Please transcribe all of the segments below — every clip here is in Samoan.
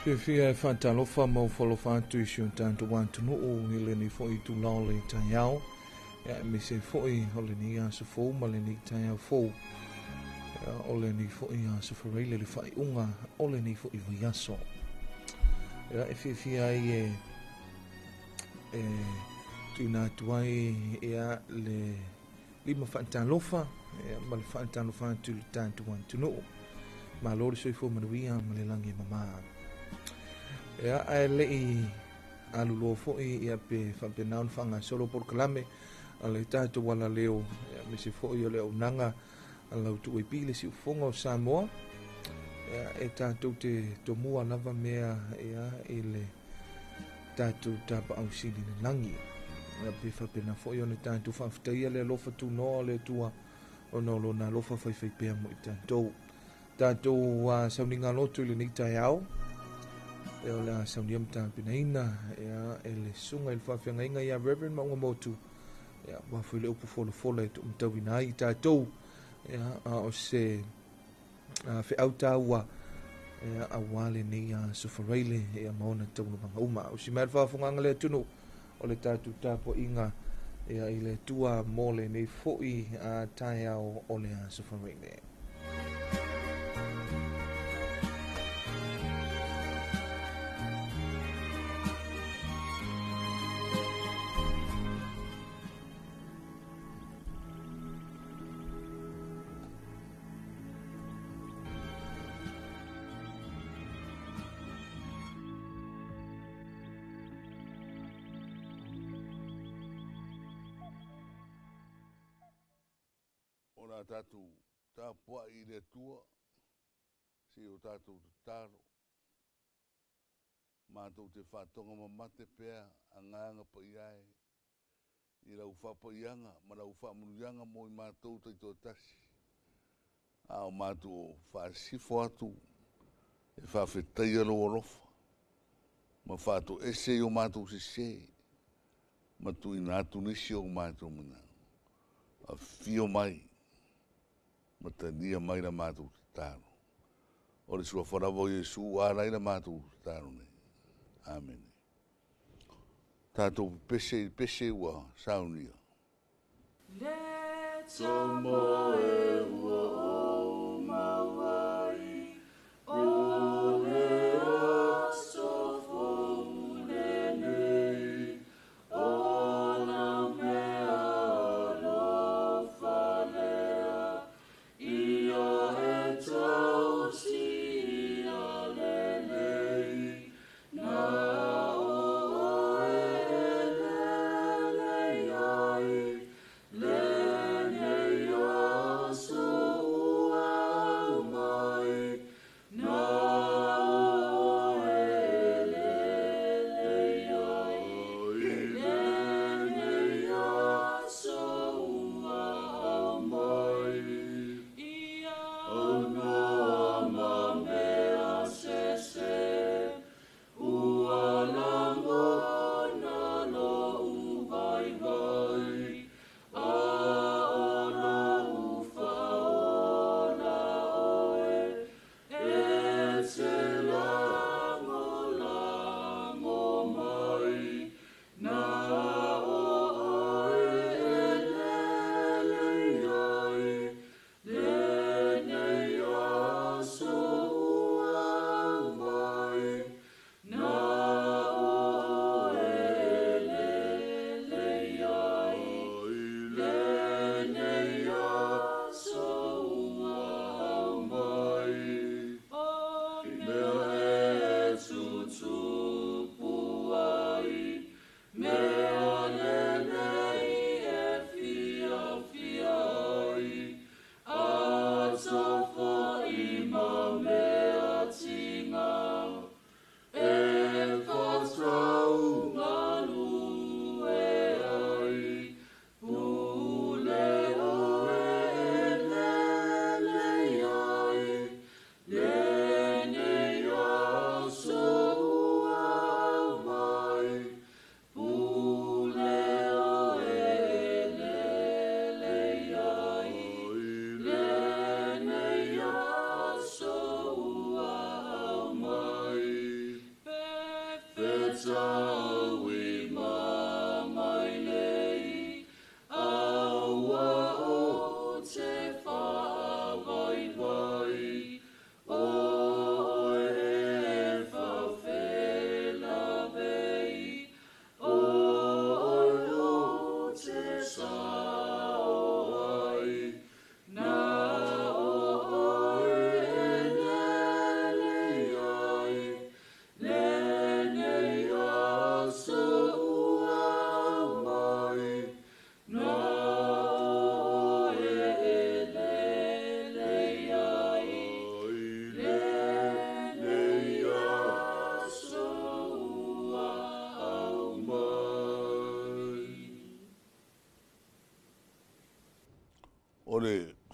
Fiafia e faatalofa ma ufalofa atu i si o tatou atunuu i lenei foi itula o le taeao, ia aemaise foi o lenei aso fou ma lenei taeao fou, ia o lenei foi aso Faraile le faaiuga o lenei foi vaiaso. Ia e fiafia ai e tuuina atu ai ia le lima faatalofa, ia ma le faatalofa atu i le tatou atunuu. Malo le soifua manuia ma le lagi e mama. Ia ae lei aluloa foi ia pe faapena ona faagasolo polokalame a le tatou alaleo, ia aemaise foi o le auaunaga a lau tuuaipi le siufofoga o Samoa. Ia e tatou te tomua lava mea ia i le tatou tapaau sili i le lagi. Ia pe faapena foi ona tatou faafetaia le alofa tunoa o le Atua ona o lona alofa faifaipea mo i tatou. Tatou sauniga loto i lenei taeao, ia o le a saunia ma tapenaina ia e le susuga i le faafeagaiga ia Reverend Mauga Motu, ia aua foi le upu folafola e tuumatauina ai i tatou, ia a o se feau taua ia aua lenei aso Faraile ia ma ona taualumaga uma. O si mea le faafofogaga le atunuu o le tatou tapuaiga ia i le Atua mo lenei foi taeao o le aso Faraile. O le a tatou tapuai i le Atua se i o tatou tatalo. Matou te faatoga mamate pea agaga paia e i lau faapaiaga ma lau faamanuiaga mo i matou taitoatasi. A o matou faasifo atu e faafetaia lou alofa ma faatoese i o matou sese ma tuuina atu nisi o matou manao. Afio mai ma talia mai la matou tatalo. O le suafa lava o Iesu ua ala ai la matou tatalo nei. Amene. Tatou pepese i le pese ua saunia. Le tomoe ua ou maua ai, o le aso fou lenei, o lau mea alofa lea, ia e tausia lelei, na o oe e lelei ai, lenei aso.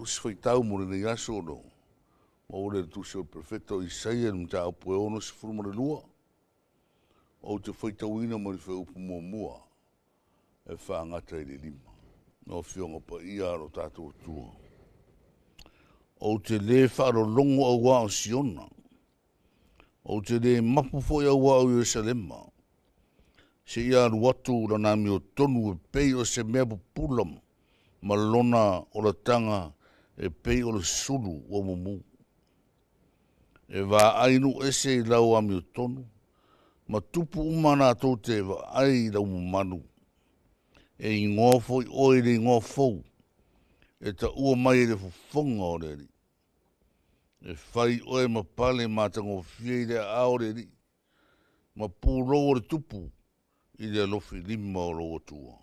Tusi Faitau mo lenei aso o lo maua lea i le Tusi o le Perofeta o Isaia i le mataupu e 62. Ou te faitauina mai le fuaiupu muamua e faagata i le 5. Lau Afioga Paia a lo tatou Atua, ou te lē faalologo auā o Siona, ou te lē mapu foi auā o Ierusalema, seia alu atu lana amiotonu e pei o se mea pupula ma lona olataga e pei o le sulu ua mumu. E vaai nuu ese i lau amiotonu, ma tupu uma latou te vaai i lau mamalu, e igoa foi oe i le igoa fou, e taua mai e le fofoga o le Alii. E fai oe ma pale matagofie i le aao o le Alii, ma pulou o le tupu i le alofilima o lou Atua.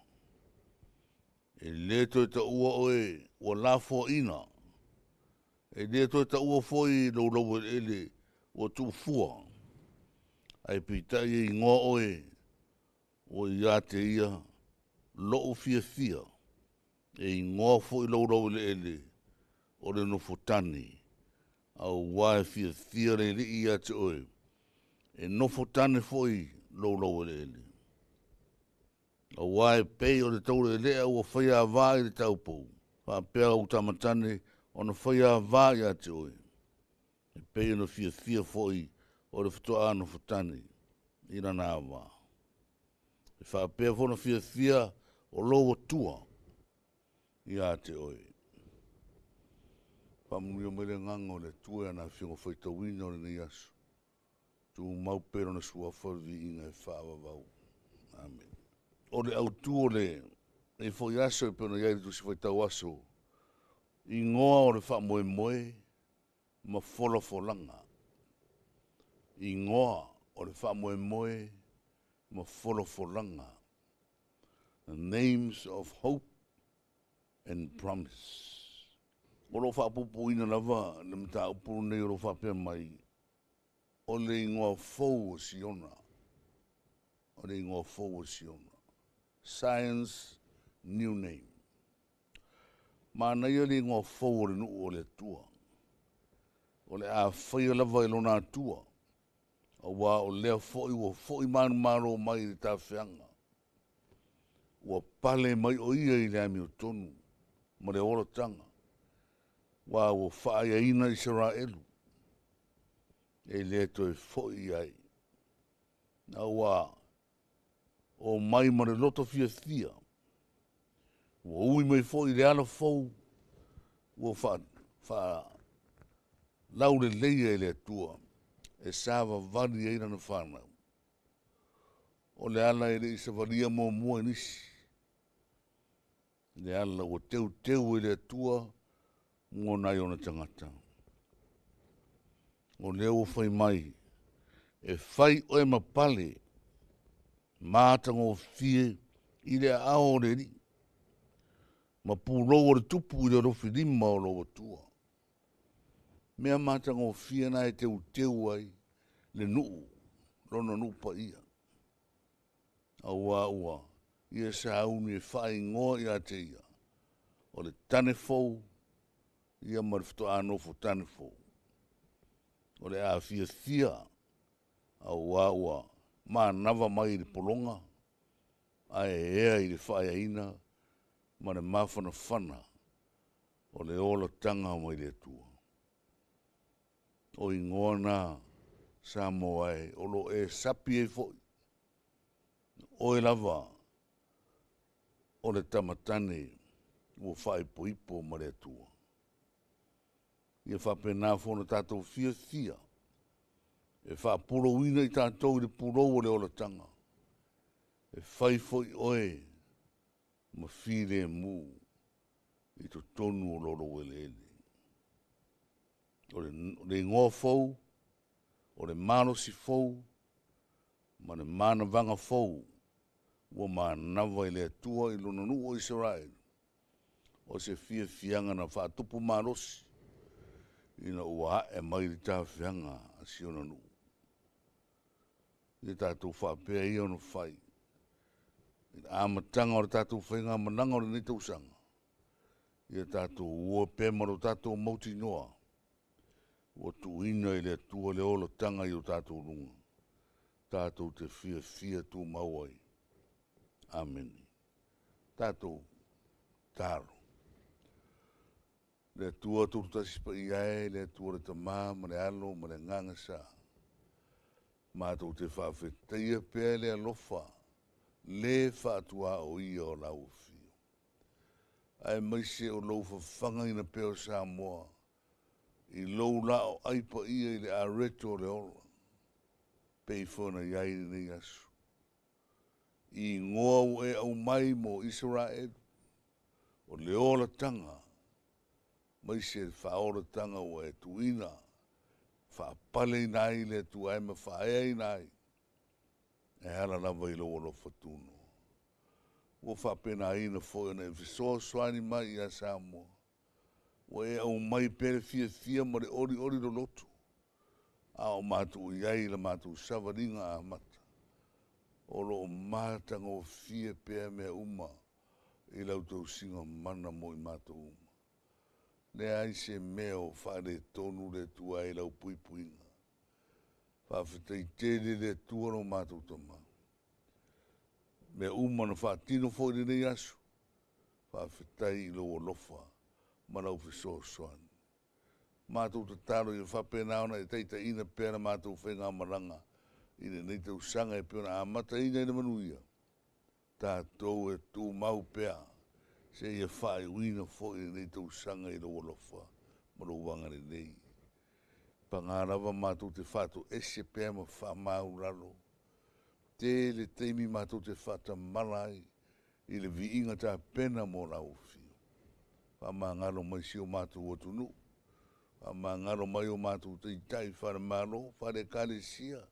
E lē toe taua oe ua lafoaiina, e lē toe taua foi lou laueleele ua tuufua, ae peitai e igoa oe ua ia te ia lo'u fiafia, e igoa foi lou laueleele o le nofotane, auā e fiafia le Alii ia te oe, e nofotane foi lou laueleele. Auā e pei o le taulelea ua faiavā i le taupou, faapea ou tama tane ona faiavā ia te oe, e pei ona fiafia foi o le faatoa nofotane i lana ava. E faapea foi ona fiafia o lou Atua ia te oe. Faamanuia mai le agaga o le Atua i ana afioga faitauina o lenei aso. Tumau pea lona suafa le viiga e faavavau. Amene. O le autu o lenei foi aso e pei ona i ai le Tusi Faitau Aso, igoa o le faamoemoe ma folafolaga. Igoa o le faamoemoe ma folafolaga. The names of hope and promise. O lo o faapuupuuina lava le mataupu lenei o lo o faapea mai, o le igoa fou o Siona. O le igoa fou o Siona. Zion's new name. Manaia le igoa fou o le nuu o le Atua. O le a faia lava e lona Atua, auā o lea foi ua fo'i manumalo mai i le tafeaga. Ua pale mai o ia i le amiotonu ma le olataga, ua ua faaaiaina Isaraelu, e le toe fo'i i ai. A ua o mai ma le loto fiafia, ua ui mai foi i le ala fou, ua faalauleleia e le Atua, e savavali ai lana fanau. O le ala e le i savalia muamua e nisi, le ala ua teuteu e le Atua mo nai ona tagata. O lea ua fai mai, e fai oe ma pale matagofie i le aao o le Alii, ma pulou o le tupu i le alofilima o lou Atua. Mea matagofie na e teuteu ai le nuu, lona nuu paia. Auā ua ia sauni e faaigoa ia te ia, o le tane fou, ia ma le faatoa nofo tane fou. O le a fiafia, auā ua manava mai i le pologa, ae ea i le faaeaina ma le mafanafana o le olataga mai le Atua. O igoa na Samoa e o lo o e sapi ai foi. Oe lava o le tamatane ua faaipoipo ma le Atua. Ia faapena foi ona tatou fiafia e faapulouina i tatou i le pulou o le olataga, e fai foi oe ma filemu i totonu o lo laueleele. O le igoa fou, o le malosi fou, ma le manavaga fou ua manava i le Atua i lona nuu o Isaraelu, o se fiafiaga na faatupu malosi ina ua ae mai le tafeaga a si ona nuu. Ia tatou faapea ia ona fai i le amataga o le tatou faigamalaga o lenei tausaga. Ia tātou ua pē ma lo tātou mautinoa. Ua tuuina i le Atua le olataga i o tātou luga. Tātou te fiafia tumau ai. Amene. Tātou talo. Le Atua tulutasi paia e, le Atua le Tamā ma le Alo ma le Agaga Sa. Matou te faafetaia pea le alofa le faatuaoia o lau afio. Aemaise o lou fafagaina pea o Samoa i lou laoai paia i le areto o le ola, pei foi ona i ai lenei aso. I igoa ua e aumai mo Isaraelu, o le olataga, maise le faaolataga ua e tuuina, faapaleina ai le Atua e ma faaeaina ai, e ala lava i lou alofa tunoa. Ua faapenaina foi ona e fesoasoani mai ia Samoa, ua e aumai pea le fiafia ma le olioli loloto, a o matou i ai i la matou savaliga amata, o lo o matagofie pea mea uma i lau tausiga mana mo i matou uma. Leai se mea o faaletonu le Atua i lau puipuiga. Faafetai tele le Atua lo matou Tama. Mea uma na faatino foi i lenei aso, faafetai i lou alofa ma lau fesoasoani. Matou tatalo ia faapena ona e taitaiina pea la matou faigamalaga i lenei tausaga e pei ona amataina i le manuia, tātou e tumau pea seia faaiuina foi lenei tausaga i lou alofa ma lou agalelei. Paga lava matou te faatoese pea ma faamaulalo. Tele taimi matou te faatamala ai i le viiga tapena mo lau afio. Faamagalo mai si o matou atunuu, faamagalo mai o matou taitai faale-Malo, faale-Ekalesia,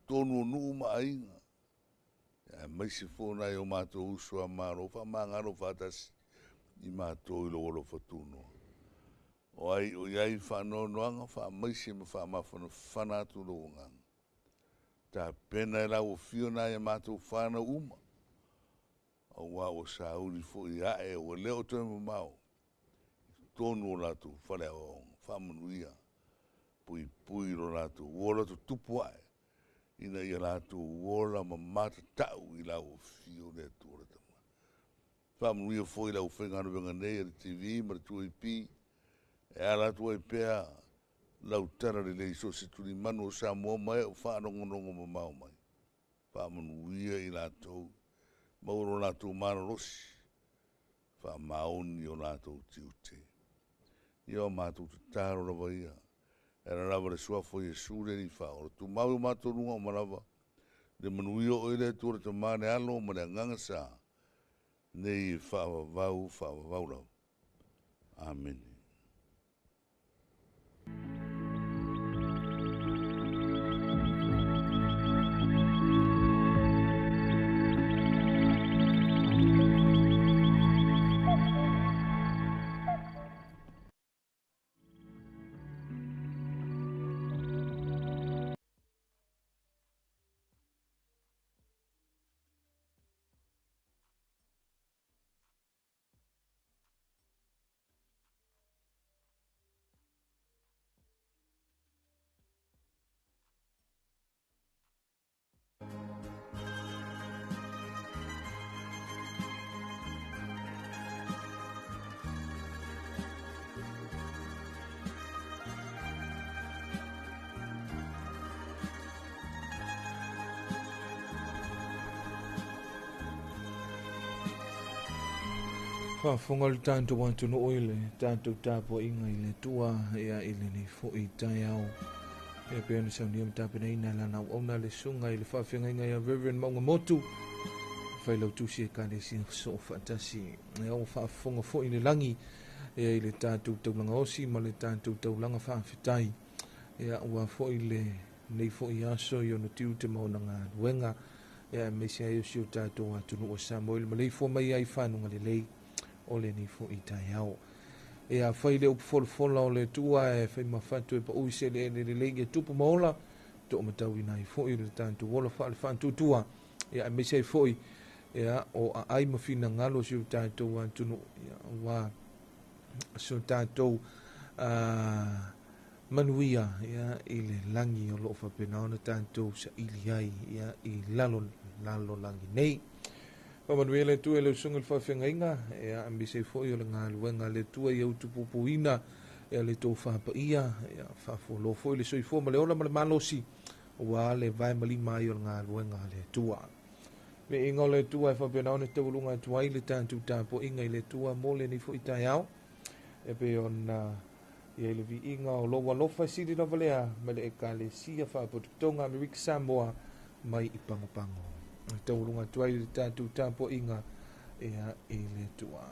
totonu o nuu ma aiga, aemaise foi nai o matou uso a Malo, faamagalo faatasi i matou i lou alofa tunoa. O ai o i ai faanoanoaga, faamaise ma faamafanafana atu lou agaga. Tapena e lau afio nai a matou whanau uma, aua ua sauni foi ae ua le o toe mamao, i totonu o latou faleaoaoga, faamanuia, puipui lo latou ola tutupu ae, ina ia latou ola ma matatau i lau afio le Atua le Tama. Faamanuia foi lau faigaluega nei a le TV ma le 2AP, e ala atu ai pea lau tala lelei so o se tulimanu o Samoa ma e o faalogologo mamao mai. Faamanuia i latou, maua lo latou malolosi, faamaoni o latou tiute. Ia o matou tatalo lava ia, e ala lava le suafa o Iesu le Alii Faaola, tumau i o matou luga uma lava, le manuia o oe le Atua le Tama le Alo ma le Agaga Sa, nei e faavavau, faavavau lava. Amene. Faafofoga le tatou atunuu i le tatou tapuaiga i le Atua ia i lenei foi taeao. E pei ona saunia ma tapenaina lana auauna le susuga i le faafeagaiga ia Reverend Mauga Motu, failautusi Ekalesia Soofaatasi. Ia ua faafofoga foi le lagi ia i le tatou taulaga osi ma le tatou taulaga faafetai. Ia ua foi lenei foi aso i ona tiute ma ona galuega. Ia aemaise ai o si o tatou atunuu o Samoa i le maleifua mai ai fanuga lelei o lenei foi taeao. Ia fai le upu folafola o le Atua e fai mafatu e paui se eleele lelei ia tupu ma ola, toomatauina ai foi le tatou ola faale-faatuatua. Ia aemaise ai foi ia o aai ma finagalo o si o tatou atunuu. Ia aua so tatou manuia ia i le lagi o loo faapena ona tatou saili ai ia i lalo lalo lagi nei. Faamanuia le Atua i le usuga i le faafeagaiga ia aemaise ai foi o le galuega a le Atua ia utupupuina ia le tou faapaia ia faafualoa foi le soifua ma le ola ma le malosi ua le vae ma lima ai o le galuega a le Atua. Viiga o le Atua e faapena ona taualuga atu ai le tatou tapuaiga i le Atua mo lenei foi taeao e pei ona i ai le viiga o lou alofa e sili lava lea mai le Ekalesia Faapotopotoga Amerika Samoa mai i Pagopago. E taualuga atu ai le tatou tapuaiga ia i le Atua.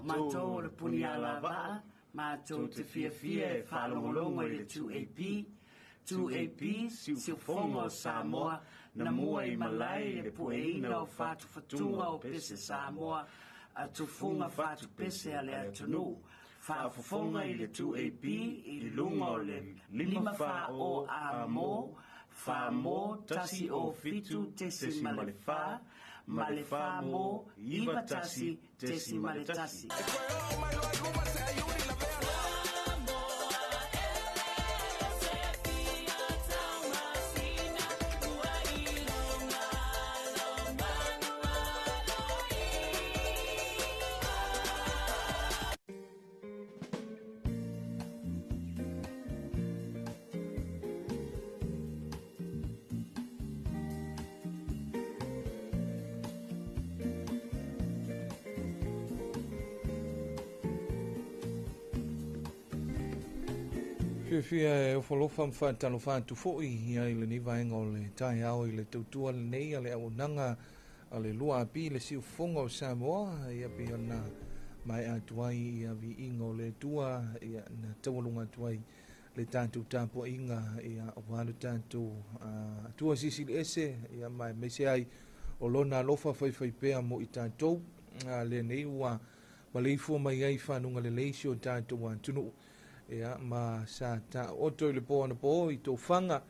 Matou o le Punialavaa, matou te fiafia e faalogologo i le 2AP, 2AP, Siufofoga o Samoa, na mua i malae i le pueina o fatufatuga o pese Samoa, a tufuga fatupese a le atunuu. Faafofoga i le 2AP i luga o le 5 4 o A mo, 4 mo, 1 o 7 tesi ma le 4, ma le 4 mo, 9 1 tesi ma le 1. Fiafia e ofolofa ma faatalofa atu fo'i ia i lenei vaega o le taeao i le tautua lenei a le auaunaga a le 2AP, le Siufofoga o Samoa, ia pei ona maea atu ai ia viiga o le Atua, ia na taualuga atu ai le tatou tapuaiga, ia aua le tatou Atua Silisili Ese, ia ma aemaise ai o lona alofa faifaipea mo i tatou lenei ua maleifua mai ai fanuga lelei si o tatou atunuu, ia ma sa taoto i le po anapo i tofaga,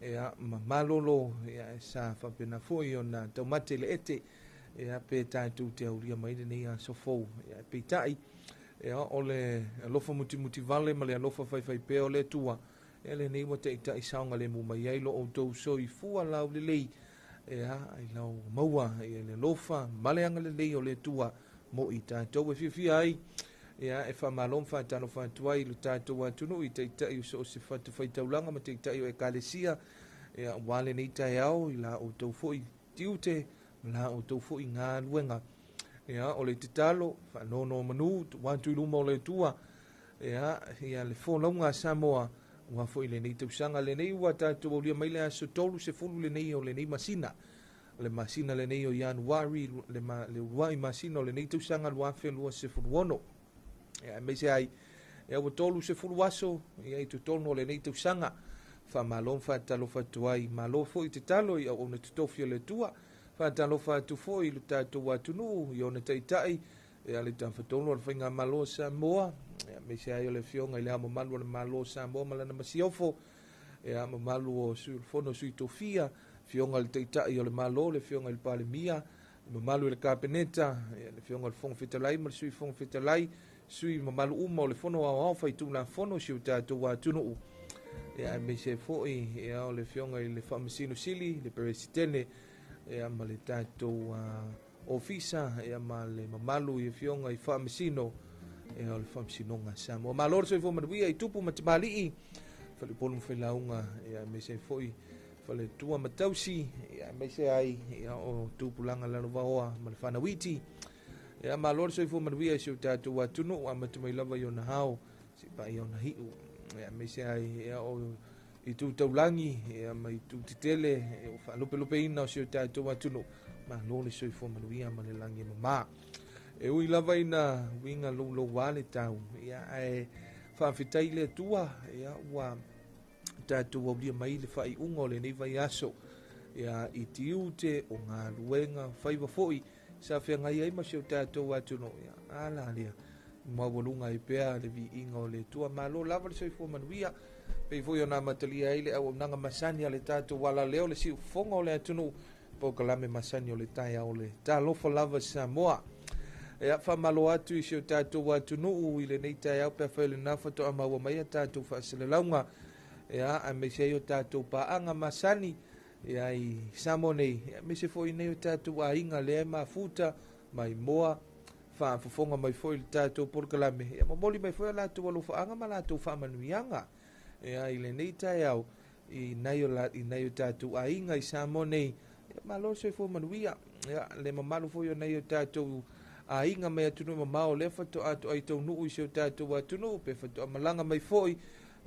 ia ma malolo, ia sa faapena foi ona taumate le ete, ia pe tatou te aulia mai lenei aso fou. Ia peitai, ia o le alofa mutimuti vale ma le alofa faifaipea o le Atua, ia lenei ua taitai saoga le mu mai ai lo outou soifua laulelei, ia i lau maua ia le alofa ma le agalelei o le Atua mo i tatou e fiafia ai. Ia e faamalo ma faatalofa atu ai i le tatou atunuu i taitai o so o se fatafaitaulaga ma taitai o ekalesia, ia aua lenei taeao i la outou foi tiute ma la outou foi galuega. Ia o le tatalo faanono manu tuu atu i luma o le Atua, ia ia le folauga a Samoa ua foi lenei tausaga lenei ua tatou aulia mai le aso 30 lenei o lenei masina, o le masina lenei o Ianuari, le, le uluai masina o lenei tausaga 2026. Ia aemaise ai ia ua 30 aso ia i totonu o lenei tausaga. Faamalo ma faatalofa atu ai, malo foi tatalo i auauna totofi o le Atua. Faatalofa atu foi i le tatou atunuu i ona taitai, ia le tafatolu o le Faigamalo o Samoa, ia aemaise ai o le Afioga i le Ao Mamalu o le Malo o Samoa ma lana Masiofo, ia mamalu o Sui o le Fono Sui Tofia, Afioga i le Taitai o le Malo, le Afioga i le Palemia, mamalu i le Kapeneta, ia le Afioga i le Fofoga Fetalai ma le Sui Fofoga Fetalai, sui mamalu uma o le Fono Aoao Faitulafono si o tatou atunuu, ia aemaise foi ia o le Afioga i le Faamasino Sili, le Peresetene, ia ma le tatou ofisa, ia ma le mamalu i afioga i faamasino, ia o le Faamasinoga Samoa. Malo le soifua manuia i tupu ma tamalii, faleupolu ma failauga, ia aemaise foi faletua ma tausi, ia aemaise ai ia o tupulaga lalovaoa ma le fanauiti. Ia malo le soifua manuia i si o tatou atunuu, amata mai lava i ona ao si paia ona hiu, ia aemaise ai ia o i tu taulagi, ia ma i tu tetele o faalupelupeina o si o tatou atunuu. Malo le soifua manuia ma le lagi e mamā. E ui lava ina uiga louloua le tau, ia ae faafetai le Atua, ia ua tatou aulia mai le faaiuga o lenei vaiaso, ia i tiute o galuega faiva foi sa feagai ai ma si o tatou atunuu. Ia ala lea maualuga ai pea le viiga o le Atua. Malo lava le soifua manuia pei foi ona amatalia ai le auaunaga masani a le tatou alaleo, le siufofoga o le atunuu, polokalame masani o le taeao o le Talofa Lava Samoa. Ia faamalo atu i si o tatou atunuu i lenei taeao pe afai o lena faatoa maua mai a tatou faasalalauga, ia aemaise ai o tatou paaga masani ia i Samoa nei, aemaise foi nei o tatou aiga lea e mafuta maimoa faafofoga mai foi i le tatou polokalame, ia momoli mai foi a latou alofaaga ma latou faamanuiaga ia i lenei taeao i nai o, la, i nai o tatou aiga i Samoa nei. Ia, malo le soifua manuia. Ia, le mamalu foi o nai o tatou aiga mai atunuu mamao lea faatoa toai taunuu i si o tatou atunuu pe faatoa malaga mai foi.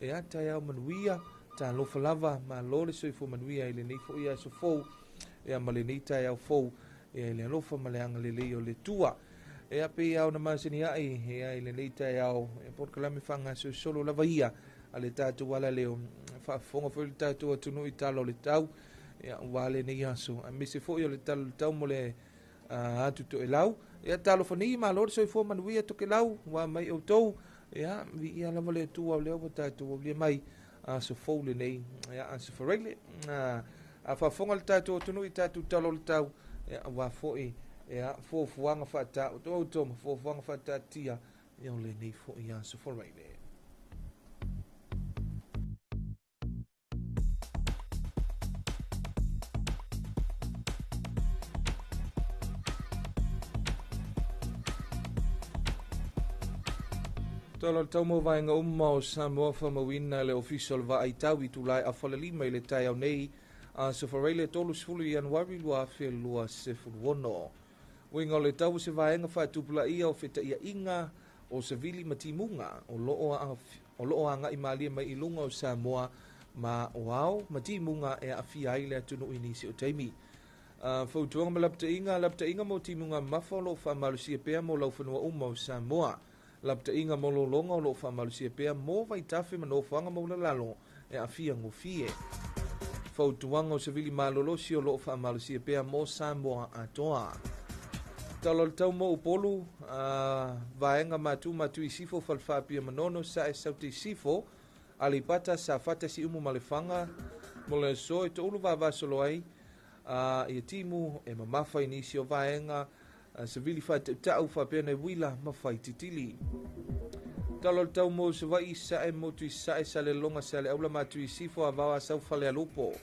Ia, taeao manuia, talofa lava, malo le soifua manuia i lenei foi aso fou, ia ma lenei taeao fou, ia i le alofa ma le agalelei o le Atua. Ia pei lava ona masani ai ia i lenei taeao ia polokalame faagasolosolo lava ia a le tatou alaleo faafofoga foi le tatou atunuu i tala o le tau ia aua lenei aso aemaise foi o le tala o le tau mo le atu toelau. Ia talofa nei malo le soifua manuia tokelau ua mai outou. Ia viia lava le Atua o lea ua tatou aulia mai aso fou lenei ia aso Faraile. A faafofoga le tatou atunuu i tatou tala o le tau ia aua foi ia fuafuaga faataotooto ma fuafuaga faataatia ia o lenei foi aso Faraile. Tala o le tau mo vaega uma o Samoa faamauina le Ofisa o le Vaai Tau i Tulae Afalelima i le taeao nei aso Faraile 30 Ianuari 2026. Uiga o le tau o se vaega faatupulaia o fetaiaiga o savili ma timuga o loo agai malie mai i luga o Samoa ma o ao ma timuga e aafia ai le atunuu i nisi o taimi. Fautuaga ma lapataiga, lapataiga mo timuga mafa o loo faamalosia pea mo laufanua uma o Samoa. Lapataiga mo lologa o loo faamalosia pea mo vaitafe ma nofoaga maulalalo e aafia gofie. Fautuaga o savili malolosi o loo faamalosia pea mo Samoa atoa. Tala o le tau mo Upolu, vaega matu matu i sifo falefaa Manono sae saute i sifo, Aleipata Safata Siumu ma Lefaga mo le aso e toulu vavasolo ai ia timu e mamafa i nisi o vaega savili faatautau faapea nei uila ma faititili. Tala o le tau mo Savaii sae motu i sae Salelologa Saleaula matu i sifo Avao Asau Falealupo.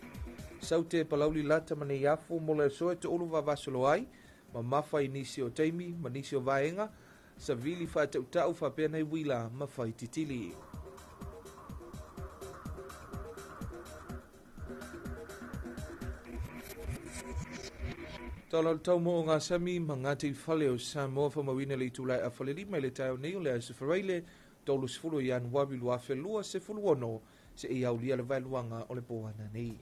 Saute Palauli Lata ma Neiafu mo le aso e toulu vavasolo ai mamafa i nisi o taimi ma nisi o vaega savili faatautau faapea nei uila ma faititili. Tala o le tau mo o ngā sami ma ngā teifale o Samoa faamauina le itula e 4:30 i le taeao nei o le aso Faraile 30 Ianuari 2026 se i aulia le vaeluaga o le poana nei.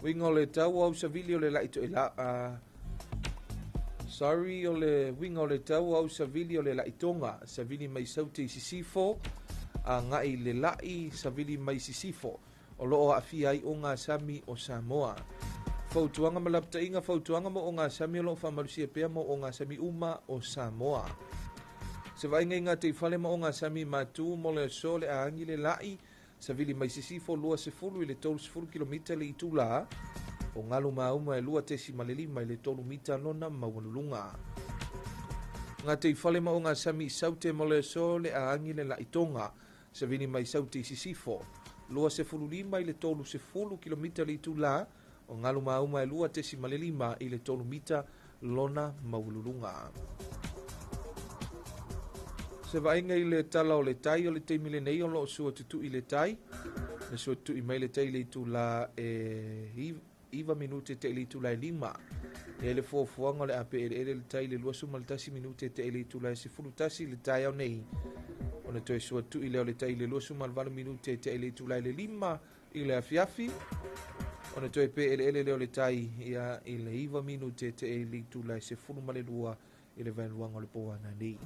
Uiga o le tau au savili o le laito e la sorry o le uiga o le tau au savili o le laitonga savili mai saute i sisifo a ngai le lai savili mai sisifo o loo aafia ai o ngā sami o Samoa. Fautuaga ma lapataiga, fautuaga mo o ngā sami o loo faamalosia pea mo o ngā sami uma o Samoa. Se vaaiga i ngā teifale ma o ngā sami matu mo le aso le aagi le lai savili mai sisifo 20 i le 30 kilomita le itula o ngalu mauma e 2.5 i le 3 mita lona maualuluga. Ngā teifale ma o ngā sami i saute mo le aso le aagi le laitonga savili mai saute i sisifo 25 i le 30 kilomita le itula o ngalu mauma e 2.5 i le 3 mita lona maualuluga. Se vaaiga i le tala o le tai o le taimi lenei o loo sua tutui le tai. Na sua tutui mai le tai le itula e 9 minute te i le itula e 5. E le fuafuaga o le ape eleele le tai le 21 minute te i le itula e 11 le taeao nei. Ona toe sua tutui lea o le tai le 28 minute te i le itula e le 5 i le afiafi. Ona toe pe eleele lea o le tai ia i le 9 minute te i le itula e 12 i le vaeluaga o le poana nei.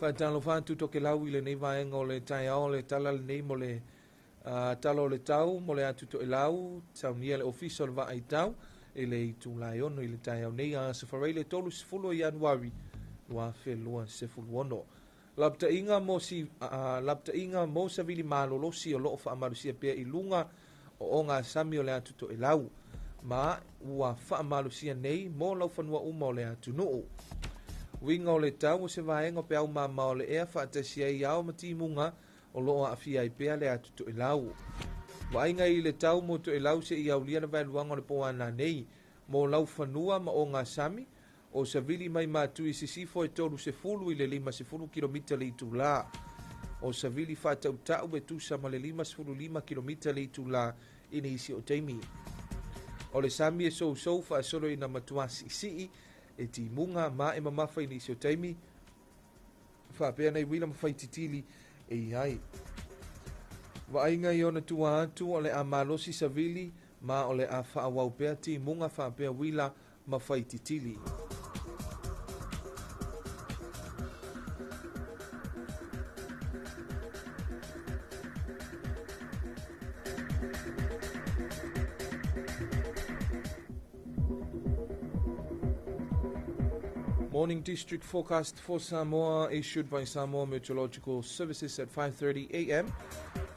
Faatalofa atu tokelau i lenei vaega o le taeao le tala lenei mo le tala o le tau mo le atu toelau saunia le Ofisa o le Vaai Tau i le itula e 6 i le taeao nei aso Faraile 30 Ianuari 2026. Lapataiga mo si lapataiga mo savili malolosi o loo faamalosia pea i luga o ngā sami o le atu toelau ma ua faamalosia nei mo laufanua uma o le atunuu. Uiga o le tau o se vaega o peau mamao o le ea faatasi ai ao ma timuga o loo aafia ai pea le atu toelau. Vaaiga i le tau mo toelau se i aulia le vaeluaga o le poana nei mo laufanua ma o ngā sami o savili mai matu i sisifo e 30 i le 50 kilomita le itula. O savili faatautau e tusa ma le 55 kilomita le itula i nisi o taimi. O le sami e sousou faasolo ina matua siisii e timuga ma e mamafa i nisi o taimi faapea nei uila ma faititili e iai. Vaaiga i ona tua atu o le a malosi savili ma o le a faauau pea timuga faapea uila ma Faititili. Morning district forecast for Samoa issued by Samoa Meteorological Services at 5:30 a.m.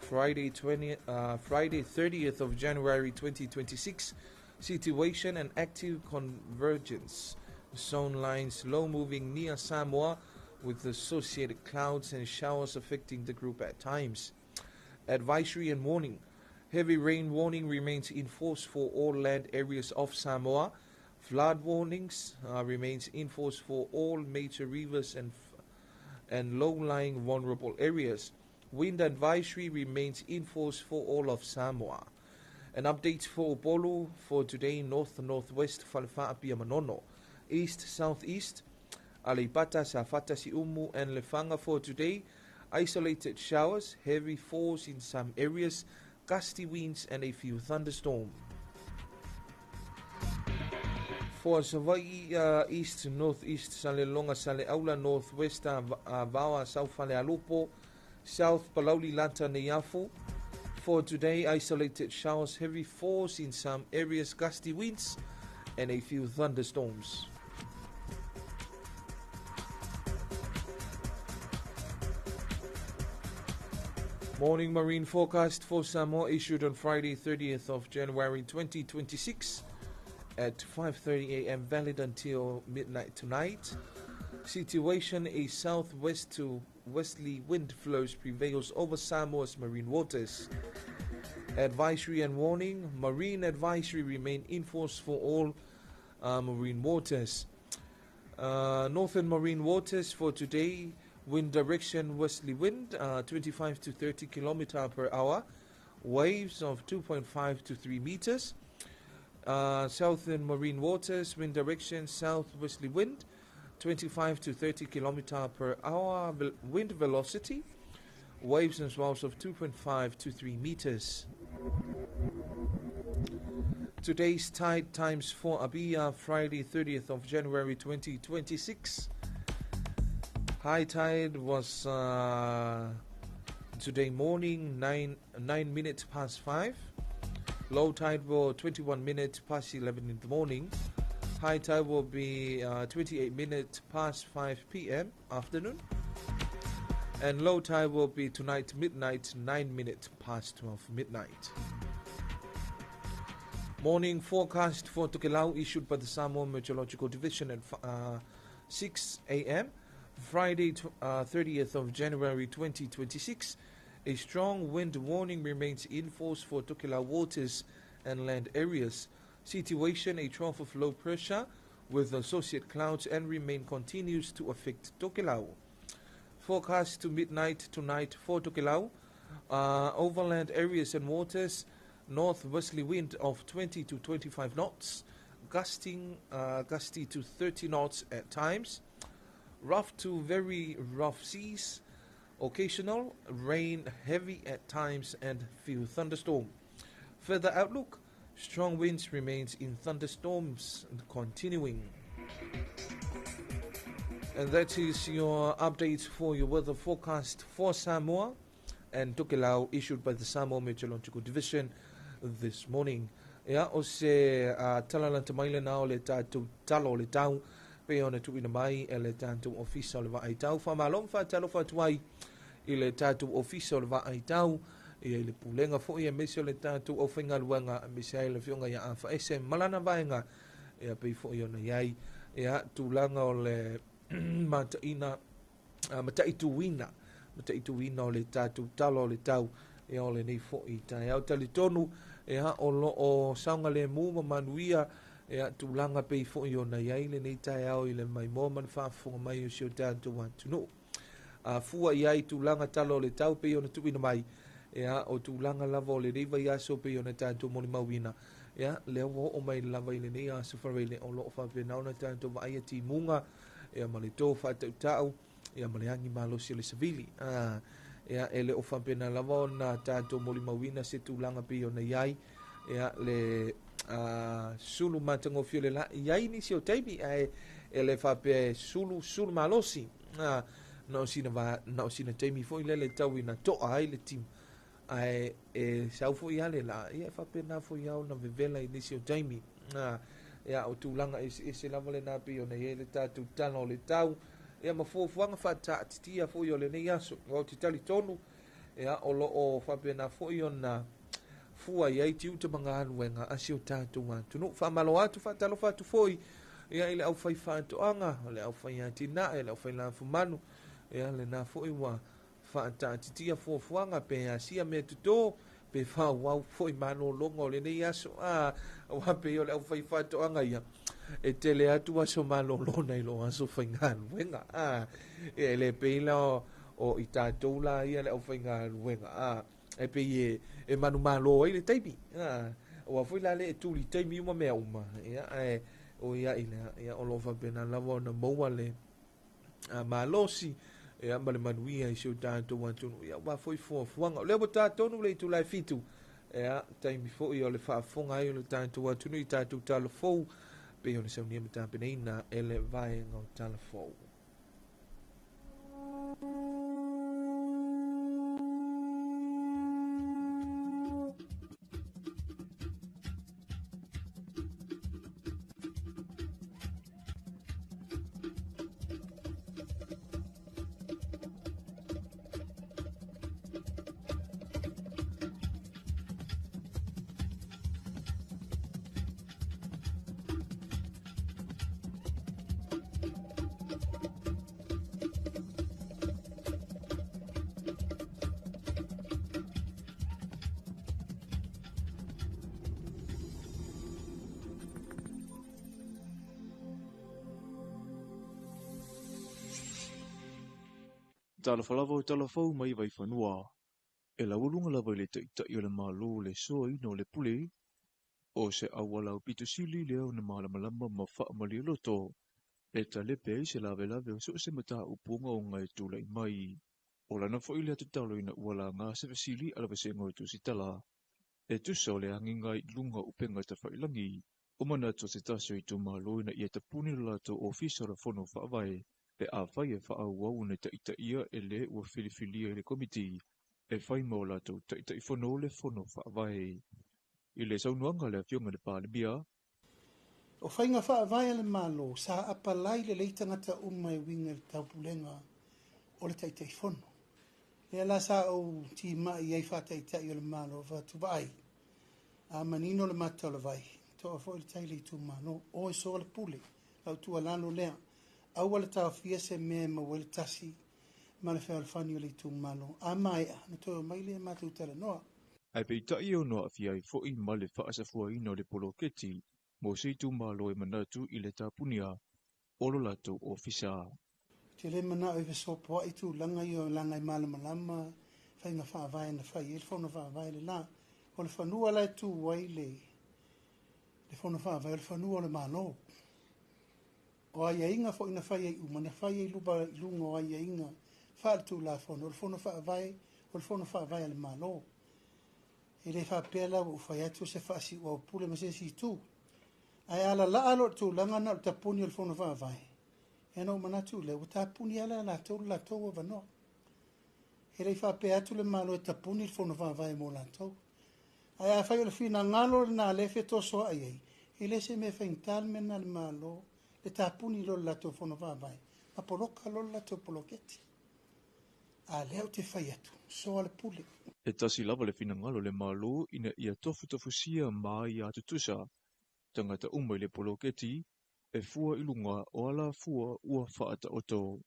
Friday Friday 30th of January 2026. Situation and active convergence. Zone lines low moving near Samoa with associated clouds and showers affecting the group at times. Advisory and warning. Heavy rain warning remains in force for all land areas of Samoa. Flood warnings remains in force for all major rivers and low-lying vulnerable areas. Wind advisory remains in force for all of Samoa. An update for Upolu for today: north northwest Falefa Apia Manono, east southeast Aleipata, Safata, Siumu and Lefanga for today. Isolated showers, heavy falls in some areas, gusty winds and a few thunderstorms. For Savaii, east northeast Salelonga, Saleaula, northwest Vaoa, South Falealupo, south Palauli, Lata, Neiafu. For today, isolated showers, heavy falls in some areas, gusty winds and a few thunderstorms. Morning marine forecast for Samoa issued on Friday 30th of January 2026 at 5:30 a.m. valid until midnight tonight. Situation: a southwest to westerly wind flows prevails over Samoa's marine waters. Advisory and warning. Marine advisory remain in force for all marine waters. Northern marine waters for today, wind direction westerly wind 25 to 30 km per hour, waves of 2.5 to 3 meters. Southern marine waters, wind direction southwesterly wind 25 to 30 km per hour, wind velocity, waves and swells of 2.5 to 3 meters. Today's tide times for Abia, Friday 30th of January 2026. High tide was today morning 9 minutes past 5. Low tide will 21 minutes past 11 in the morning. High tide will be 28 minutes past 5 p.m. afternoon. And low tide will be tonight midnight 9 minutes past 12 midnight. Morning forecast for Tokelau issued by the Samoa Meteorological Division at 6 a.m. Friday 30th of January 2026. A strong wind warning remains in force for Tokelau waters and land areas. Situation: a trough of low pressure with associated clouds and rain continues to affect Tokelau. Forecast to midnight tonight for Tokelau. Overland areas and waters, northwesterly wind of 20 to 25 knots, gusty to 30 knots at times. Rough to very rough seas, occasional rain, heavy at times and few thunderstorms. Further outlook, strong winds remains in thunderstorms continuing. And that is your update for your weather forecast for Samoa and Tokelau issued by the Samoa Meteorological Division this morning. Ia, o se talalanta mai lena o le tātou talo o le tau, pe ona tuuina mai e le tātou ofisa o le vaai tau. Whamalo whātalo whātuai i le tātou ofisa o le vaai tau, ia i le pulega foi e mese o le tātou au whaingaluega, mese ai le fionga ia a whaese malana vaenga, ia pei foi ona iai, ia tulaga o le mataina, mataituina o le tātou talo o le tau, ia o le nei foi tae au talitonu, ia o lo o saunga le mu ma manuia, ia tulaga pei foi ona iai le nei taeao i le maimoa ma le faafofoga mai o si o tatou atunuu. A fua iai tulaga talo o le tau pei ona tuuina mai, ia o tulaga lava o lenei vaiaso pei ona tatou molimauina, ia lea ua oo mai lava i lenei aso faraile o loo faapena ona tatou vaaia timuga, ia ma le tō faatautau, ia ma le agi malosi o le savili. Ia e le o faapena lava ona tatou molimauina se tulaga pei ona iai, ia le Sulu matagofie o le la i ai nisi o taimi ae e le faapea e sulu sulu malosi na o sina na o sina taimi foi lele e tau ina to'a ai le timu ae e sau foi lava le la ia e faapena foi lava ona vevela i nisi o taimi ia o tulaga eseese lava lena pei ona i ai le tatou tala o le tau ia ma fuafuaga faataatitia foi o lenei aso. Ou te talitonu ia o lo o faapena foi ona fua i ai tiute ma galuega a si o tatou atunuu. Faamalo atu, faatalofa atu foi ia i le aufai faatoaga, o le aufai atinae, le aufai lafumanu, ia lena foi ua faataatitia fuafuaga pe asia mea toto pe faaauau foi malologa o lenei aso. Aua pei o le aufai faatoaga ia e tele atu aso malolo nai lo aso faigaluega. E le pei la o i tatou la ia le aufaigaluega e pei e manumalo ai le taimi. Ua foi la le e tuli taimi uma mea uma. Ia, ae o ia i lea, ia o lo o faapena lava ona maua le malosi ia ma le manuia i si o tatou atunuu. Ia ua foi fuafuaga. O lea ua tatonu le itula e 7. Ia, taimi foi o le faafofoga ai o le tatou atunuu i tatou tala fou pei ona saunia ma tapenaina e le vaega o tala fou. Talofa lava o talafou mai Vaifanua. E laualuga lava i le ta'ita'i o le Mālō le soaina o le pule, o se auala aupito sili lea ona malamalama ma faamalie loto, e talepe ai se lavelave o so o se mataupu ogaoga e tula'i mai. O lana foi lea tatalo ina ua laga se fesili a le vasega o Tusitala. E tusa o le agiga i luga o upega tafa'ilagi, o manatu o se tasi o itumalo ina ia tapuni lo latou ofisa o le fono faavae, pe afai e faaauau ona ta'ita'ia e lē ua filifilia i le komiti e fai ma o latou ta'ita'ifono le fono faavae. I le saunoaga a le afioga i le Palemia, O faiga faavae a le Malo sa apalai lelei tagata uma e uiga i le taupulega o le Taitaifono. Lea la sa ou timai ai faataitai o le Malo faatuvaai. A manino le mata o le vai, toa foi le tai le itumalo, o e soa le pule, lau tuualalo lea. Aua le taofia se mea e maua ai le tasi ma le fealofani o le itumalo. A maea, ona toe omai lea matou talanoa. Ae peitai e ono aafia ai foi ma le faasafuaina o le poloketi mo se itumalo e manatu i le tapunia o lo latou ofisa. Ou te le manao e fesopoai tulaga ia o leaga e malamalama faiga faavae na fai ai le fono faavae le la. O le fanua la e tu ai le fono faavae, o le fanua o le Malo. O aiaiga foi na fai ai uma, na fai ai luga i luga o aiaiga faaletulafono, o le fono faavae, o le fono faavae a le Malo. E le faapea la ua ou fai atu o se faasiuau pule ma se isi itu. Ae a lalaa loa le tulaga na o le tapuni o le fono faavae, ia ona ou manatu lea, ua tapuni lava e latou le latou avanoa. E le i faapea atu le Malo e tapuni le fono faavae mo latou. Ae afai o le finagalo lena lea e fetosoa'i ai, e le se mea faigata le mea lena a le Malo, le tapuni loa o le latou fono faavae, ma poloka loa le latou poloketi. A lea ou te fai atu, soa le pule. E tasi lava le finagalo o le Malo ina ia tofutofusia ma aia tutusa tagata uma i le poloketi e fua i luga o alafua ua faataoto.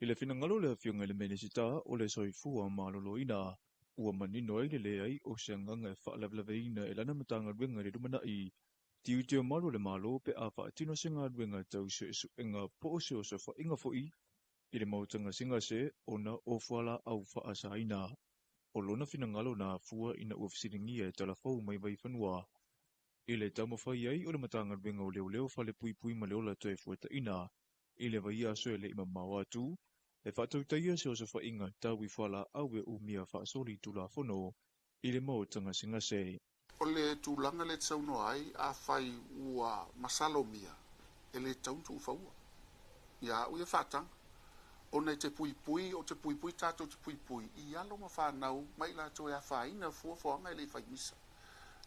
I le finagalo o le afioga i le Minisita o le Soifua Maloloina, ua manino ai le leai o se agaga e faalavelaveina e lana Matagaluega i le lumanai tiute o malu o le Malo pe a faatino se galuega tau suesuega po o se osofaiga foi i le maota gasegase ona o fualaau faasaina. O lona finagalo na afua ina ua fesiligia e talafou mai Vaifanua i le taumafai ai o le Matagaluega o Leoleo Falepuipui ma le Ola toe fuataina i le vaiaso e le i mamao atu e faatautaia se osofaiga tau i fualaau e umia faasolitulafono i le maota gasegase. O le tulaga lea e te saunoa ai, afai ua masalomia, e le tatau ona tuufaua. Ia au ia faataga. Ona e te puipui, o te puipui tatou te puipui i alo ma fanau ma i latou e afaina fuafuaga e le i fai misa.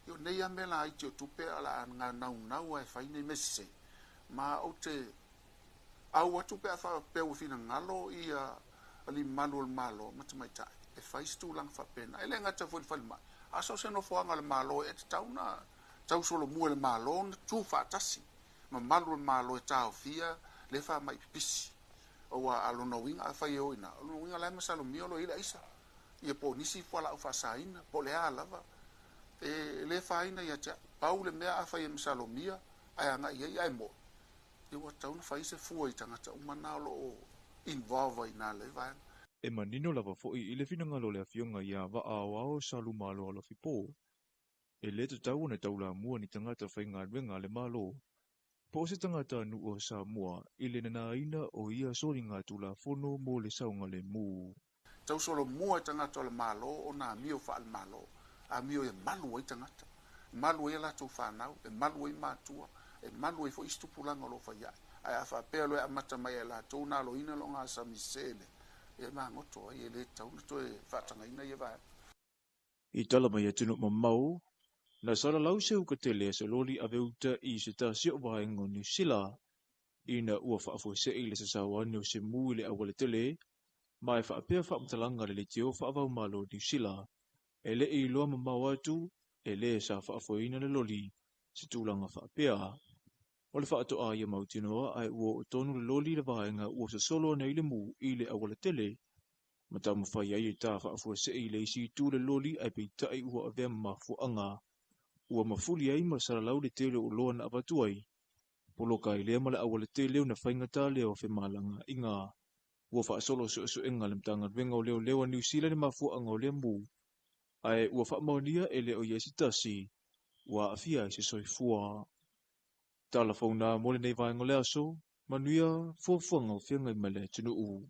Ia o nei lava mea laiti o tupe ae o le a naunau lava e fai nei mea sese. Ma ou te au atu pe a faapea ua finagalo ia alii mamalu o le Malo ma tamaitai e fai se tulaga faapena. E le gata foi i le falemai, a o so o se nofoaga o le Malo e tatau ona tausolomua e le Malo ona tu faatasi ma malu o le Malo e taofia lea faamai pipisi. Aua a lona uiga afai e o i ina, o lona uiga la e masalomia o lo o i ai le aisa, ia po o nisi fualaau faasaina, po o le a lava, e le afaina ia te au. Pau le mea afai e masalomia ae agai i ai ae moe, ia ua tatau ona fai se fua i tagata uma na o lo o involve ai i ina i lea vaega. E manino lava foi i le finagalo o le Afioga ia Vaaoao Salumalo Alofipo, e le tatau ona taulamua ni tagata faigaluega a le Malo, po o se tagatanuu o Samoa i le nanaina o ia soliga Tulafono mo le saogalemu. Tausolomua i tagata o le Malo ona amio faale-Malo, amio e malu ai tagata, e malu ai a latou fanau, e malu ai matua, e malu ai foi isi tupulaga o lo o fai ae. Ae a faapea loa e amata mai e latou ona aloina le ogasami sese lea, ia e magoto ai, e le tatau ona toe faatagaina ia vaega. I tala mai atunuu mamao, na salalau se uka tele a se loli ave uta i se tasi o vaega o Niu Sila, ina ua faafuasei le sasao ane o se mu i le auala tele, ma e faapea faamatalaga a le leitio faavaumalo o Niu Sila, e le i iloa mamao atu e le sa faafoeina le loli se tulaga faapea. O le faatoa ia mautinoa ae ua oo tonu le loli i le vaega ua sosolo ane ai le mu i le auala tele, ma taumafai ai e ta faafuasei i le isi itu le loli ae peitai ua avea ma mafuaaga ua mafuli ai ma salalau le tele o oloa na avatu ai, poloka ai lea ma le auala tele ona faigata lea o femalagaaiga. Ua faasolo suesuega a le Matagaluega o Leoleo a Niu Sila i le mafuaaga o lea mu, ae ua faamaonia e le o i ai se tasi ua aafia ai se soifua. Tala fauna mo lenei vaega o le aso, manuia fuafuaga o feagai ma le atunuu.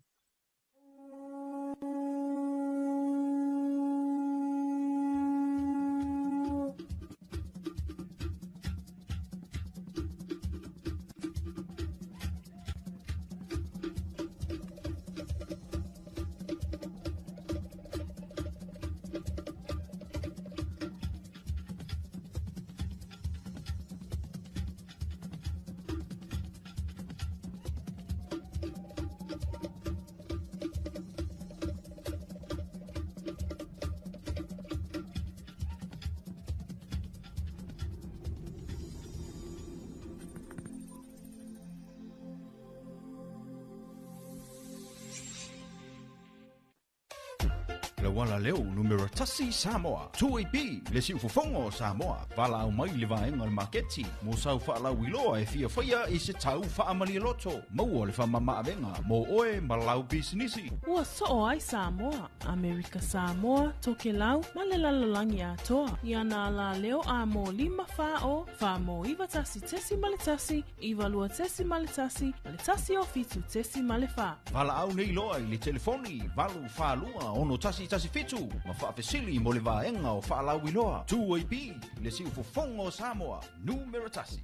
Le auala leo numera tasi Samoa, 2AP, le siufofoga o Samoa, valaau mai i le vaega o le maketi mo sau faalauiloa e fia faia i se tau faamalialoto. Maua le faamamaavega mo oe ma lau pisinisi. Ua soo ai Samoa, Amerika Samoa, Tokelau ma le lalolagi atoa i ana alaleo a mo 5 4 0 4 91.1 92.1 ma le 107.4. Valaau nei loa i le telefoni 842 6117 ma faafesili mo le vaega o faalauiloa. 2AP, le siufofoga o Samoa, numera tasi.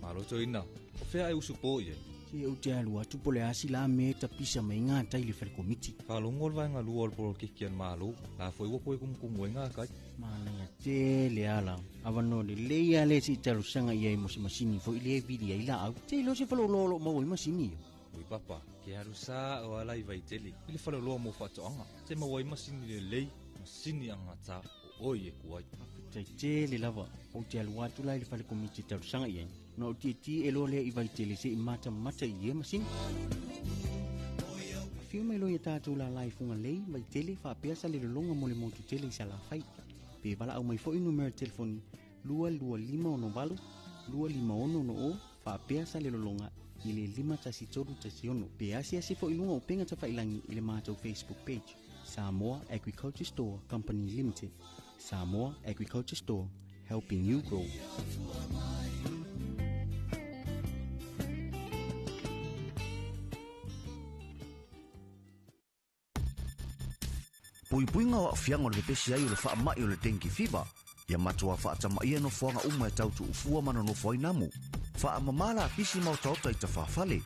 Malo toeaina, o fea e usupo i ai? Se ou te alu atu po o le a sila mea e tapisa mai gatai i le fale komiti. Faalogo le vaega lua o le poloketi a le Malo, la foi ua toe kumukumu ai gatai. Manaia tele ala. Avanoa lelei lava lea se i talosaga i ai mo se masini foi lea e vili ai laau. Te iloa se faleoloa o lo o maua ai masini ia. Ui papa, ke alu sa o ala i Vaitele i le faleoloa mo faatoaga, te maua ai masini lelei, masini agata o oi e ku ai. Faafetai tele lava. Ou te alu atu la i le fale komiti e talosaga i ai. Ona ou tietie loa lea i Vaitele se i matamata i ia masini. Afio mai loa ia tatou lala i Fugalei, Vaitele, faapea Salelologa mo le motu tele i Salafai. Pe valaau mai foi numera telefoni 22568 25660 faapea Salelologa i le 51316. Pe asiasi foi i luga o upega tafailagi i le matou Facebook page, Samoa Agriculture Store Company Limited. Samoa Agriculture Store, helping you grow. Puipuiga o aafiaga o le pepesi ai o le faamai o le dengue fever. Ia matuā faatamaia nofoaga uma e tau tuufua ma nonofo ai namu. Faamamā lapisi ma otaota i tafafale.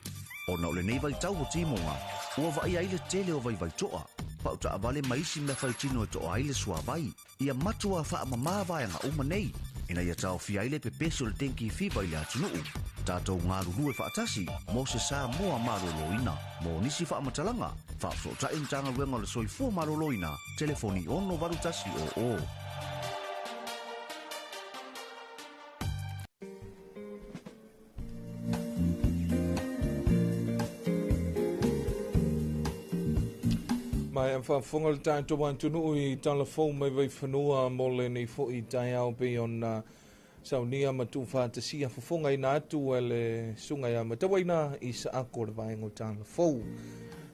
Ona o lenei vaitau o timoga, ua vaaia ai le tele o vaivaitoa. Pau taavale ma isi mea faitino e toa ai le suavai. Ia matuā faamamā vaega uma nei. Ina ia taofia ai le pepesi o le dengue fever i le atunuu. Tatou galulue faatasi mo se Samoa malōlōina. Mo nisi faamatalaga, faafesootai Matagaluega o le Soifua Maloloina, telefoni 68100. Mai am faafofoga le tatou atunuu i tala fou mai Vaifanua mo lenei foi taeao pei ona saunia ma tuufaatasia fofogaina atu e le susuga ia Matauaina Isaako o le vaega o tala fou.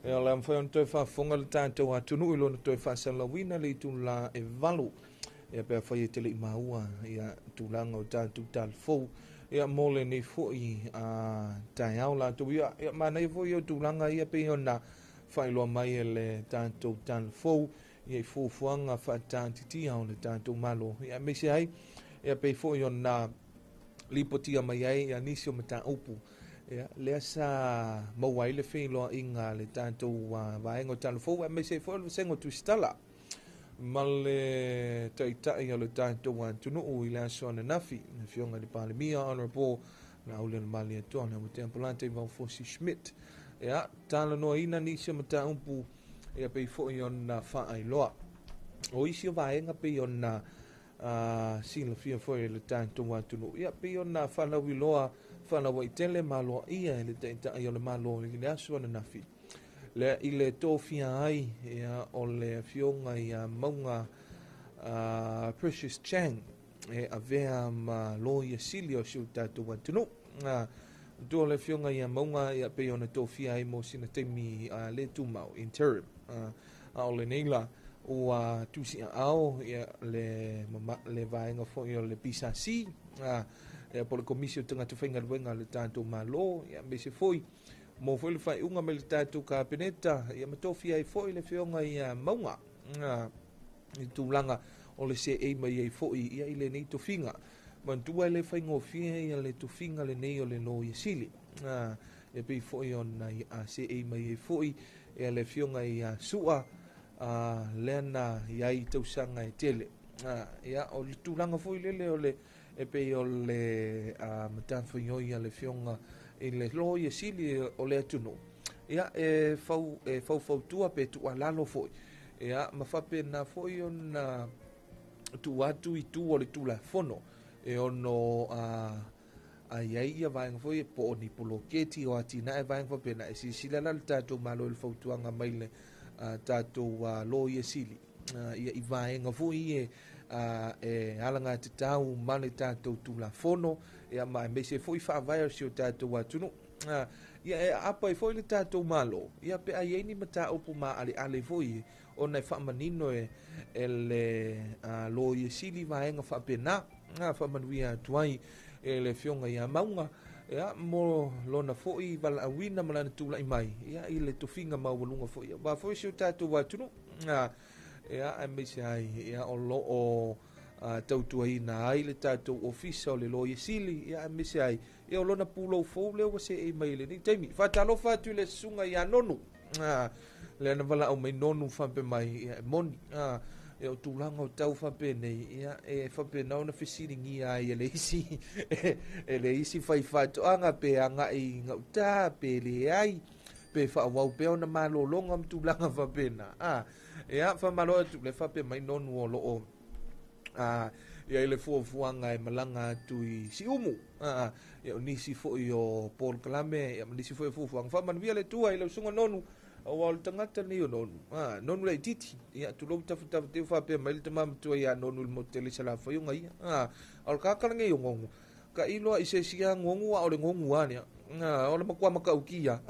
E o le a mafai ona toe faafofoga le tatou atunuu i lona toe faasalalauina le itula e 8. Ia pe afai e te le i maua ia tulaga o tatou tala fou ia mo lenei foi taeao latou ia, ia manaia foi o tulaga ia pei ona faailoa mai e le tatou tala fou ia i fuafuaga faataatitia o le tatou Malo ia aemaise ai ia pei foi ona lipotia mai ai ia nisi o mataupu ia lea sa maua ai le feiloaiga a le tatou vaega o tala fou aemaise ai foi o le vasega o Tusitala ma le taitai o le tatou atunuu i le aso ananafi, le afioga i le Palemia Honourable Laaulialemalietoa Leaumatea Polata Vaufosi Schmidt. Ia, talanoaina nisi o mataupu ia pei foi ona faailoa. O isi o vaega pei ona silafia foi e le tatou atunuu, ia pei ona faalauiloa faalauaitele ma aloaia e le taitai o le Malo i le aso ananafi. Lea i le tofia ai ia o le afioga ia Mauga Precious Chang e avea ma loia sili o si o tatou atunuu. Matua o le afioga ia Mauga ia pei ona tofia ai mo sina taimi le tumau interim. A o lenei la ua tusiaao ia le, le vaega foi o le PSC ia po o le Komisi o Tagata Faigaluega a le tatou Malo ia aemaise foi mo foi le faaiuga mai le tatou Kapeneta ia ma tofia ai foi le afioga ia Mauga i tulaga o le seei mai ai foi ia i lenei tofiga. Manatua e le faigofie ia le tofiga lenei o le Loia Sili. E pei foi ona ia seei mai ai foi ia le afioga ia Sua lea na i ai tausaga e tele. Ia, o le tulaga foi lele o le e pei o le matafaioi a le afioga i le Loia Sili o le atunuu. Ia, e fau, e faufautua pe tuualalo foi. Ia, ma faapena foi ona tuu atu i tu o le Tulafono e ono ai ai ia vaega foi po o ni poloketi o atinae vaega faapena e silasila la le tatou Malo i le fautuaga mai le tatou Loia Sili ia i vaega foi ia e alagatatau ma le tatou Tulafono ia ma aemaise foi faavae o si o tatou atunuu. Ia e aapa ai foi le tatou Malo ia pe a i ai ni mataupu maaleale foi ona e faamanino e le Loia Sili vaega faapena. Faamanuia atu ai e le afioga ia Mauga ia mo lona foi valaauina ma lana tulai mai ia i le tofiga maualuga foi aua foi si o tatou atunuu ia aemaise ai ia o loo tautuaina ai le tatou ofisa o le Loia Sili ia aemaise ai ia o lona pulou fou lea ua seei mai i lenei taimi. Faatalofa atu i le susuga ia Nonu. Lea na valaau mai Nonu faapea mai ia e moni. Ia o tulaga o tau faapenei ia e faapena ona fesiligia ai e le isi e le isi fai faatoaga pe agai i gauta pe leai pe faaauau pea ona malologa ma tulaga faapena. Ia faamalo atu le faapea mai Nonu o loo ia i le fuafuaga e malaga atu i Siumu. Ia o nisi foi o polokalame ia ma nisi foi o fuafuaga. Faamanuia le Atua i lau susuga Nonu, aua o le tagata lenei o Nonu. Nonu laitiiti. Ia tulou tafatafa teu faapea mai le tama matua ia Nonu i le motu tele i Salafai o ia. O le kaka lenei o Nonu. Ka iloa i se isi aguagu a o le Nonu lava lea. O le matua matautia.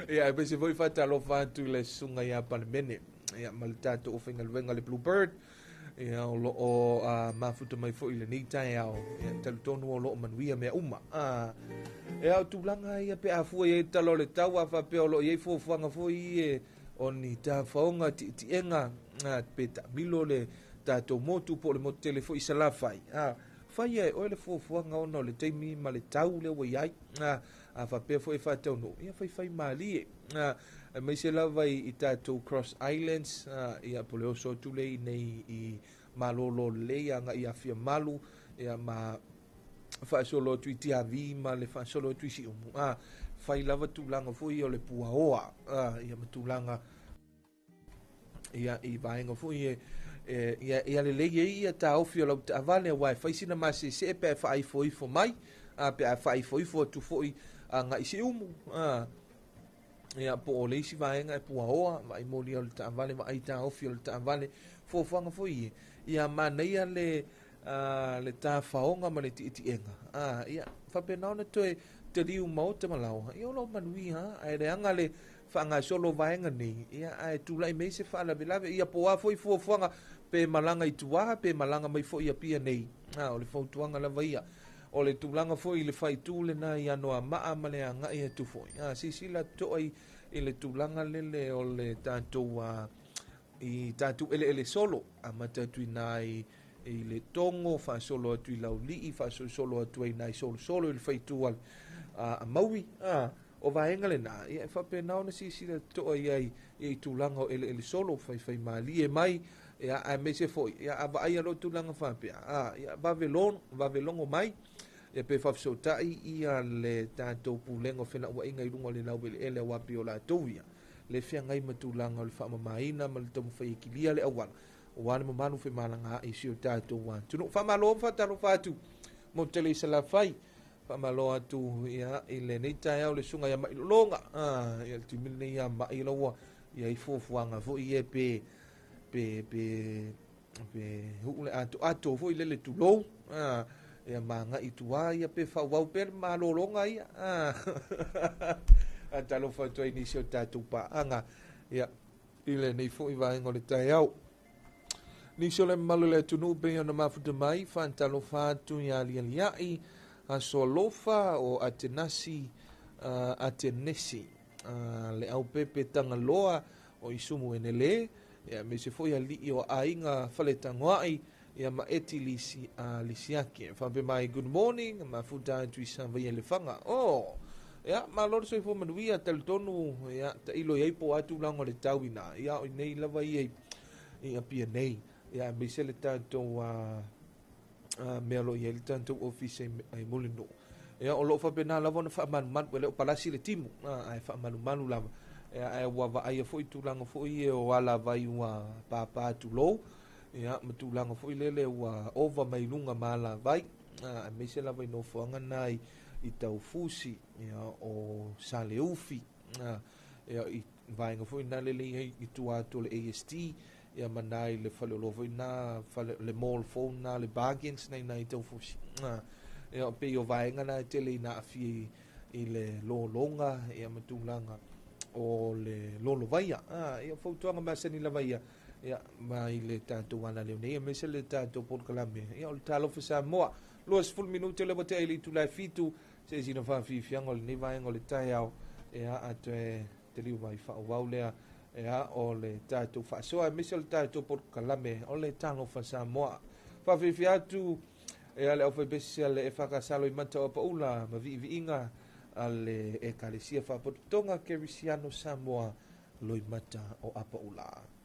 Ia e pese foi faatalofa atu i le susuga ia Palemene. Ia ma le tatou aufaigaluega le Bluebird. Ia o loo mafuta mai foi i lenei taeao. Ia talitonu o loo manuia mea uma. Ia o tulaga ia pe a fua i ai tala o le tau a faapea o loo i ai fuafuaga foi e o ni tafaoga ti'iti'ega pe ta'amilo le tatou motu po o le motu tele fo'i Salafai faia e oe le fuafuaga ona o le taimi ma le tau lea ua iai a faapea fo'i e fa'ataunu'u ia faifai malie aemaise lava i tatou Cross Islands ia po le oso atu lea i i malōlō lelei aga'i afia malu ia ma fa'asolo atu i Tiavi ma le fa'asolo atu i Siumu fai lava tulaga fo'i o le puaoa ia ma tulaga ia i vaega fo'i e ia ia lelei ai ia taofi o lau ta'avale auā e fai sina masese pe a fa'aifoifo mai pe a fa'aifoifo atu fo'i aga'i Siumu ia po o le isi vaega e puaoa vaai molia o le ta'avale vaai taofi o le ta'avale fuafuaga fo'i ia manaia le le tafaoga ma le ti'iti'ega ia faapena ona toe taliu maota ma laoa ia o loo manuia ae leaga le faagasolo vaega nei ia ae tula'i mai se faalavelave ia po a fo'i fuafuaga pe malaga i tuā pe malaga mai fo'i Apia nei o le fautuaga lava ia o le tulaga fo'i i le faitū lenā i Anoama'a ma le aga'i atu fo'i silasila to'a i le tulaga lele o le tatou i tatou eleele solo amata atu inā i le Togo faasolo atu i Laulii faasolosolo atu ai nai solosolo i le faitū a Maui o vaega lenā ia e faapena ona silasila to'a i ai i tulaga o eleele solo faifai malie mai ia aemaise fo'i ia a vaaia loa tulaga faapea ia vave vave logo mai ia pe faafesoota'i ia le tatou pulega o fela'ua'iga i luga o le laueleele auā pei o latou ia le feagai ma tulaga o le fa'amamāina ma le taumafai e kilia le auala auā le mamalu femalagaa'i si o tatou atunu'u fa'amālō ma fa'atalofa atu mo tele i Salafai fa'amālō atu ia i lenei taeao le susuga ia Ma'ilologa ia le taimi lenei ia ma'i laua ia i fuafuaga fo'i e pe pe pe pe hu'u le ato'ato fo'i lele tulou ia maga'i tuā ia pe fa'auau pea le malōlōga ia talofa atu ai nisi o tatou pa'aga ia i lenei fo'i vaega o le taeao nisi o le mamalu le atunu'u pei ona mafuta mai fa'atalofa atu ia alialia'i aso alofa o Atenasi Atenesi le aupepe tagaloa o Isumu Enele ia aemaise fo'i ali'i o aiga Faletagoa'i ia ma Eti Lisi Lisiake fa'apea mai good morning mafuta atu i Savaia Lefaga o ia malo le soifua manuia talitonu ia ta'ilo iai po o a tulaga o le tau inā ia o inei lava ia i Apia nei ia aemaise le tatou mea o lo o i ai le tatou ofisa i Mulinu'u ia o lo'o faapena lava ona fa'amalumalu e le o palasi le timu ae fa'amalumalu lava ia ae ua va'aia fo'i tulaga fo'i e o alavai ua pāpā tulou ia ma tulaga fo'i lele ua ova mai luga ma alavai aemaise lava i nofoaga na i Taufusi ia o Saleufi ia i vaega fo'i na lele i i tua atu o le ASD ia ma na i le faleoloa fo'i na fale le mall phone na le bargains na i Taufusi ia pei o vaega na e tele ina a'afia i le lologa ia ma tulaga o le lolovaia ia fautuaga masani lava ia ia mai le tatou alaleo nei aemaise le tatou polokalame ia o le Talofa Samoa 20 minute le ua te'a i le itula e 7 se sina fa'afiafiaga o lenei vaega o le taeao ia a toe taliu mai fa'auau lea ia o le tatou fa'asoa aemaise o le tatou polokalame o le Talofa Samoa fa'afiafia atu ia le aufaipesi a le EFKS Loimata o Apaula ma vi'ivi'iga a le Ekalesia Fa'apotopotoga Kerisiano Samoa Loimata o Apaula.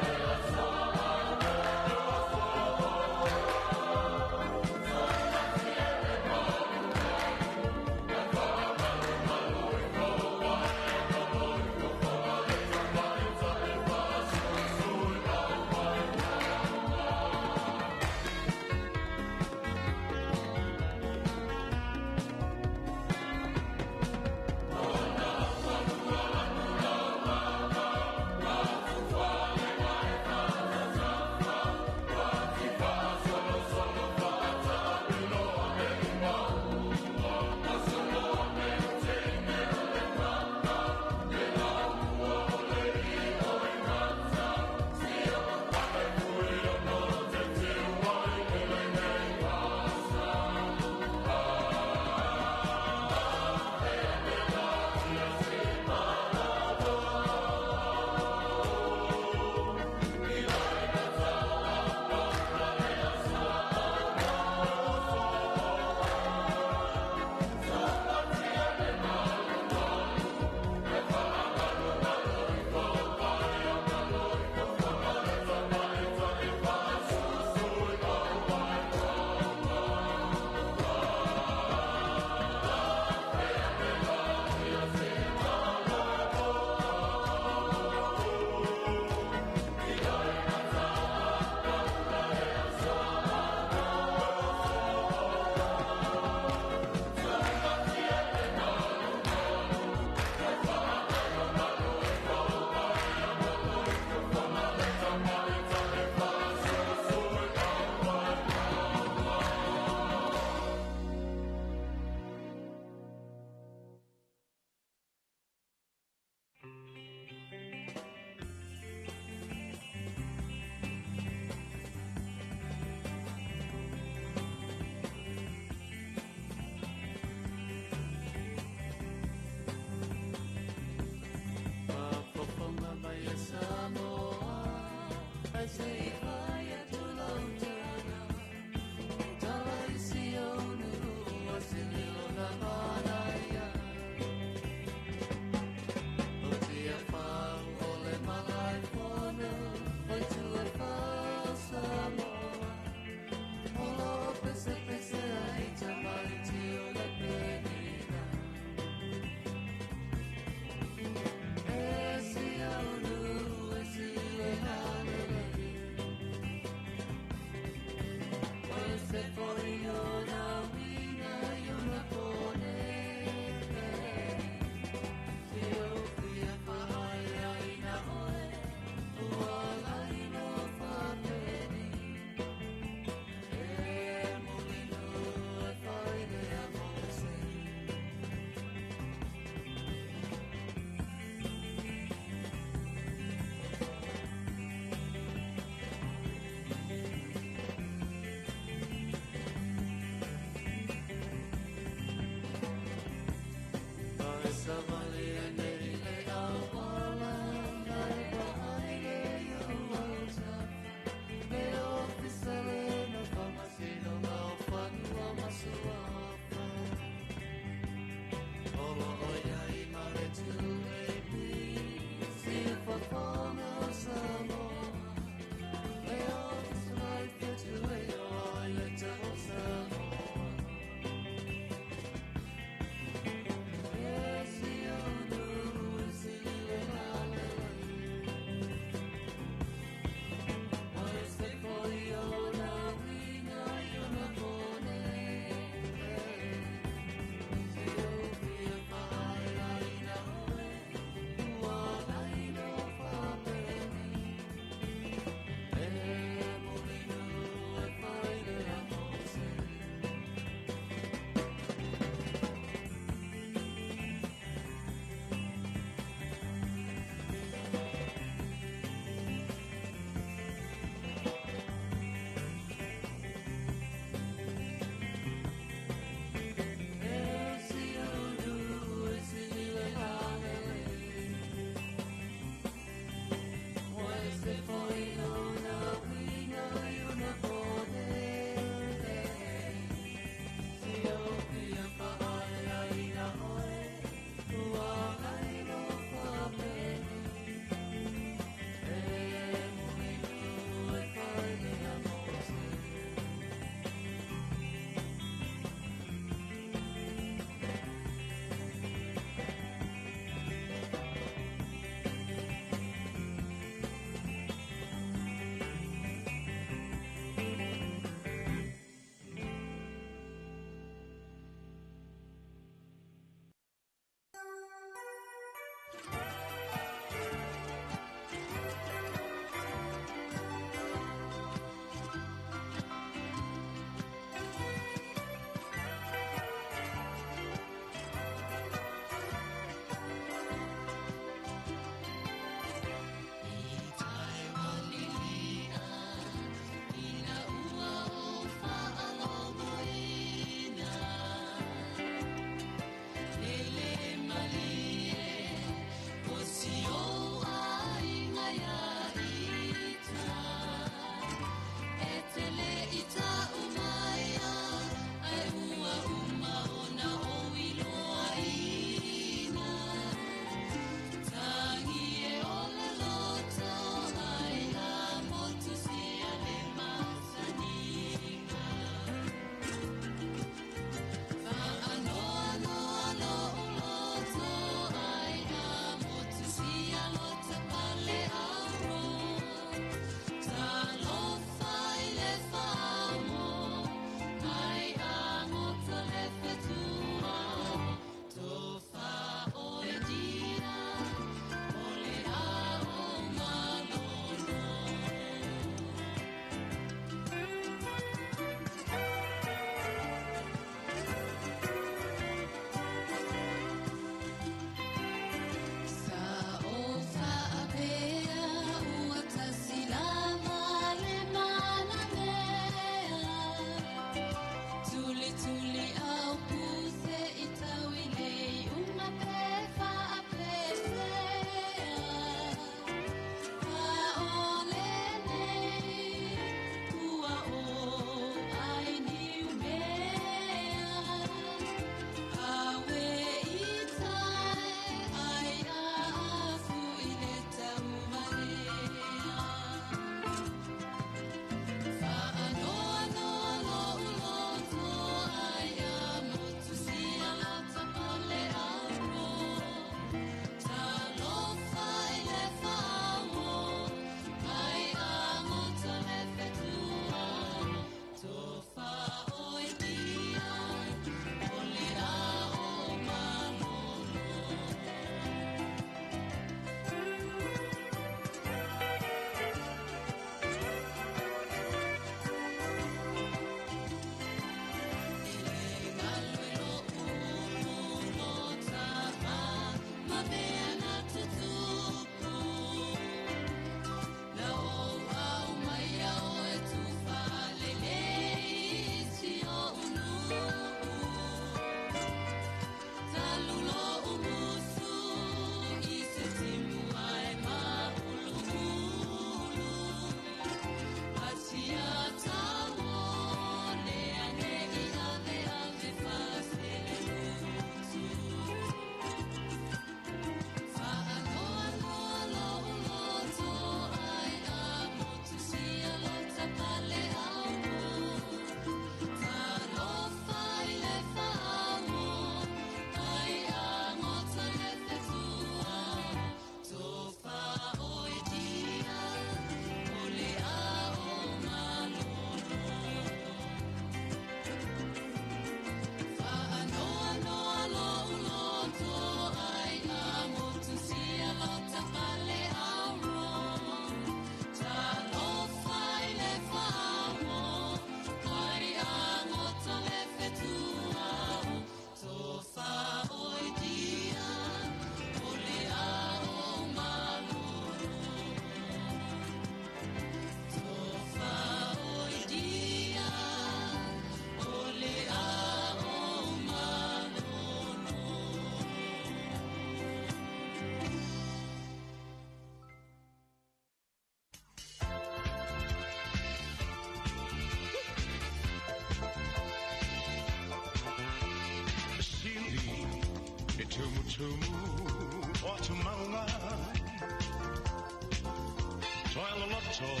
loloto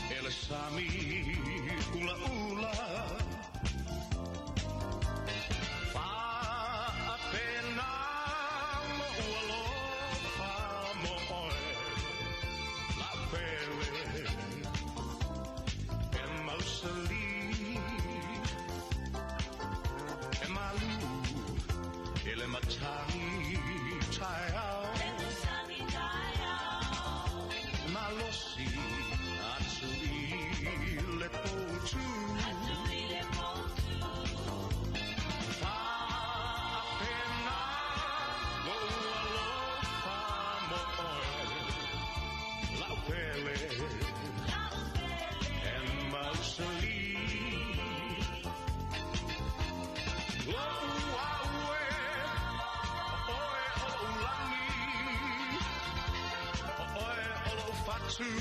e le sami ula ula. Faapena lo'u alofa mo oe la'u pele e mausali e malu e le matagi taeao malosi atu i le poutu. Faapena lou alofa mo oe la'u pele e mausali. Lo'u au e oe o lo'u lagi o oe o lo'u fatu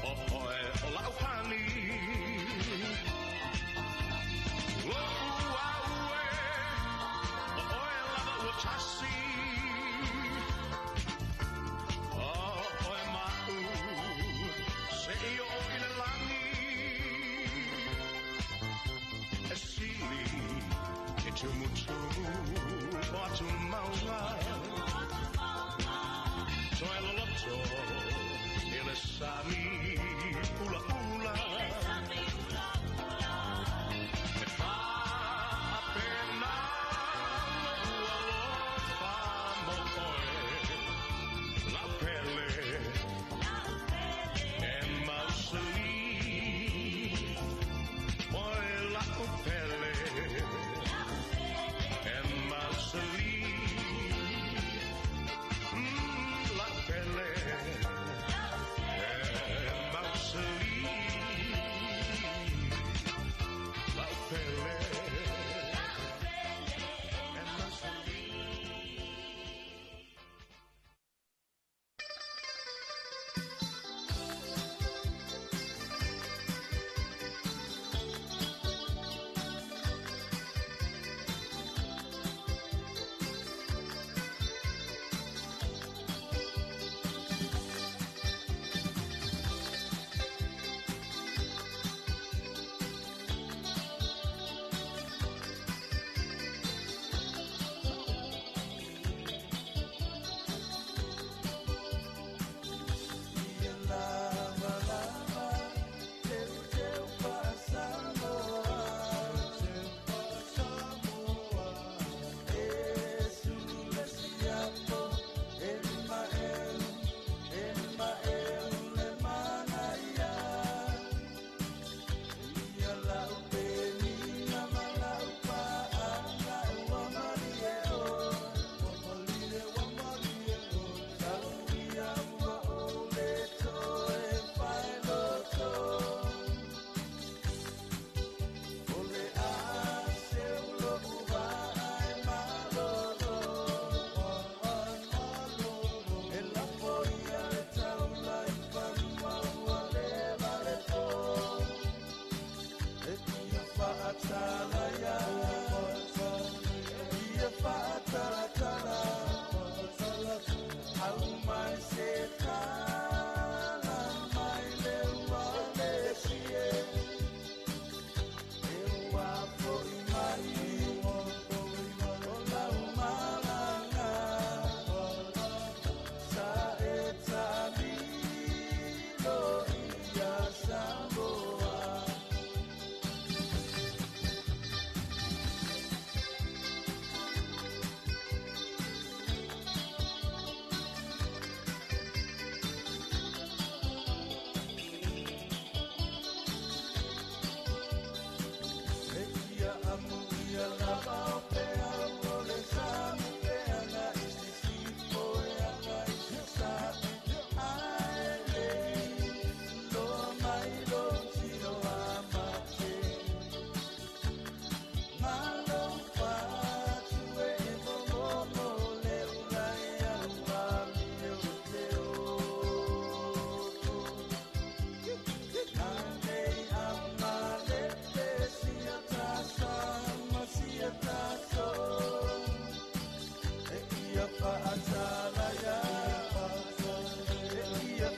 o oe o la'u pani. Lo'u au e o oe lava ua tasi o oe ma'u se'i o'o i le lagi e sili e tumutumu o atu mauga toe loloto e le sami ula ula. E faapena lo'u alofa mo oe la'u pele e mausali. Oe la'u pele e mausali. La'u pele e mausali. La'u pele e mausali. Ia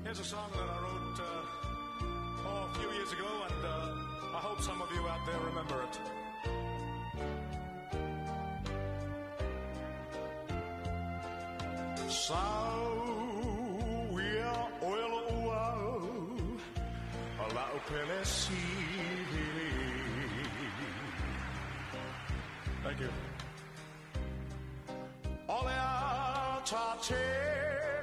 Here's a song that I wrote a few years ago, and I hope some of you out there remember it. Sau ia oelo ua lau pele sili. Thank you. Ole a ta te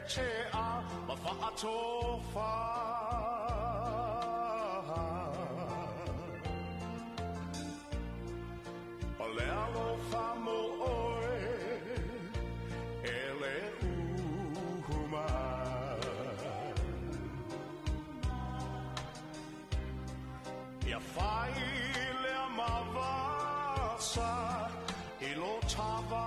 te a ma whaatofa. Ole alofa mo oe ele uhuma. Ia whai lea mavasa i lo tava.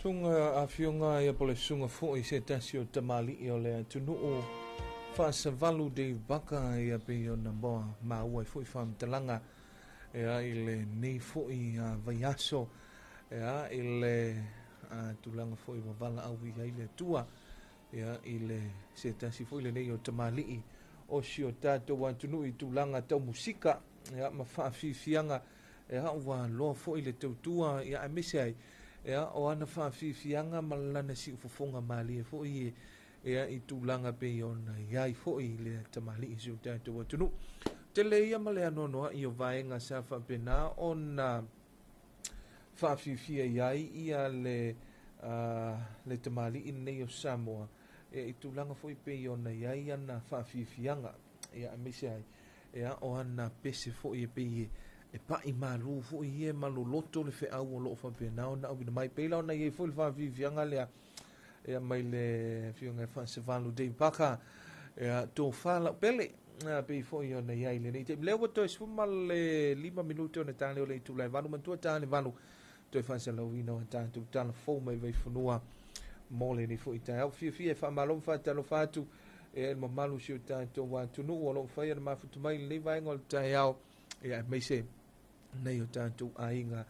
Sunga afionga ia pole sunga foi se tasi o tamali o le atunuu faasavalu Dave Baka ia pe ona moa maua foi faamatalaga ia i lenei foi vaiaso ia i le tulaga foi ua valaau ai le Atua ia i le se tasi foi lenei o tamalii o si o tatou atunuu i tulaga tau musika ia ma faafiafiaga ia ua loa foi le tautua ia aemaise ai ia o ana faafiafiaga ma lana siufofoga malie foi ia i tulaga pei ona iai foi le tamalii si o tatou atunuu. Tele ia ma le anoanoa i o vaega sa faapena ona faafiafia iai ia le tamalii lenei o Samoa ia i tulaga foi pei ona iai ana faafiafiaga ia aemaise ai ia o ana pese foi e pei e pa'i malu foi ia ma loloto le feau o loo faapena ona auina mai pei la ona iai foi le faafiafiaga lea ia mai le afioga e Faasavalu Dave Baka ia tofa lau pele pei foi ona iai lenei taimi lea ua toe 15 minute ona tale o le itula e 8 matua tale 8 toe faasalauina o tatou tala fou mai vaifanua mo lenei foi taeao. Fiafia e faamalo ma faatalofa atu e le mamalu si o tatou atunuu o loo faia le mafuta mai lenei vaega o le taeao ia aemaise nei o tatou aiga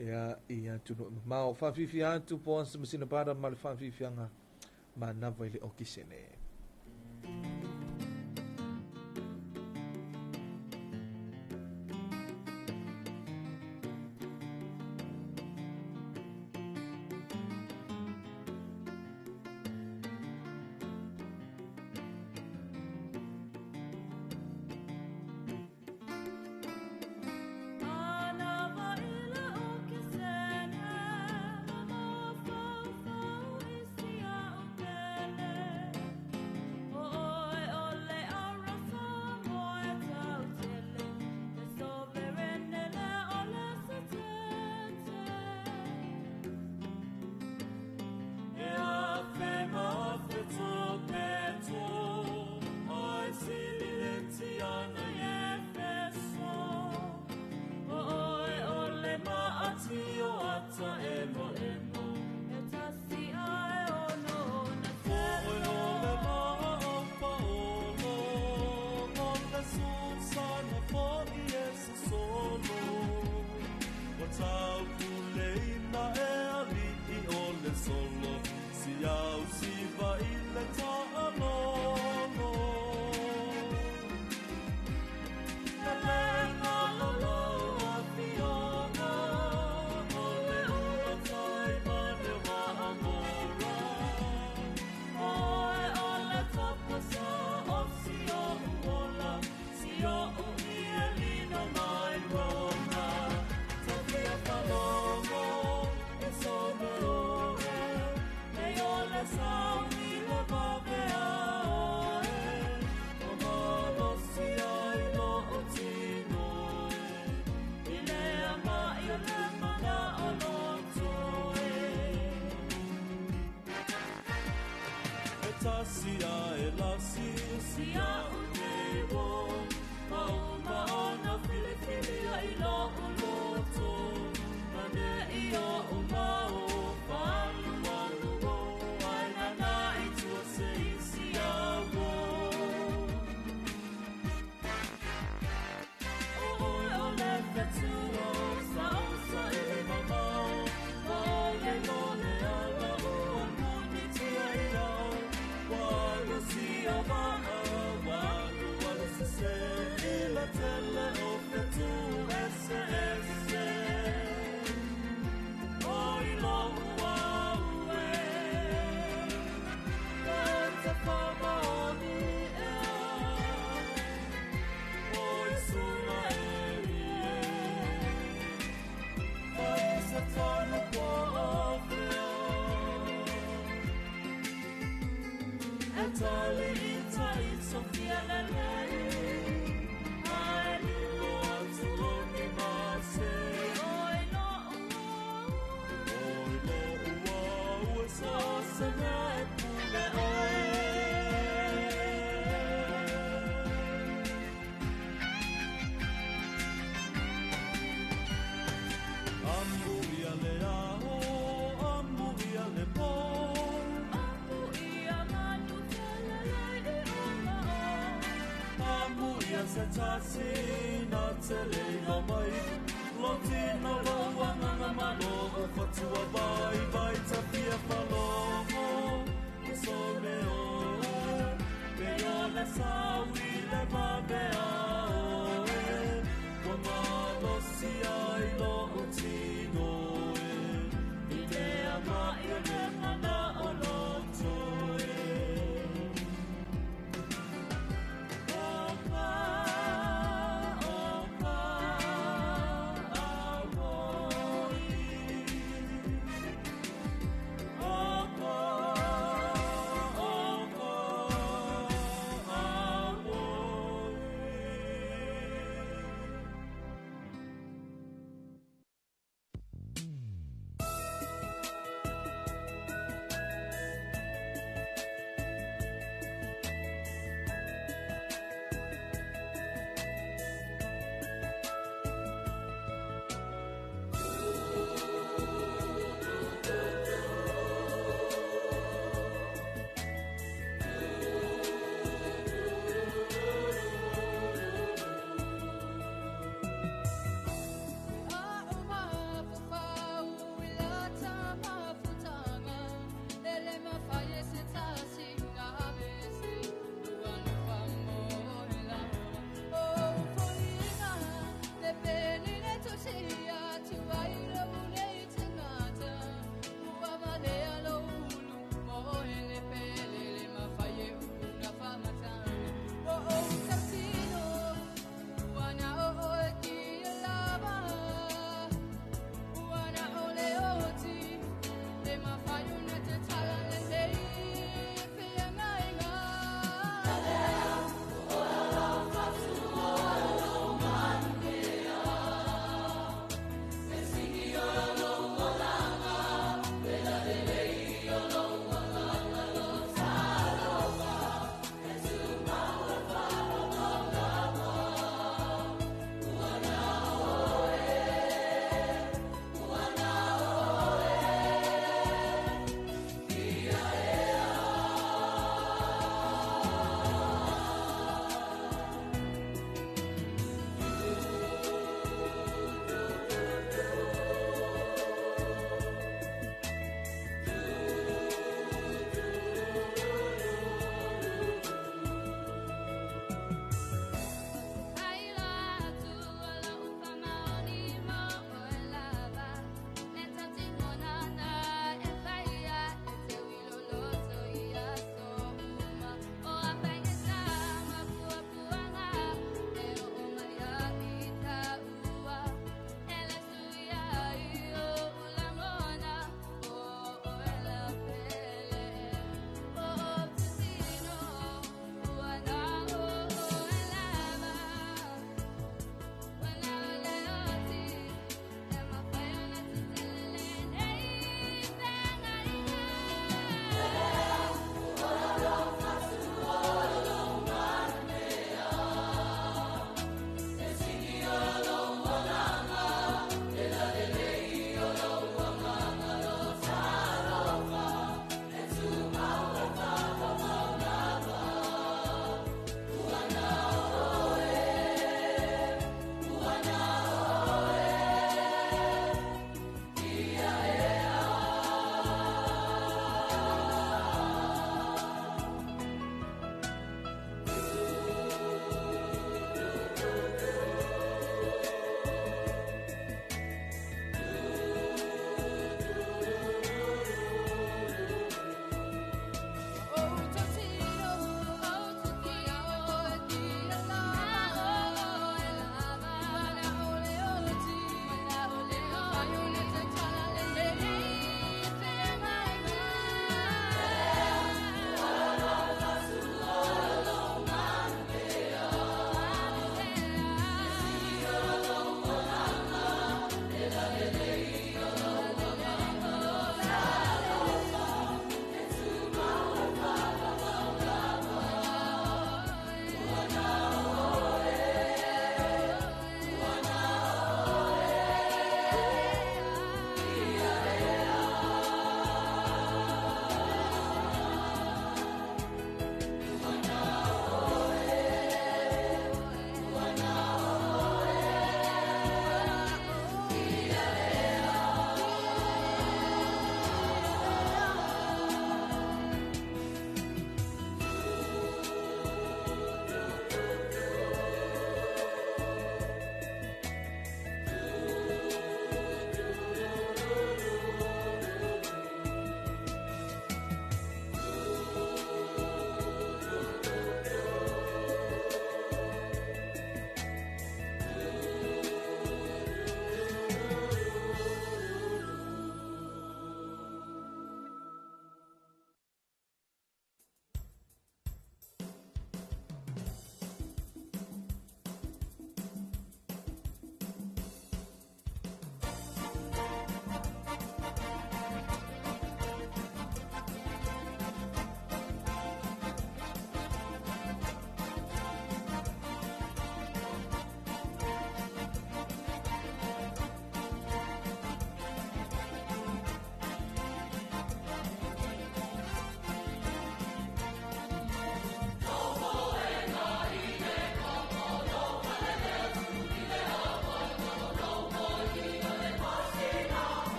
Ia i atunuu mamao. Faafifia atu po asa masina para ma le faafifiaga manava i le okisene.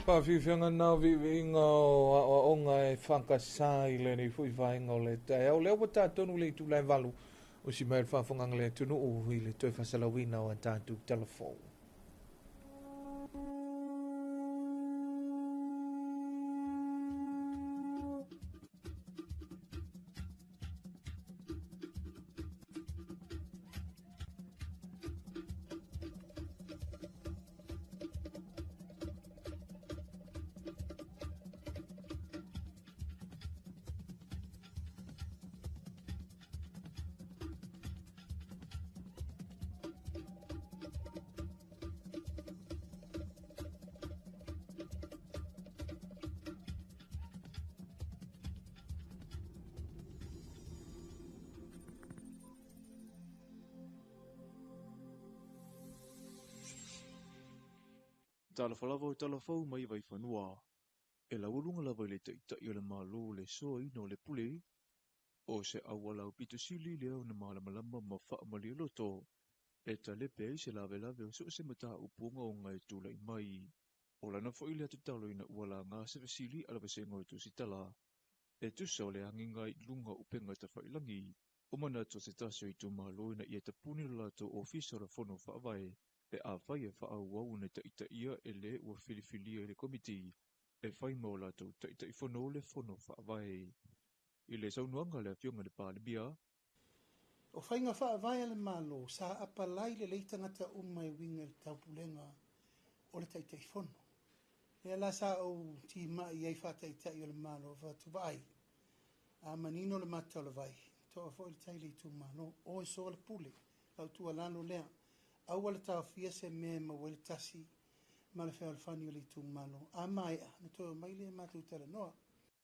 Faafiafiaga na viiviiga o aoaoga e fakasā i lenei fo'i vaega o le taeao lea ua tatonu le itula e 8 o si mai le faafogaga le atunuu i le toe faasalauina o a tatou talafou. Talofa lava o talafou mai Vaifanua. E laualuga lava i le taʻitaʻi o le Malo le soaina o le pule, o se auala aupito sili lea ona malamalama ma faamalialoto, e talepe ai se lavelave o so o se mataupu ogaoga e tulaʻi mai. O lana foʻi lea tatalo ina ua lagā se fesili a le vasega o Tusitala. E tusa o le agiga i luga o upega tafailagi, o manatu o se tasi o itumalo ina ia tapuni lo latou ofisa o le fono faavae, pe afai e faaauau ona taʻitaʻia e lē ua filifilia i le komiti e fai ma o latou taʻitaʻifono le fono faavae. I le saunoaga a le afioga i le Palemia, O faiga faavae a le Malo sa apalai lelei tagata uma e uiga i le taupulega o le Taitaifono. Lea la sa ou timai ai faataitai o le Malo faatuvaai. A manino le mata o le vai, toa foi le tai le itumalo, o e soa le pule, lau tuualalo lea. Aua le taofia se mea e maua ai le tasi ma le fealofani o le itumalo. A maea, ona toe omai lea matou talanoa.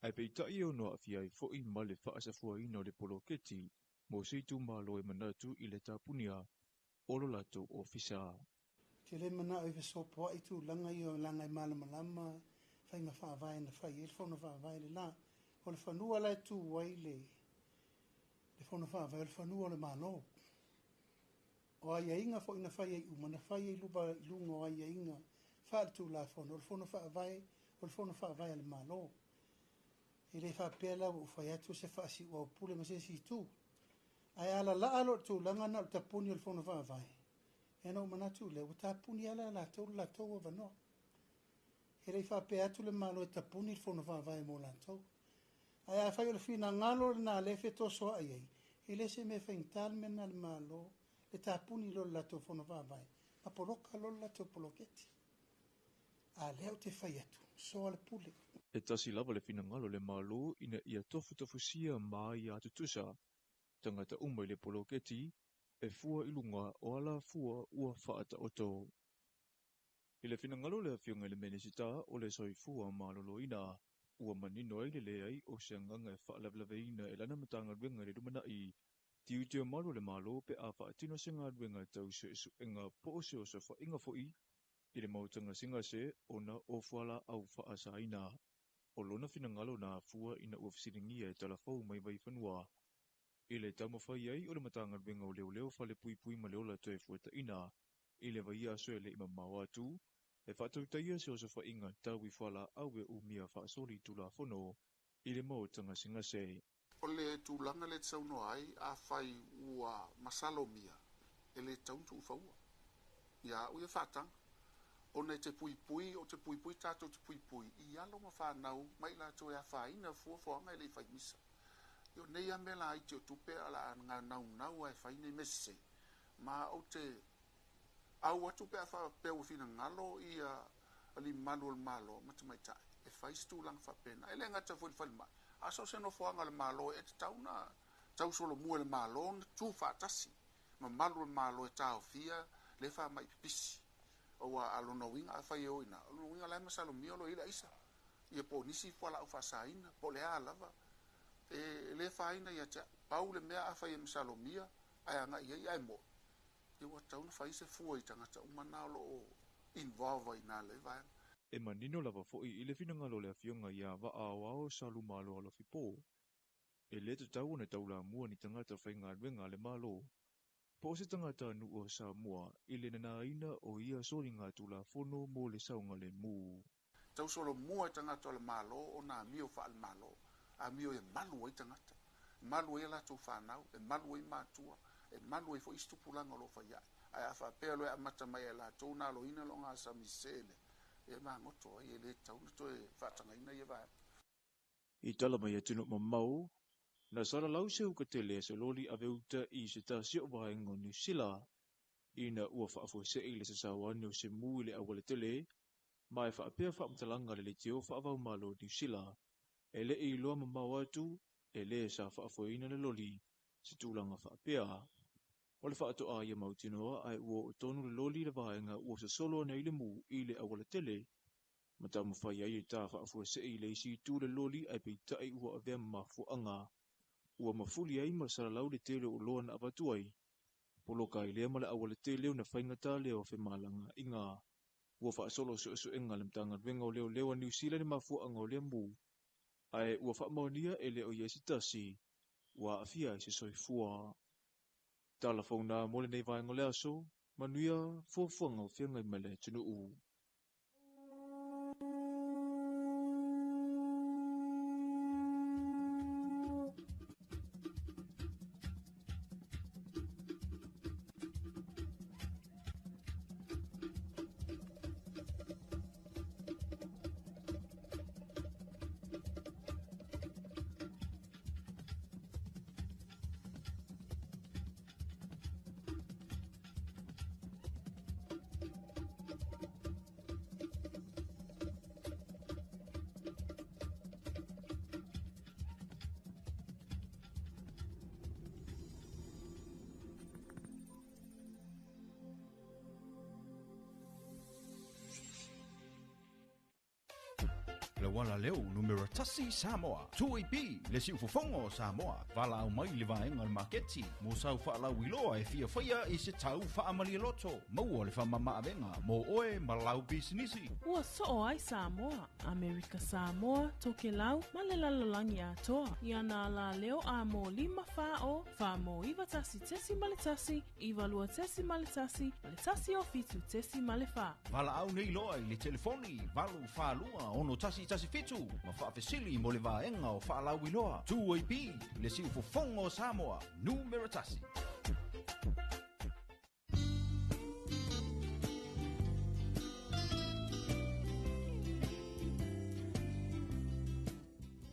Ae peitai e ono aafia ai foʻi ma le faasafuaina o le poloketi mo se itumalo e manatu i le tapunia o lo latou ofisa. Ou te le manao e fesopoai tulaga ia o laga e malamalama faiga faavae na fai ai le fono faavae le la. O le fanua la e tu ai le fono faavae, o le fanua o le Malo. O aiaiga foi na fai ai uma, na fai ai luga i luga o aiaiga faaletulafono, o le fono faavae, o le fono faavae a le Malo. E le faapea la ua ou fai atu se faasiuaupule ma se isi itu. Ae a lalaa loa le tulaga na o le tapuni o le fono faavae, ia ona ou manatu lea, ua tapuni lava e latou le latou avanoa. E le i faapea atu le Malo e tapuni le fono faavae mo latou. Ae afai o le finagalo lena lea e fetosoaʻi ai, e le se mea faigata le mea lena a le Malo le tapuni loa le latou fono faavae, ma poloka loa le latou poloketi. A lea ou te fai atu, soa le pule. E tasi lava le finagalo o le Malo ina ia tofutofusia ma aia tutusa tagata uma i le poloketi e fua i luga o alafua ua faataoto. I le finagalo o le afioga i le Minisita o le Soifua Maloloina, ua manino ai le leai o se agaga e faalavelaveina e lana Matagaluega i le lumanai tiute o malu o le Malo pe a faatino se galuega tau suesuega po o se osofaiga foʻi i le maota gasegase ona o fualaau faasaina. O lona finagalo na afua ina ua fesiligia e talafou mai Vaifanua i le taumafai ai o le Matagaluega o Leoleo Falepuipui ma le Ola toe fuataʻina i le vaiaso e leʻi mamao atu e faatautaia se osofaiga tau i fualaau e umia faasoli tulafono i le maota gasegase. O le tulaga lea e te saunoa ai, afai ua masalomia, e le tatau ona tuufaua. Ia au ia faataga. Ona e te puipui, o te puipui tatou te puipui i alo ma fanau ma i latou e afaina fuafuaga e le i fai misa. Ia o nei lava mea laiti o tupe a o le a naunau lava e fai nei mea sese. Ma ou te au atu pe a faapea ua finagalo ia alii mamalu o le Malo ma tamaitai e fai se tulaga faapena. E le gata foi i le falemai, a so o se nofoaga a le Malo e tatau ona tausolomua e le Malo ona tu faatasi mamalu o le Malo e taofia le faamai pipisi. Aua a lona uiga afai e o i ina, o lona uiga o la e masalomia o lo o i ai le aisa, ia po o nisi fualaau faasaina, po o le a lava, e le afaina ia te au. Pau le mea afai e masalomia ae agai i ai ae moe, ia ua tatau ona fai se fua i tagata uma na o lo o involve ai i ina i le vaega. E manino lava foʻi i le finagalo o le afioga ia Vaaoao Salumalo Alofipo, e lē tatau ona taulamua ni tagata faigaluega a le Malo po o se tagatanuu o Samoa i le nanaina o ia soliga tulafono mo le saogalemu. Tausolomua i tagata o le Malo ona amio faale-Malo, amio e malu ai tagata, e malu ai a latou fanau, e malu ai matua, e malu ai foi isi tupulaga o lo o fai ae. Ae a faapea loa e amata mai e latou ona aloina le ogasami sese lea, e magoto ai, e le tatau ona toe faatagaina ia vaega. I tala mai atunuu mamao, na salalau se ukatele a se loli ave uta i se tasi o vaega o Niu Sila, ina ua faafuasei le sasao ane o se mu i le aualatele, ma e faapea faamatalaga a le leitio faava-o-Malo o Niu Sila, e le i iloa mamao atu e le sa faafoeina le loli se tulaga faapea. O le faatoa ia mautinoa ae ua oo tonu le loli i le vaega ua sosolo ane ai le mu i le aualatele, ma taumafai ai e ta faafuasei i le isi itu le loli ae peitai ua avea ma mafuaaga ua mafuli ai ma salalau le tele o oloa na avatu ai. Poloka ai lea ma le aualatele ona faigata lea o femalagaaiga. Ua faasolo suesuega a le Matagaluega o Leoleo a Niu Sila i le mafuaaga o lea mu, ae ua faamaonia e le o i ai se tasi ua aafia ai se soifua. Tala fou na mo lenei vaega o le aso, manuia fuafuaga o feagai ma le atunuu. Le uala leo numera tasi Samoa. 2AP, le siufofoga o Samoa. Valaau mai i le vaega o le maketi mo sau faalauiloa e fia faia i se tau faamalie loto. Maua le faamamaavega mo oe ma lau pisinisi. Ua soo ai Samoa, Amerika Samoa, Tokelau ma le lalolagi atoa i ana alaleo a mo 5 4 0 4 mo 91.1, 92.1 ma le 107.4. Valaau nei loa i le telefoni 842 6117 ma faafesili mo le vaega o faalauiloa. 2AP, le siufofoga o Samoa, numera tasi.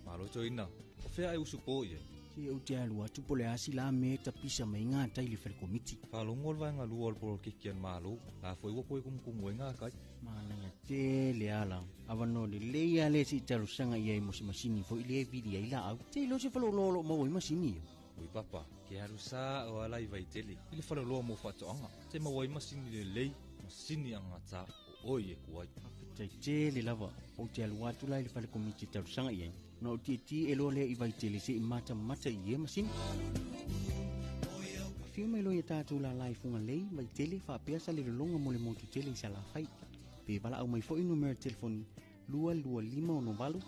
Malo toeaina, o fea e usupo i ai? Se ou te alu atu po o le a sila mea e tapisa mai gatai i le fale komiti. Faalogo le vaega lua o le poloketi a le Malo, la foi ua toe tumutumu ai gatai. Manaia tele ala. Avanoa lelei lava lea se i talosaga i ai mo se masini foi lea e vili ai laau. Te iloa se faleoloa o lo o maua ai masini ia. Ui papa, ke alu sa o ala i Vaitele i le faleoloa mo faatoaga, te maua ai masini lelei, masini agata o oe e ku ai. Faafetai tele lava. Ou te alu atu la i le fale komiti e talosaga i ai. Ona ou tietie loa lea i Vaitele se i matamata i ia masini. Afio mai loa ia tatou lala i Fugalei, Vaitele, faapea Salelologa mo le motu tele i Salafai. Pe valaau mai foi numera telefoni 225 68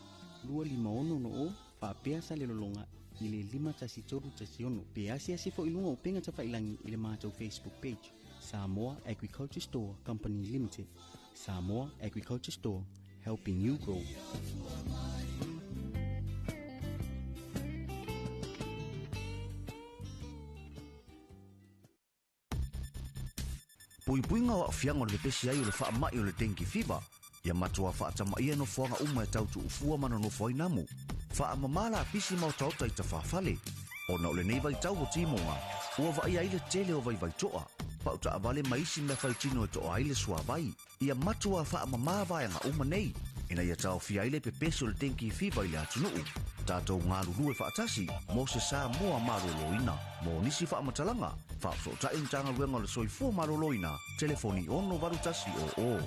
256 60 faapea Salelologa i le 51316. Pe asiasi foi i luga o upega tafailagi i le matou Facebook page, Samoa Agriculture Store Company Limited. Samoa Agriculture Store, helping you grow. Puipuiga o aafiaga o le pepesi ai o le faamai o le dengue fever. Ia matuā faatamaia nofoaga uma e tau tuufua ma nonofo ai namu. Faamamā lapisi ma otaota i tafafale. Ona o lenei vaitau o timoga, ua vaaia ai le tele o vaivaitoa. Pau taavale ma isi mea faitino e toa ai le suavai. Ia matuā faamamā vaega uma nei. Ina ia taofia ai le pepesi o le dengue fever i le atunuu. Tatou galulue faatasi mo se Samoa malōlōina. Mo nisi faamatalaga, faafesootai Matagaluega o le Soifua Malōlōina, telefoni 681 00.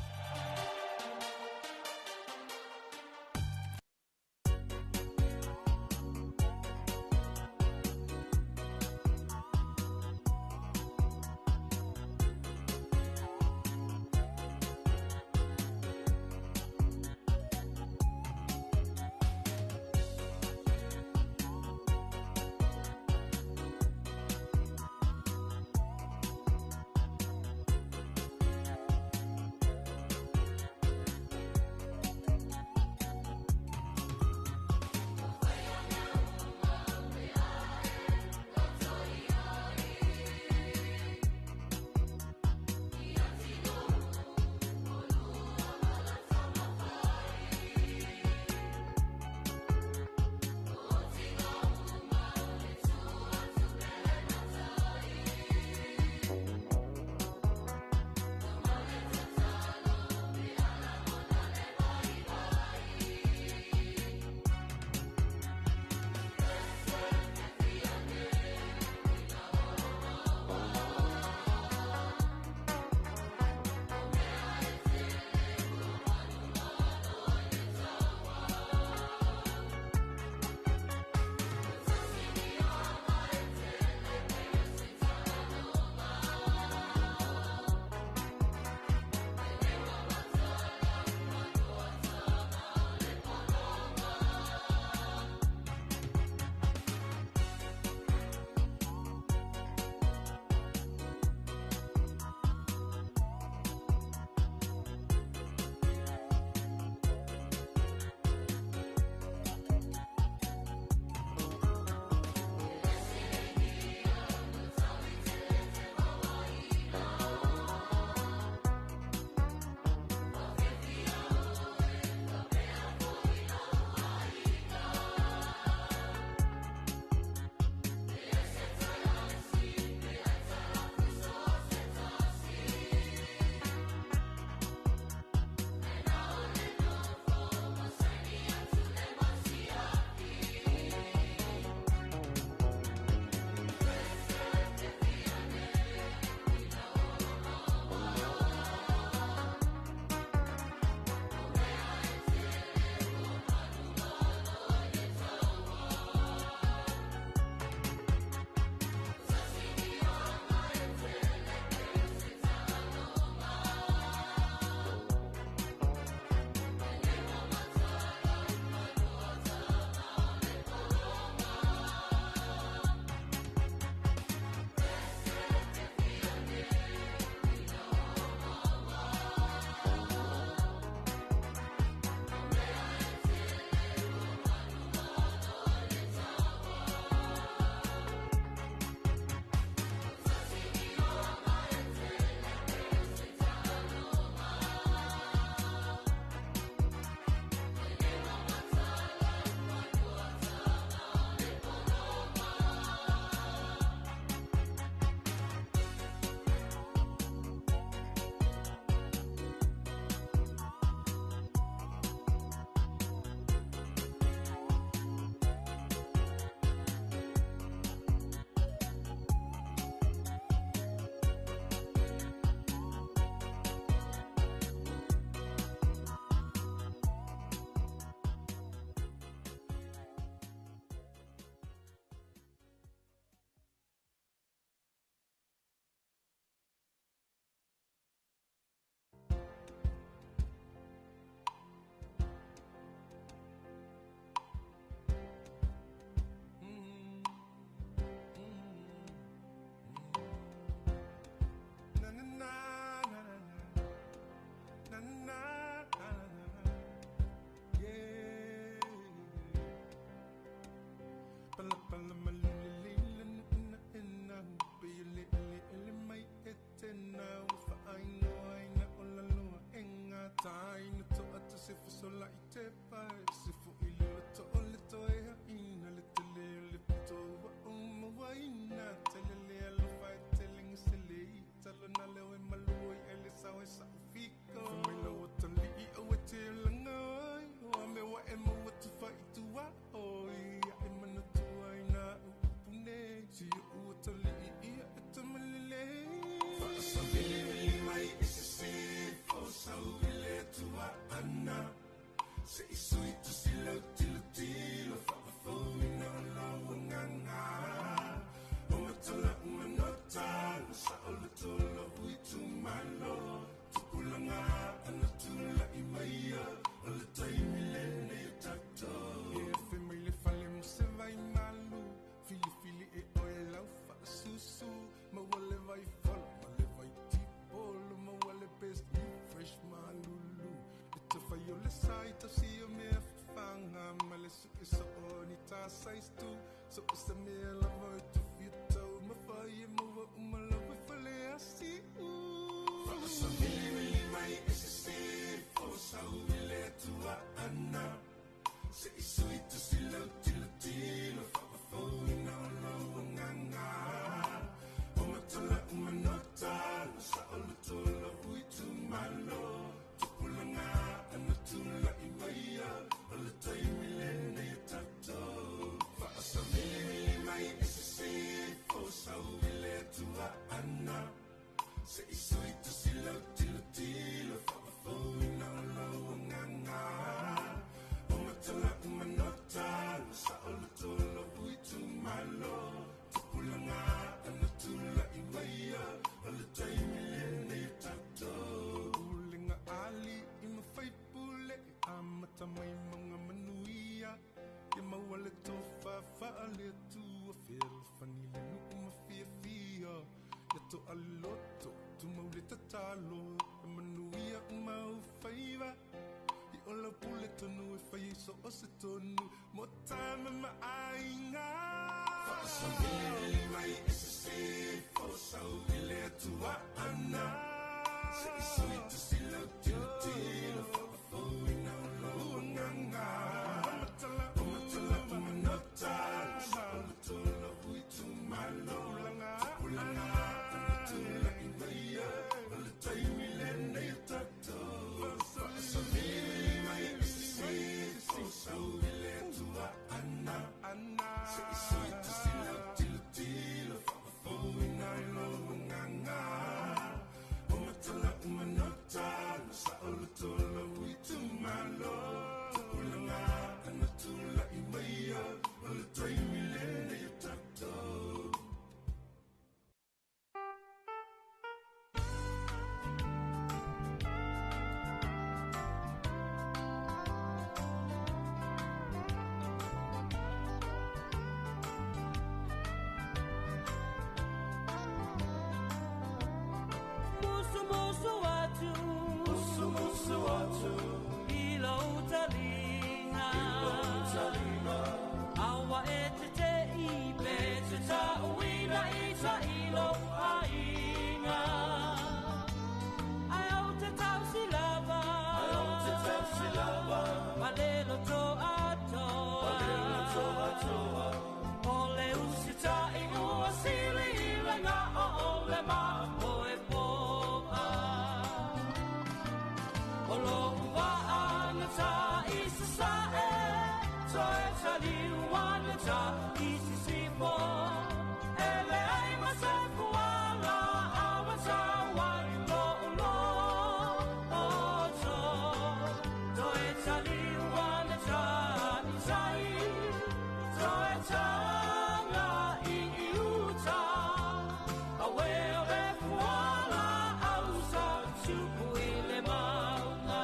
la i te pai Se fo i le loto o le toe haina Le tele o le pito wa o mawaina Tele le alofa e tele ngise le i Talo na leo e malua i ele sao e sa ufiko Fai mai o tali i au e te langa oi Oa me wa e maua tufa i tua oi Ia e manatua i nā upune Si o ua tali i ia e tamalele Whaasavili vili mai i se sifo Sau i le atua ana Se isu i tusi lau tilo tilo Whaafauina o lau anganga O matala umanota Sa o le tolo ui tumalo Tupulanga ana tula i maia O le taimi lene o tatou E fe mai le fale mo se vai malu Fili fili e oe lau whaasusu Maua le vai falo, ma le vai tipolo Maua le best new fresh malulu E te whai o le sai tausi o mea whawhanga Ma le su e so o ni tā size tu So e sa mea lava e tu whia tau Ma whai e maua umalawe whale asi u Whaasavili vili mai i se sifo Sau i le atua ana Se isu i tusi lau tilo tilo Whaafauina o lau anganga O matala umanota Sa o le tolo ui tumalo Tupulanga ana tula i maia O le taimi lene o tatou Whaasavili vili mai i se sifo Sau i le atua ana Se isu i tusi lau tilo tilo Whaafauina o lau anganga O matala umanota Sa o le tolo ui tumalo Tupulanga ana tula i maia O le taimi lene o tatou Ulenga ali i mawhai pule E amata mai maunga manuia Ia maua le tofa whaale atua Fealofani le nuu mafiafia Ia to aloto tumau le tatalo E manuia umau whaiva I ola pule tonu e whai so o se tonu Mo tama maainga Whaasavili vili mai i se sifo Sau i le atua ana Se isu i tusi lau tilo tilo Whaafauina o lau anganga O matala umanota Sa o le tolo ui tumalo Tupulanga ana tula i maia O le taimi lene o tatou Whaasavili vili mai i se sifo Sau i le atua ana Se isu i tusi lau tilo tilo Whaafauina o lau anganga O matala umanota Sa o le tolo ui tumalo Tupulanga ana tula i maia O le taimi lene o tatou Musu musu atu Musu musu atu Ilo utalinga Ilo utalinga Awa e te te i pe te ta uina i ta ilo ainga Ai au te tau si lava Ai au te tau si lava Palelo to atoa Palelo to atoa Ole usita i ua sili i langa o ole ma o e poa O lo ua anga ta i se sa e Toe tali uana ta i se sifo Ele ai ma se kuala awa ta wai lo lo o to Toe tali uana ta i tai Toe tanga i i uta Awe o e kuala ausa Tupu i le maunga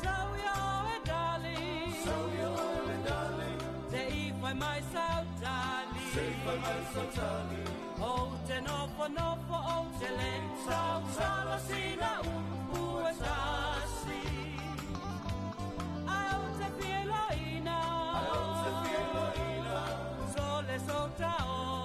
Sau ia o e dali Sau ia o e dali Te i whai mai sau tali Te i whai mai sau tali O te nofo nofo o te le Sau tala sina upu e tasi Ai o te whielo ina Ai o te whielo ina So le so ta o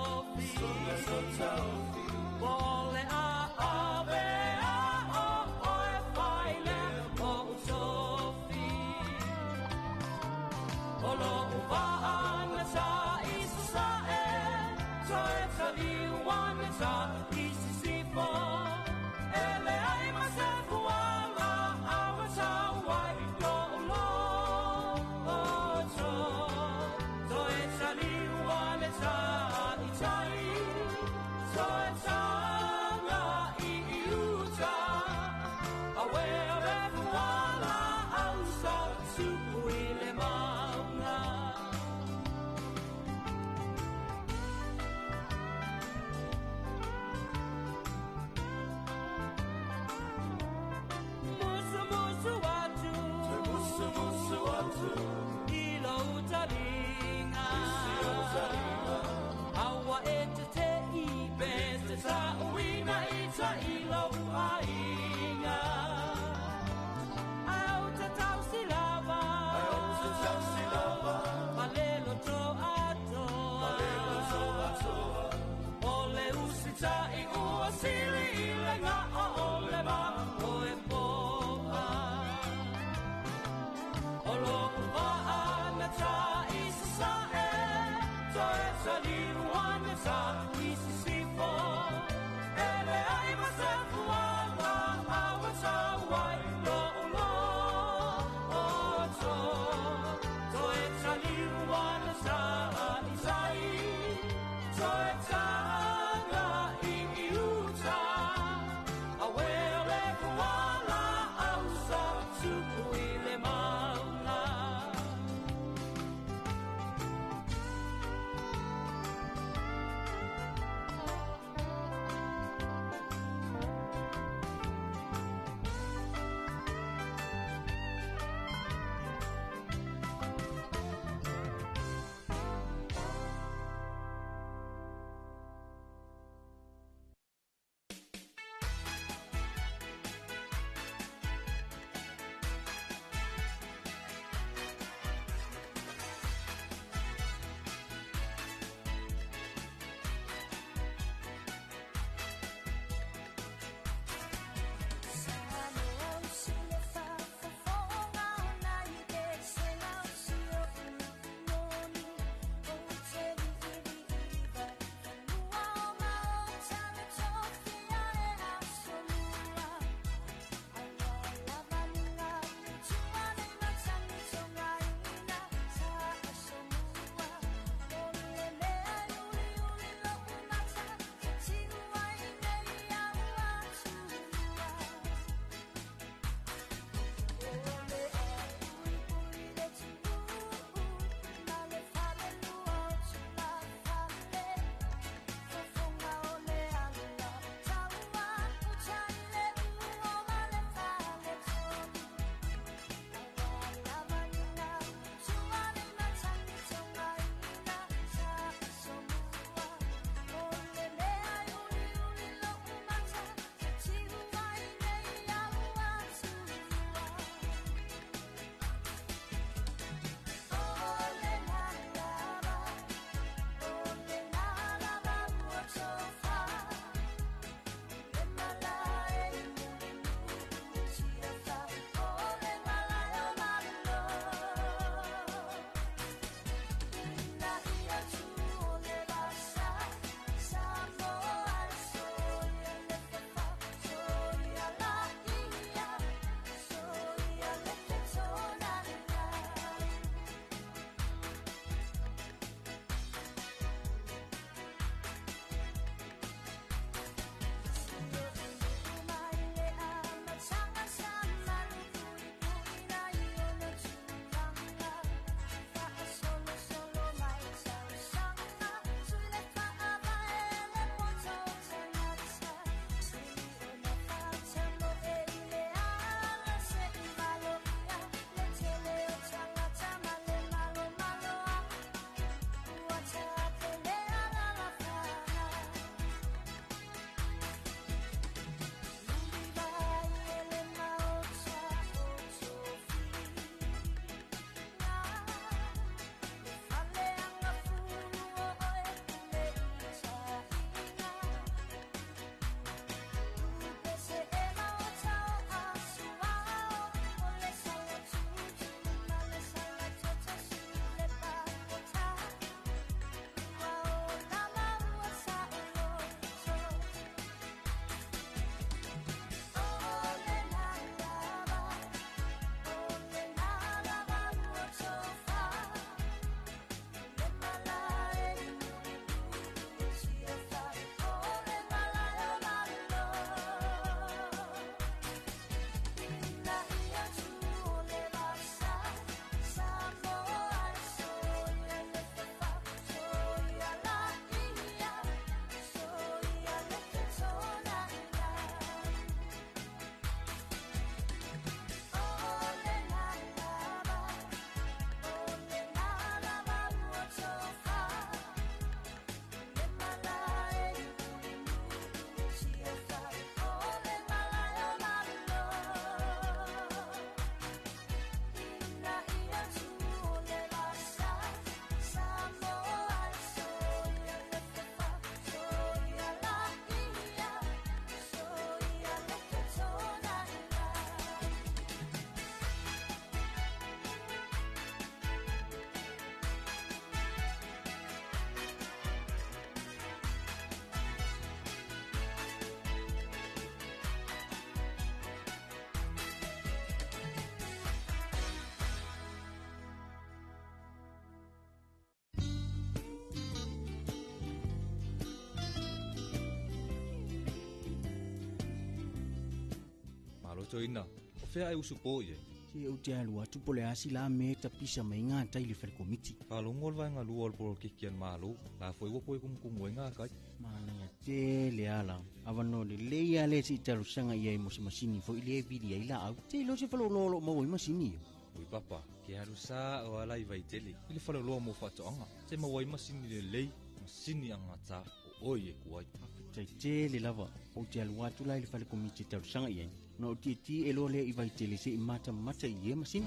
Toeaina, o fea e usupo i ai. Se ou te alu atu po o le a sila mea e tapisa mai ai gatai i le fale komiti. Faalogo le vaega lua o le poloketi a le Malo, la foi ua toe kumukumu ai gatai. Manaia tele ala. Avanoa lelei lava lea se i talosaga i ai mo se masini foi lea e vili ai laau. Te iloa se faleoloa o lo o maua ai masini ia. Oi papa, ke alu sa'o ala i Vaitele i le faleoloa mo faatoaga, se maua ai masini lelei, masini agata o oe e ku ai. Faafetai tele lava, ou te alu atu la i le fale komiti e talosaga i ai, ona ou tietie loa lea i Vaitele se i matamata i ia masini.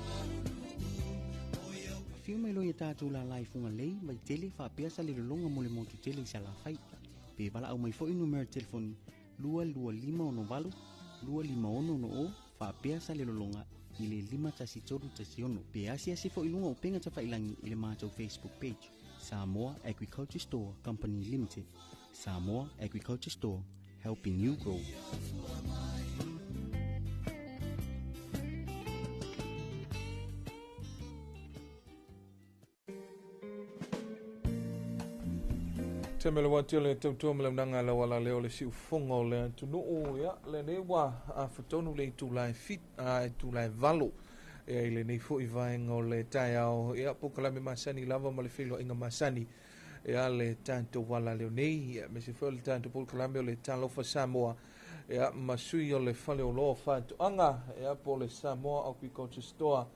Afio mai loa ia tatou lala i Fugalei, Vaitele, faapea Salelologa mo le motu tele i Salafai. Pe valaau mai foi numera telefoni 22568 25660 faapea Salelologa i le 51316 pe asiasi foi i luga o upega tafailagi i le matou Facebook page Samoa Agriculture Store Company Limited. Samoa Agriculture Store, helping you grow. Te mele wā tele tautua ma le unanga lau ala leo le siufofoga o le atunuu ia lenei ua afatonu le itula e fit a itula e 8 ia i lenei foi vaega o le taeao ia polokalame masani lava ma le feiloaiga masani ia le tatou ala leo nei ia aemaise foi o le tatou polokalame o le Talofa Samoa ia ma sui o le faleoloa o faatoaga ia po o le Samoa Agriculture Store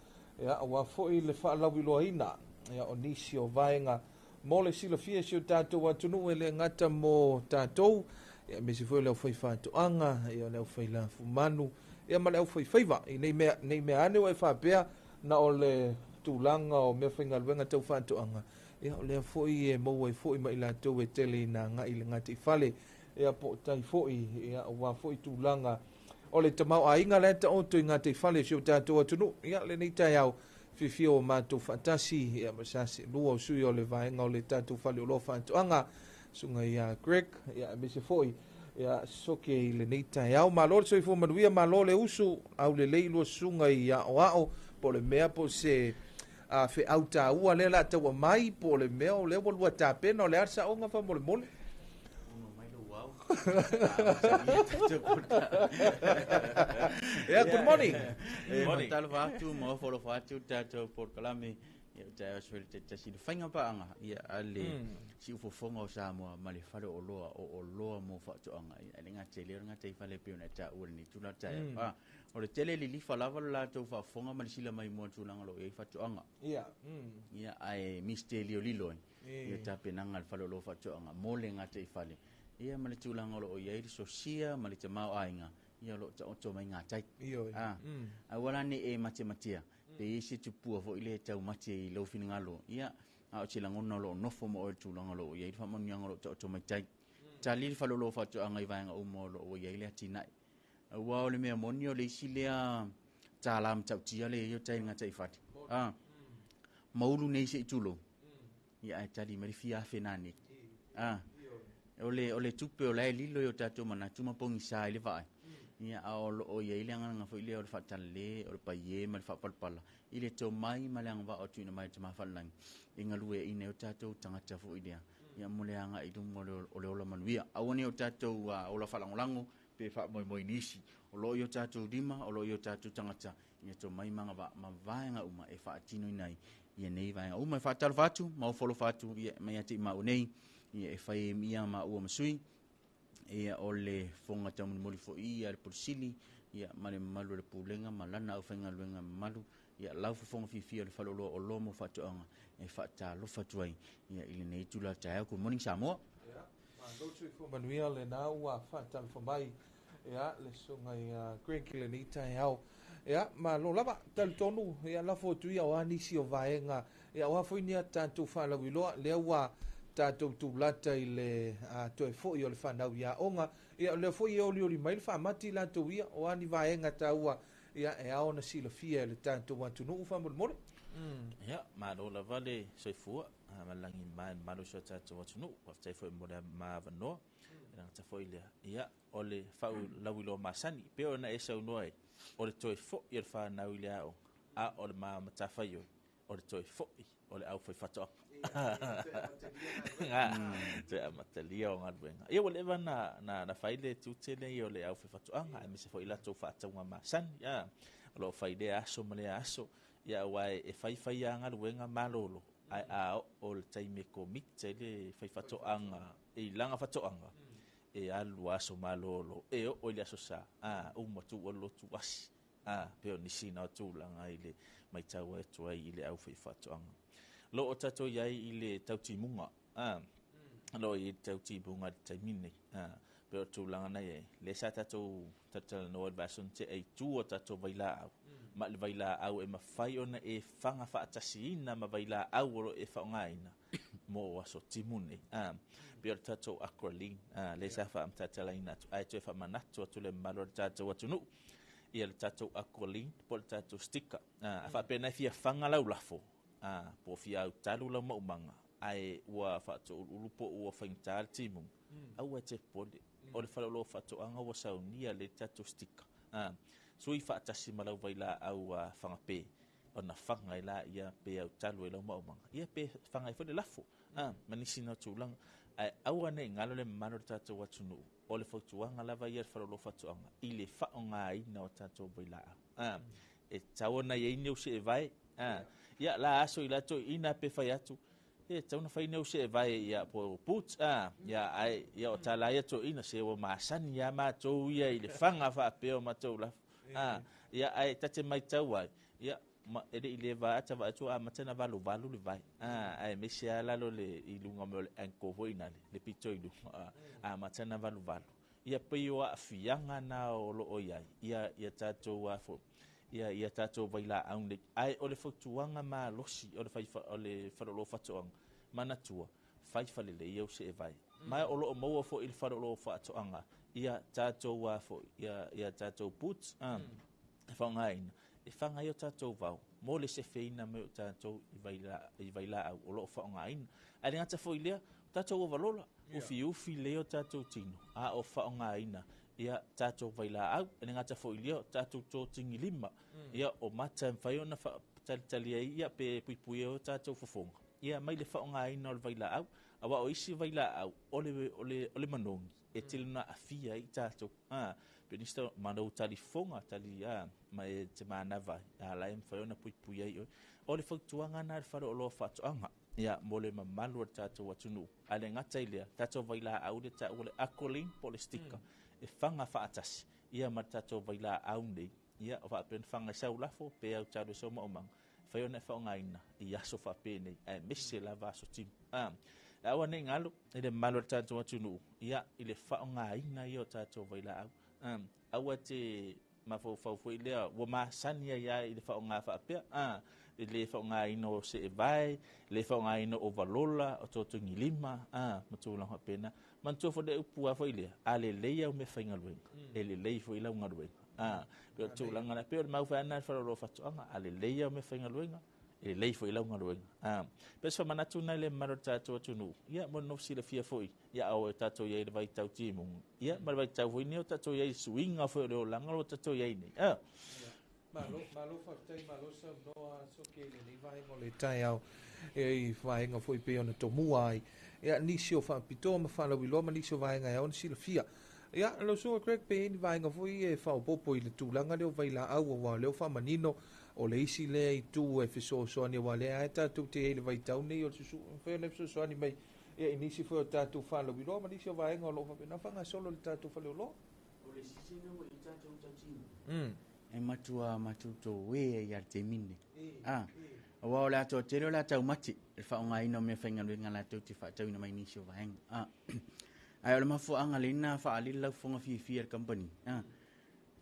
ia aua foi le faalauiloaina ia o nisi o vaega mo le silafia si o tatou atunuu e le gata mo tatou ia aemaise foi o le aufai faatoaga ia le aufai lafumanu ia ma le aufaifaiva i nei mea nei mea ane ua e faapea na o le tulaga o mea faigaluega tau faatoaga ia o lea foi e maua ai foi ma i latou e tele ina agai i le gataifale ia po o tai foi ia aua foi tulaga o le tamaoaiga la e taoto i gataifale o si o tatou atunuu ia lenei taeao fiafia o matou faatasi ia ma se lua o sui o le vaega o le tatou faleoloa faatoaga susuga ia Greg ia aemaise foi ia soke i lenei taeao. Malo le soifua manuia, malo le usu, aulelei lua susuga i aoao, po o le mea po o se feau taua lea o le a taua mai, po o le mea o lea ua lua tapena, o le a le saoga faamolemole. Yeah, good morning. E faatalofa atu ma ofo alofa atu tatou polokalame ia o taeao aso le tasi le faiga paaga ia a le siufofoga o Samoa ma le fale oloa o oloa mo faatoaga ia le gata i lea o le gata i fale pei ona e taua i lenei tulaga taeao. Ah, o le tele lilifa lava lo latou faafofoga ma le sila mai mo tulaga o lo o i ai faatoaga. Ia ae miste lilolilo ai ia tapenaga a le fale oloa faatoaga mo le gata i fale ia ma le tulaga o lo o i ai le sosia ma le tamaoaiga ia o lo o taoto mai gatai. Ioe. Ah, aua la ne i e matematea pe i ai se tupua foi lea e taumate i lou finagalo ia a o se lagona o lo o nofo ma oe i le tulaga o lo o i ai le faamanuiaga o lo o taoto mai tai. Tali le faleoloa faatoaga i vaega uma o lo o i ai le atinae. Aua o le mea moni o le isi lea tālā matautia lea e i ai o tai i le gataifale. Ah, maulu nei se i tulou. Ia ae tali mai le fia afe nanei. Ah, o le, o le tupe o la e lilo i o tatou manatu ma pogisa i le vaai. Ia, a o lo o i ai le agaga foi lea o le faatalale, o le paie ma le faapalapala i le tomai ma le agavaa o tuuina mai e le Tama Faalelagi e galueaiina ai o tatou tagata foi lea. Ia, mo le agai i luma o le, o le ola manuia. Aua ne i o tatou ola faalagolago pe faamoemoe i nisi. O lo o i o tatou lima, o lo o i o tatou tagata, ia tomai ma agavaa ma vaega uma e faatinoina ai ia nei vaega uma. E faatalofa atu ma ofo alofa atu ia mai ia te i maua nei, ia e fai ai ia maua ma sui, ia o le fofoga taumolimoli foi ia le Polisili, ia ma le mamalu o le Pulega ma lana aufaigaluega mamalu, ia lau fofoga fiafia o le faleoloa o oloa mo faatoaga e faatalofa atu ai ia i lenei itula taeao. Good morning Samoa. Ia, malo le soifua manuia lena ua faatalofa mai ia le susuga ia Greg i lenei taeao. Ia, malo lava, talitonu, ia lafo atu ia o a nisi o vaega, ia o a foi ni a tatou faalauiloa, lea ua tatou tulata i le toe foi o le fanau i aoga, ia o lea foi e olioli mai le faamati latou ia, o a ni vaega taua, ia e ao ona silafia e le tatou atunuu faamolemole. Ia, malo lava le soifua ma le lagi ma e mamalu i si o tatou atunuu. Faafetai foi mo le avanoa. E le gata foi lea, ia, o le faaulauiloa masani, pei ona e saunoa ai, o le toe foi o le fanau i le aoga, a o le matafaioi, o le toe foi o le aufaifaatoaga. Toe amatalia o galuega. Ia ua leva na fai le tiute lenei o le aufaifaatoaga, aemaise foi latou faatauga masani, o lo o fai lea aso ma lea aso. Ia aua e faifai lava galuega malolo, ae a oo le taimi e commit ai le faifaatoaga i lana faatoaga, e alu aso malolo, e oo i le aso Sa, uma tuu alu lotu asi. Pei o nisi na o tulaga i le matau atu ai i le aufaifaatoaga. Lo o tatou i ai i le tautimuga, lo o i ai le tautimuga i le taimi lenei. Pei o tulaga na i ai, lea sa tatou talatalanoa i le vaiaso na tea i tua o tatou vailaau, ma le vailaau e mafai ona e faga faatasiina ma vailaau o lo o e faaaogaina mo aso timu nei. Pei o le tatou Aqualine, lea sa faamatalaina atu, ae toe faamanatu atu le mamalu o le tatou atunuu, ia le tatou Aqualine po o le tatou sticker. A faapena e fia faga lau lafo, po o fia autalu lau maumaga, ae ua faatouluulu po ua faigata le timuga, aua e te popole, o le faleoloa faatoaga ua saunia le tatou sticker. Sui faatasi ma lau vailaau fagape, ona faga ai laia pe autalu ai lau maumaga, ia pe faga ai foi le lafo, ma nisi na o tulaga. Ae aua ne i galo le mamalu o le tatou atunuu, o le fautuaga lava ia le faleoloa faatoaga i le faaaogaina o tatou vailaau. E tatau ona i ai ni au seevae. Ia la aso i latou ina pe fai atu, e tatau ona fai ni au seevae ia po boots, ia ae ia o tala ia toeaiina se ua masani lava matou ia i le faga faapea o matou lafo. Ia ae ta te matau ai, ia e le i leva ata vaai atu amata na valuvalu le vai. Ae aemaise lava lalo le i luga mai o le ankle foi nale, le pito i luga, amata na valuvalu. Ia pei o aafiaga na o lo o i ai, ia tatou afo, ia tatou vailaau nei. Ae o le fautuaga malosi o le faleoloa faatoaga, manatua, fai falelei au seevae. Ma o lo o maua foi i le faleoloa faatoaga, ia tatou afo, ia tatou boots, e faaaogaina, e faga ai o tatou vao, mo le sefeina mai o tatou i vailaau o lo o faaaogaina. Ae le gata foi lea, o tatou ovalola, ufiufi lea o tatou tino, a o faaaogaina, ia tatou vailaau. E le gata foi lea, o tatou totigilima, ia o mata e mafai ona faatalitali ai, ia pe puipui ai o tatou fofoga, ia mai le faaaogaina o le vailaau. Aua o isi vailaau, o le manogi, e tele na aafia ai tatou. Pe nisi manau talifoga, tali ma e te manava, la e mafai ona puipui ai oe. O le fautuaga na le faleoloa faatoaga, ia mo le mamalu o le tatou atunuu. Ae le gata i lea, tatou vailaau le taua le Aqualine po o le sticker, e faga faatasi, ia ma le tatou vailaau nei, ia o faapea na faga i sau lafo, pe autalu i sau maumaga, fai ona e faaaogaina i aso faapenei, aemaise lava aso timu. Aua ne i galo i le mamalu o le tatou atunuu, ia i le faaaogaina ia o tatou vailaau. Aua te mafaufau foi lea, ua masani ai lava i le faaaoga faapea, i le faaaogaina o seevae, le faaaogaina o valola, o totogilima, ma tulaga faapena. Manatua foi le upu lava foi lea, a lelei au meafaigaluega, e lelei foi lau galuega. Pei o le tulaga lea, pei o le mau foi lava lena i le faleoloa faatoaga, a lelei au meafaigaluega, e lelei foi lau galuega. Pei o se faamanatu lena i le mamalu o le tatou atunuu, ia mo le nofo silafia foi, ia o tatou i ai i le vaitau timuga, ia ma le vaitau foi nei o tatou i ai i suiga foi o le olaga o lo o tatou i ai nei. Malo, malo faafetai, malo saunoa Soke i lenei vaega o le taeao, e i vaega foi pei ona tomua ai, ia nisi o faapitoa ma faalauiloa ma nisi o vaega e ao ona silafia. Ia, lau susuga Craig, pe i ai ni vaega foi e faaopoopo i le tulaga lea o vailaau, aua o lea ua faamanino o le isi lea itu e fesoasoani, aua o lea lava e tatou te i ai i le vaitau nei o le susu, mafai ona fesoasoani mai ia i nisi foi o tatou faalauiloa ma nisi o vaega o lo o faapena faagasolo i le tatou faleoloa. O le sisi ina ua i tatou tautino, e matua matou toe ai ia le taimi lenei. Aua o le atoa tele o le a taumate, le faaaogaina o meafaigaluega latou te faatauina mai nisi o vaega. Ae o le mafuaaga lena faalili lau fofoga fiafia i le company.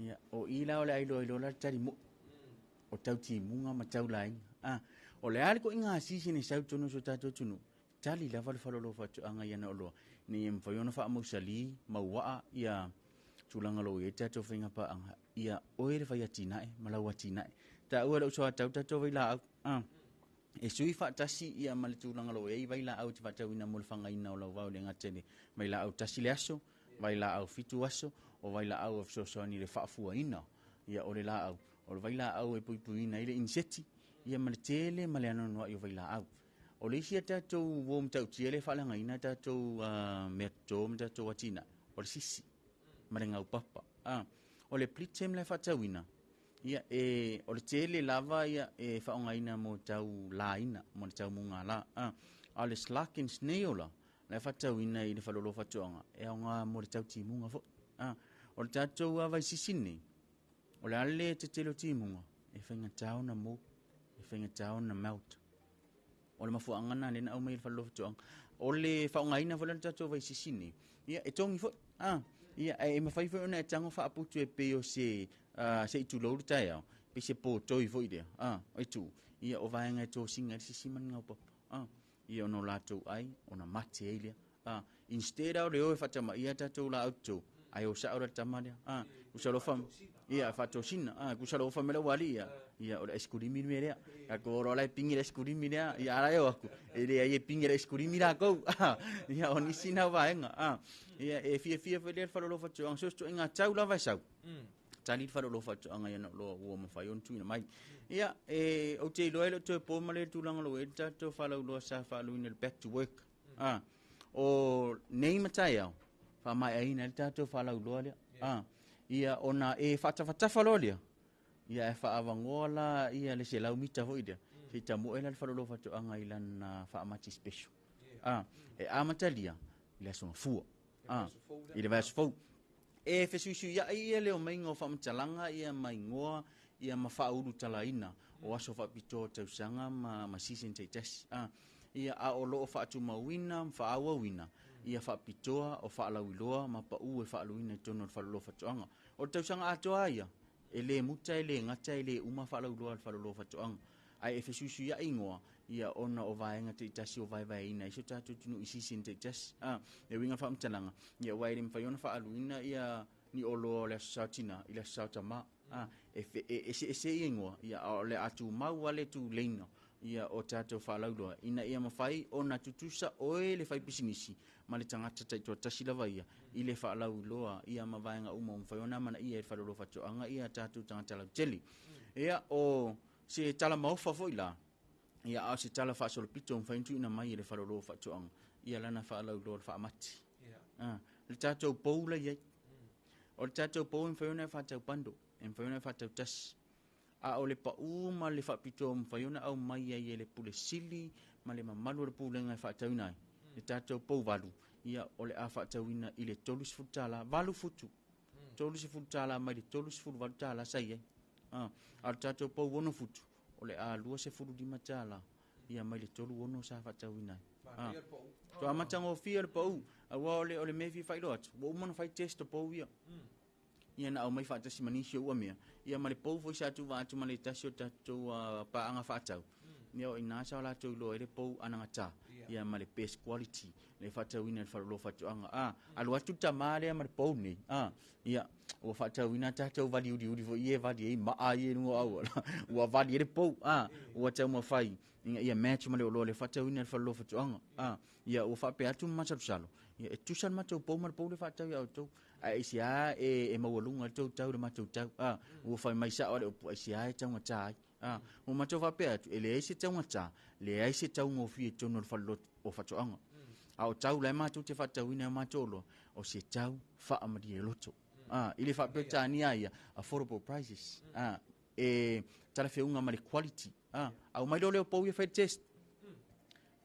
Ia, o i la o le ailoailoa la le tali moi, o tautimuga ma taulaiga. O le a le koiga asisi nei sau tonu o so tatou atunuu, tali lava le faleoloa faatoaga i ana oloa, ina ia mafai ona faamausali, mauaa ia tulaga o lo o i ai tatou faiga paaga, ia oe le fai atinae ma lau atinae. Taua e lou soatau tatou vailaau. E sui faatasi ia ma le tulaga o lo o i ai vailaau te faatauina mo le fagaina o lau vao le gata i le vailaau 1 le aso, vailaau 7 aso, o vailaau e fesoasoani i le faafuaina ia o le laau, o le vailaau e puipuiina ai le inseti, ia ma le tele ma le anoanoai o vailaau. O le isi a tatou uo matautia lea e faaleagaina a tatou meatoto ma tatou atinae, o le sisi ma le gaupapa. O le Blitem la e faatauina, ia e, o le tele lava ia e faaaogaina mo tau laina, mo le tau mugala. A o le Slug and Snail la, la e faatauina i le faleoloa faatoaga, e aoga mo le tau timuga foi. O le tatou vaisisi lenei, o le a le tetele o timuga, e faigata ona mou, e faigata ona melt. O le mafuaaga lena lea na aumai e le faleoloa faatoaga. O le faaaogaina foi lea o le tatou vaisisi lenei, ia e togi foi. Ia, ae mafai foi ona e tago faaputu e pei o se se i tulou le taeao, pei se potoi foi lea, e tuu, ia o vaega e tosiga ai le sisi ma le gaupapa. Ia ona o latou ai, ona mate ai lea. Instead o le o e faatamaia tatou laau toto, ae o sao la le tama lea. Tusa loa ia faatosina, tusa loa fai mai le aualii ia, ia o le aisikulimi le mea lea. Tatou o loa la e pingi le aisikulimi lea, ia a la e o atu, e leai e pingi le aisikulimi latou. Ia o nisi na o vaega. Ia e fiafia foi lea le faleoloa faatoaga, so o se ituaiga tau lava e sau. Tali le faleoloa faatoaga ia na loa ua mafai ona tuuina mai. Ia, e, ou te iloa e le o toe po ma le tulaga o lo o i ai le tatou faalauiloa sa faaluina le back to work. O nei ma taeao, faamaeaina ai le tatou faalauiloa lea. Ia ona e faatafatafa loa lea, ia e faaavanoa la ia le 100 mita foi lea, se i tamoe la le faleoloa faatoaga i lana faamati special. E amatalia i le Aso Gafua. I le vaiaso fou. E fesuisuiai ia le omaiga o faamatalaga ia ma igoa ia ma faaulutalaina o aso faapitoa o tausaga ma season taitasi. Ia a o lo o faatumauina ma faaauauina ia faapitoa o faalauiloa ma pau e faaluina i totonu o le faleoloa faatoaga. O le tausaga atoa lava ia, e le muta, e le gata, e le uma faalauiloa a le faleoloa faatoaga, ae e fesuisuiai igoa ia ona o vaega taitasi o vaevaeina ai si o tatou atunuu i season taitasi. Le uiga o le faamatalaga, ia aua e le mafai ona faaaluina ia ni oloa o le Aso Sa o Tina i le Aso Sa o Tama. E eseese ia igoa, ia a o le a tumau lava le tuleina ia o tatou faalauiloa ina ia mafai ona tutusa oe le faipisinisi ma le tagata taitoatasi lava ia i le faalauiloa ia ma vaega uma ua mafai ona amanaia e le faleoloa faatoaga ia tatou tagata lautele. Ia o se tala maofa foi la, ia a o se tala faasolopito ua mafai ona tuuina mai e le faleoloa faatoaga ia lana faalauiloa o le faamati. Le tatou pou la i ai. O le tatou pou e mafai ona e faatau bundle, e mafai ona e faatau tasi. A o le pau ma le faapitoa ua mafai ona aumai ai e le Pule Sili ma le mamalu o le Pulega e faatauina ai le tatou pouvalu, ia o le a faatauina i le $30, valu futu, $30 mai le $38 sa i ai. A o le tatou pou 6 futu, o le a $25, ia mai le 36 sa faatauina ai. Ua matagofie le pau, aua o le mea e fia faailoa atu, ua uma ona fai test o pou ia. Ia na aumai faatasi ma nisi o ua mea, ia ma le pou foi sa tuuvaa atu ma le tasi o tatou paaga faatau. Ia o i ina sa o latou iloa ai le pou anagata, ia ma le best quality, le faatauina e le faleoloa faatoaga. Alu atu le tama lea ma le pou nei, ia, ua faatauina tatou vali uliuli foi ia e vali ai maa ia i luga o auala, ua vali ai le pou, ua taumafai ina ia match ma le oloa le faatauina e le faleoloa faatoaga. Ia ua faapea atu ma masalosalo, ia e tusa le matou pou ma le pou le faatau ia outou. Ae aisea e maualuga ai le tou tau i le matou tau? Ua fai mai sao le upu, aisea e taugata ai? Ua matou faapea atu, e leai se taugata, leai se taugofie i totonu o le falelotu o faatoaga. A o tau la e matou te faatauina e o matou oloa, o se tau faamalie loto. I le faa-Peretania ia, affordable prices. E talafeuga ma le quality. Aumai loa lea o pou ia fai le test.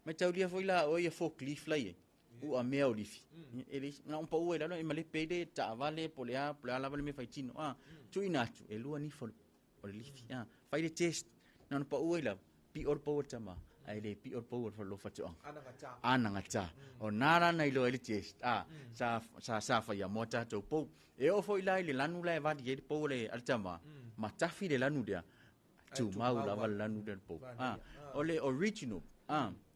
Mataulia foi la oe ia forklift la i ai. Ua mea o lifi. E le na on pau e lalo e malepe i le taavale po le a, po le a lava le mea faitino. Tuuina atu, e lua nifo o le lifi. Fai le test, na ona pau ai lava, pio le pau o le tama, ae le pio le pau o le faleoloa faatoaga. Anagata. Anagata. O nā la na iloa ai le test, sa faia mo a tatou pou. E oo foi la i le lanu la e vali ai le pou a le tama, ma tafi le lanu lea, tumau lava le lanu lea le pou. O le original,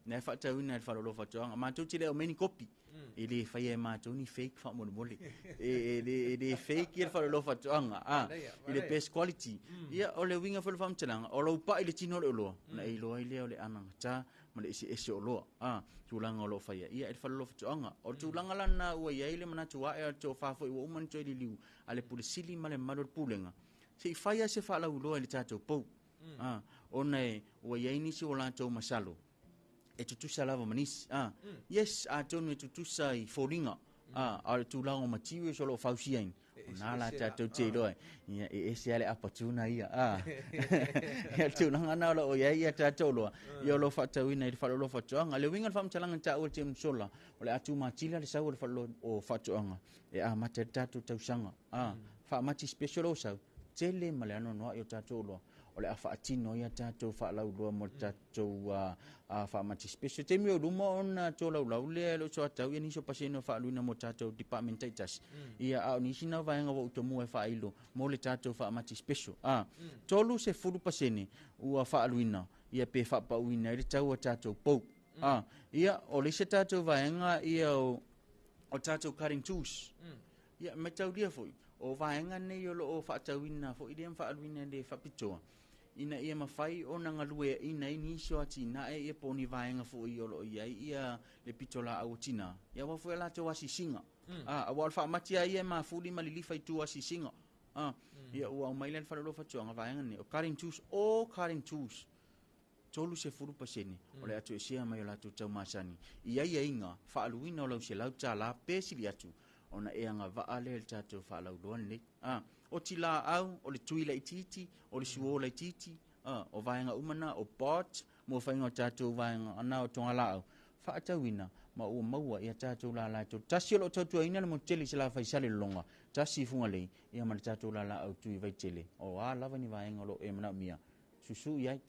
na e faatauina e le faleoloa faatoaga. Matou te le aumai ni kopi. E le faia e matou ni fake faamolemole. E le fake ia le faleoloa faatoaga. I le best quality. Ia, o le uiga foi o le faamatalaga, o lou pai i le tino o le oloa, ona e iloa ai lea o le anagata ma le eseese o oloa. Tulaga o lo o faia ia e le faleoloa faatoaga. O le tulaga la lena ua i ai le manatu ae o le tofa foi ua uma ona toe liliu a le Pule Sili ma le mamalu o le Pulega, se i fai lava se faalauiloa i le tatou pou. Ona e, ua i ai nisi o latou masalo, E tutusa lava ma nisi. Yes, atonu e tutusa i foliga, a o le tulaga o materials o loo fausiaina, o na la tatou te iloa ai. Ia, e ese lava le apatuna ia. Ia, le tulaga na o loo i ai ia tatou loa, ia o loo faatauina i le faleoloa faatoaga. Le uiga o le faamatalaga na taua e le James Sola, o le a tumatila le sau o le faleoloa o faatoaga e amata ai le tatou tausaga. Faamati special o sau, tele ma le anoanoai o tatou oloa o le a faatino ai a tatou faalauiloa mo le tatou faamati special. Taimi o luma ona tolaulau lea e le o soatau ia nisi o pasene o faaluina mo tatou department taitasi. Ia, a o nisi na vaega ua ou tomua e faailo mo le tatou faamati special. 30% ua faaluina ia pe faapauina ai le tau a tatou pou. Ia, o le isi tatou vaega ia o tatou cutting tools. Ia, mataulia foi, o vaega nei o loo faatauina foi lea ma faaluina i le faapitoa, ina ia mafai ona galueaina ai nisi o atinae ia po o ni vaega foi o loo i ai ia le pitolaau o tina, ia aua foi a latou asiasiga. Aua o le faamati lava ia e mafuli ma lilifa i tua asiasiga. Ia ua aumai lea le faleoloa faatoaga vaega nei, o cutting tools, all cutting tools, 30% o le a toesea mai o latou taumasani i aiaiga faaluina o lau $100 pe sili atu ona e agavaa lea i le tatou faalauiloa lenei. O tilaau, o le tui laitiiti, o le suo laitiiti, o vaega uma na, o bot, mo faiga o tatou vaega na o togalaau, faatauina ma ua maua ia tatou lala e tolu. Tasi o loo tautuaina le motu tele i Salafai Salelologa, tasi i Fugalei, ia ma le tatou lala autu i Vaitele. O a lava ni vaega o loo e manaomia, susu i ai.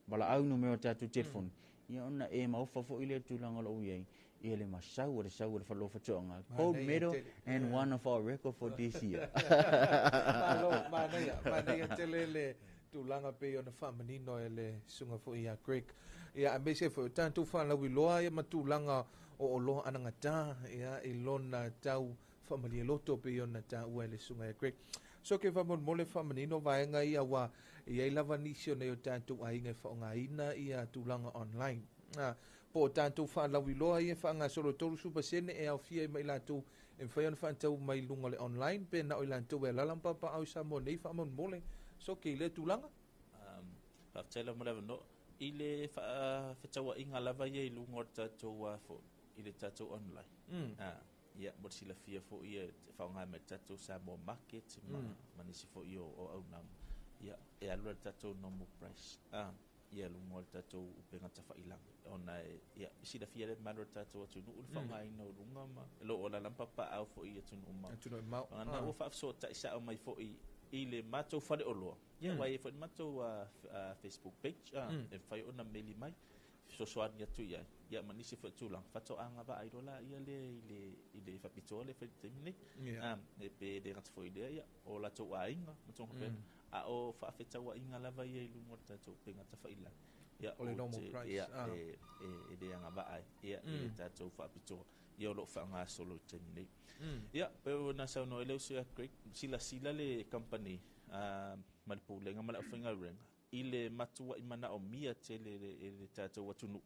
Valaau numera o tatou telefoni, ia ona e maofa foi lea tulaga o loo i ai, ia le masau o le sau o le faleoloa faatoaga. Gold medal and one of our record for this year. Malo, manaia, manaia tele le tulaga pei ona faamanino e le susuga foi ia Greg. Ia, aemaise foi o tatou faalauiloa ia ma tulaga o oloa anagata ia i lona tau faamalie loto pei ona taua e le susuga ia Greg. So ke faamolemole faamanino vaega ia ua i ai lava nisi o nei o tatou aiga e faaaogaina ia tulaga online. Po o tatou faalauiloa ia e faagasolo 30% e aofia ai ma i latou e mafai ona faatau mai luga o le online pe na o i latou e alaala ma papaaao i Samoa nei faamolemole. So ke i lea tulaga. Faafetai lava mo le avanoa. I le faafetauaiga lava ia i luga o le tatou foi i le tatou online. Ia, mo le silafia foi e faaaoga mai le tatou Samoa Market ma nisi foi o auaunaga. Ia, e alu le tatou normal price. Ia, luga o le tatou upega tafailagi. Ona e, ia, silafia le mamalu o le tatou atunuu le faaaogaina o luga ma lo o alaala ma papaaao foi i atunuu mamao. Atunuu e mamao. Ona ua faafesootai sao mai foi i le matou faleoloa. Ia, ua i ai foi le matou Facebook page, e mafai ona meli mai, fesoasoani atu i ai, ia ma nisi foi o tulaga, faatoaga vaai loa laia lea i le faapitoa lea e fai i le taimi nei. E pe le gata foi i lea, ia, o latou aiga ma tulaga faapena. A o faafetauaiga lava ia i luga o le tatou upega tafailagi, ia, O le normal price. Ia, e le agavaa ai, ia, i le tatou faapitoa, ia o lo o faagasolo i le taimi nei. Ia, pe o na saunoa ai le uso ia Craig, silasila le company ma le pulega ma le aufaigaluega i le matuai manaomia tele e le tatou atunuu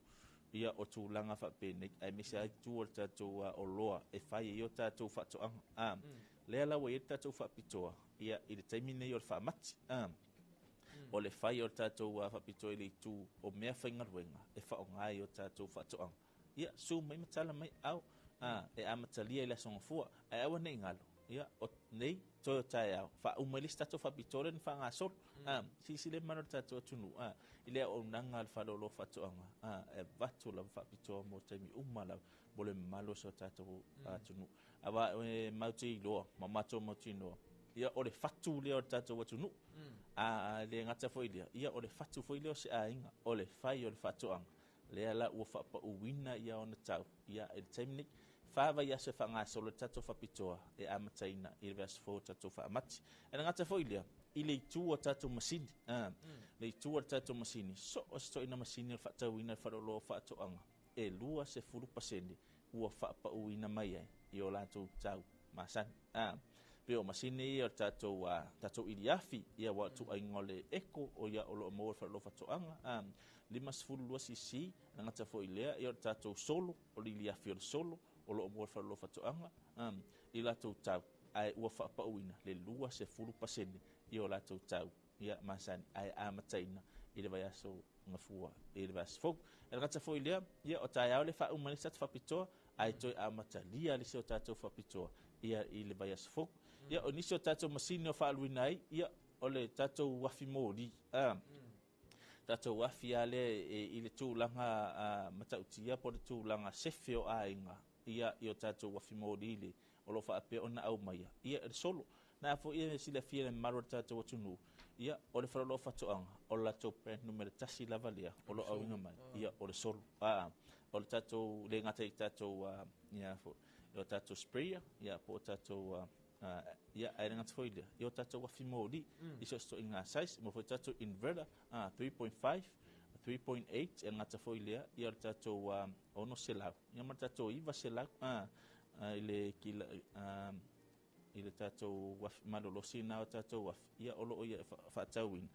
ia o tulaga faapenei, aemaise ai tua o le tatou oloa e fai ai o tatou faatoaga. Lea la ua i ai le tatou faapitoa ia i le taimi nei o le faamati. O le fai o le tatou faapitoa i le itu o mea faigaluega e faaaoga ai o tatou faatoaga. Ia, su mai ma tala mai au, e amatalia i le aso Gafua, ae aua nei galo, ia, o nei, toe o taeao, faauma ai le isi tatou faapitoa lea na faagasolo. Silasila le mamalu o le tatou atunuu, i le auaunaga a le faleoloa faatoaga, e avatu lava faapitoa mo taimi uma lava, mo le mamalu o si o tatou atunuu. Aua e matou te iloa, ma matou mautinoa, ia, o le fatu lea o le tatou atunuu. A le gata foi lea, ia, o le fatu foi lea o se aiga, o le fai o le faatoaga. Lea la ua faapauina ia ona tau, ia, i le taimi nei, fa vaiaso e faagasolo le tatou faapitoa e amataina i le vaiaso fou o tatou faamati. E le gata foi lea, i le itu o tatou masini, le itu o le tatou masini, so o se toina masini o le faatauina le faleoloa o faatoaga, e 20% ua faapauina mai ai i o latou tau masani. Pe o masini ia o le tatou, tatou iliafi, ia ua tuaiga o le eco, o ia o loo maua le faleoloa faatoaga, 52 cc, na gata foi lea, ia o le tatou solo, o le iliafi o le solo, o loo maua le faleoloa faatoaga, i latou tau, ae ua faapauina le 20% i o latou tau, ia masani, ae amataina i le vaiaso gafua i le vaiaso fou. E le gata foi i lea, ia o taeao le faauma ai le tatou faapitoa, ae toe amatalia le isi o tatou faapitoa ia i le vaiaso fou. Ia o nisi o tatou masini o faaaluina ai, ia o le tatou afi moli, tatou afi lava lea i le tulaga matautia po o le tulaga sefe o aiga, ia i o tatou afi moli le o lo o faapea ona aumaia ia e le solo. Na foi e silafia e le mamalu o le tatou atunuu, ia o le faleoloa faatoaga, o le latou brand numera 1 lava lea o lo o auina mai, ia o le solo. O le tatou le gata i tatou ia foi, o tatou sprayer, ia po o tatou ia ae le gata foi lea, ia o tatou afi moli, i so o se ituaiga size, mo foi tatou inverter 3.5, 3.8, e gata foi lea, ia o le tatou 600, ia ma le tatou 900 i le kila i le tatou afi malolosi na o tatou afi, ia o loo ia faatauina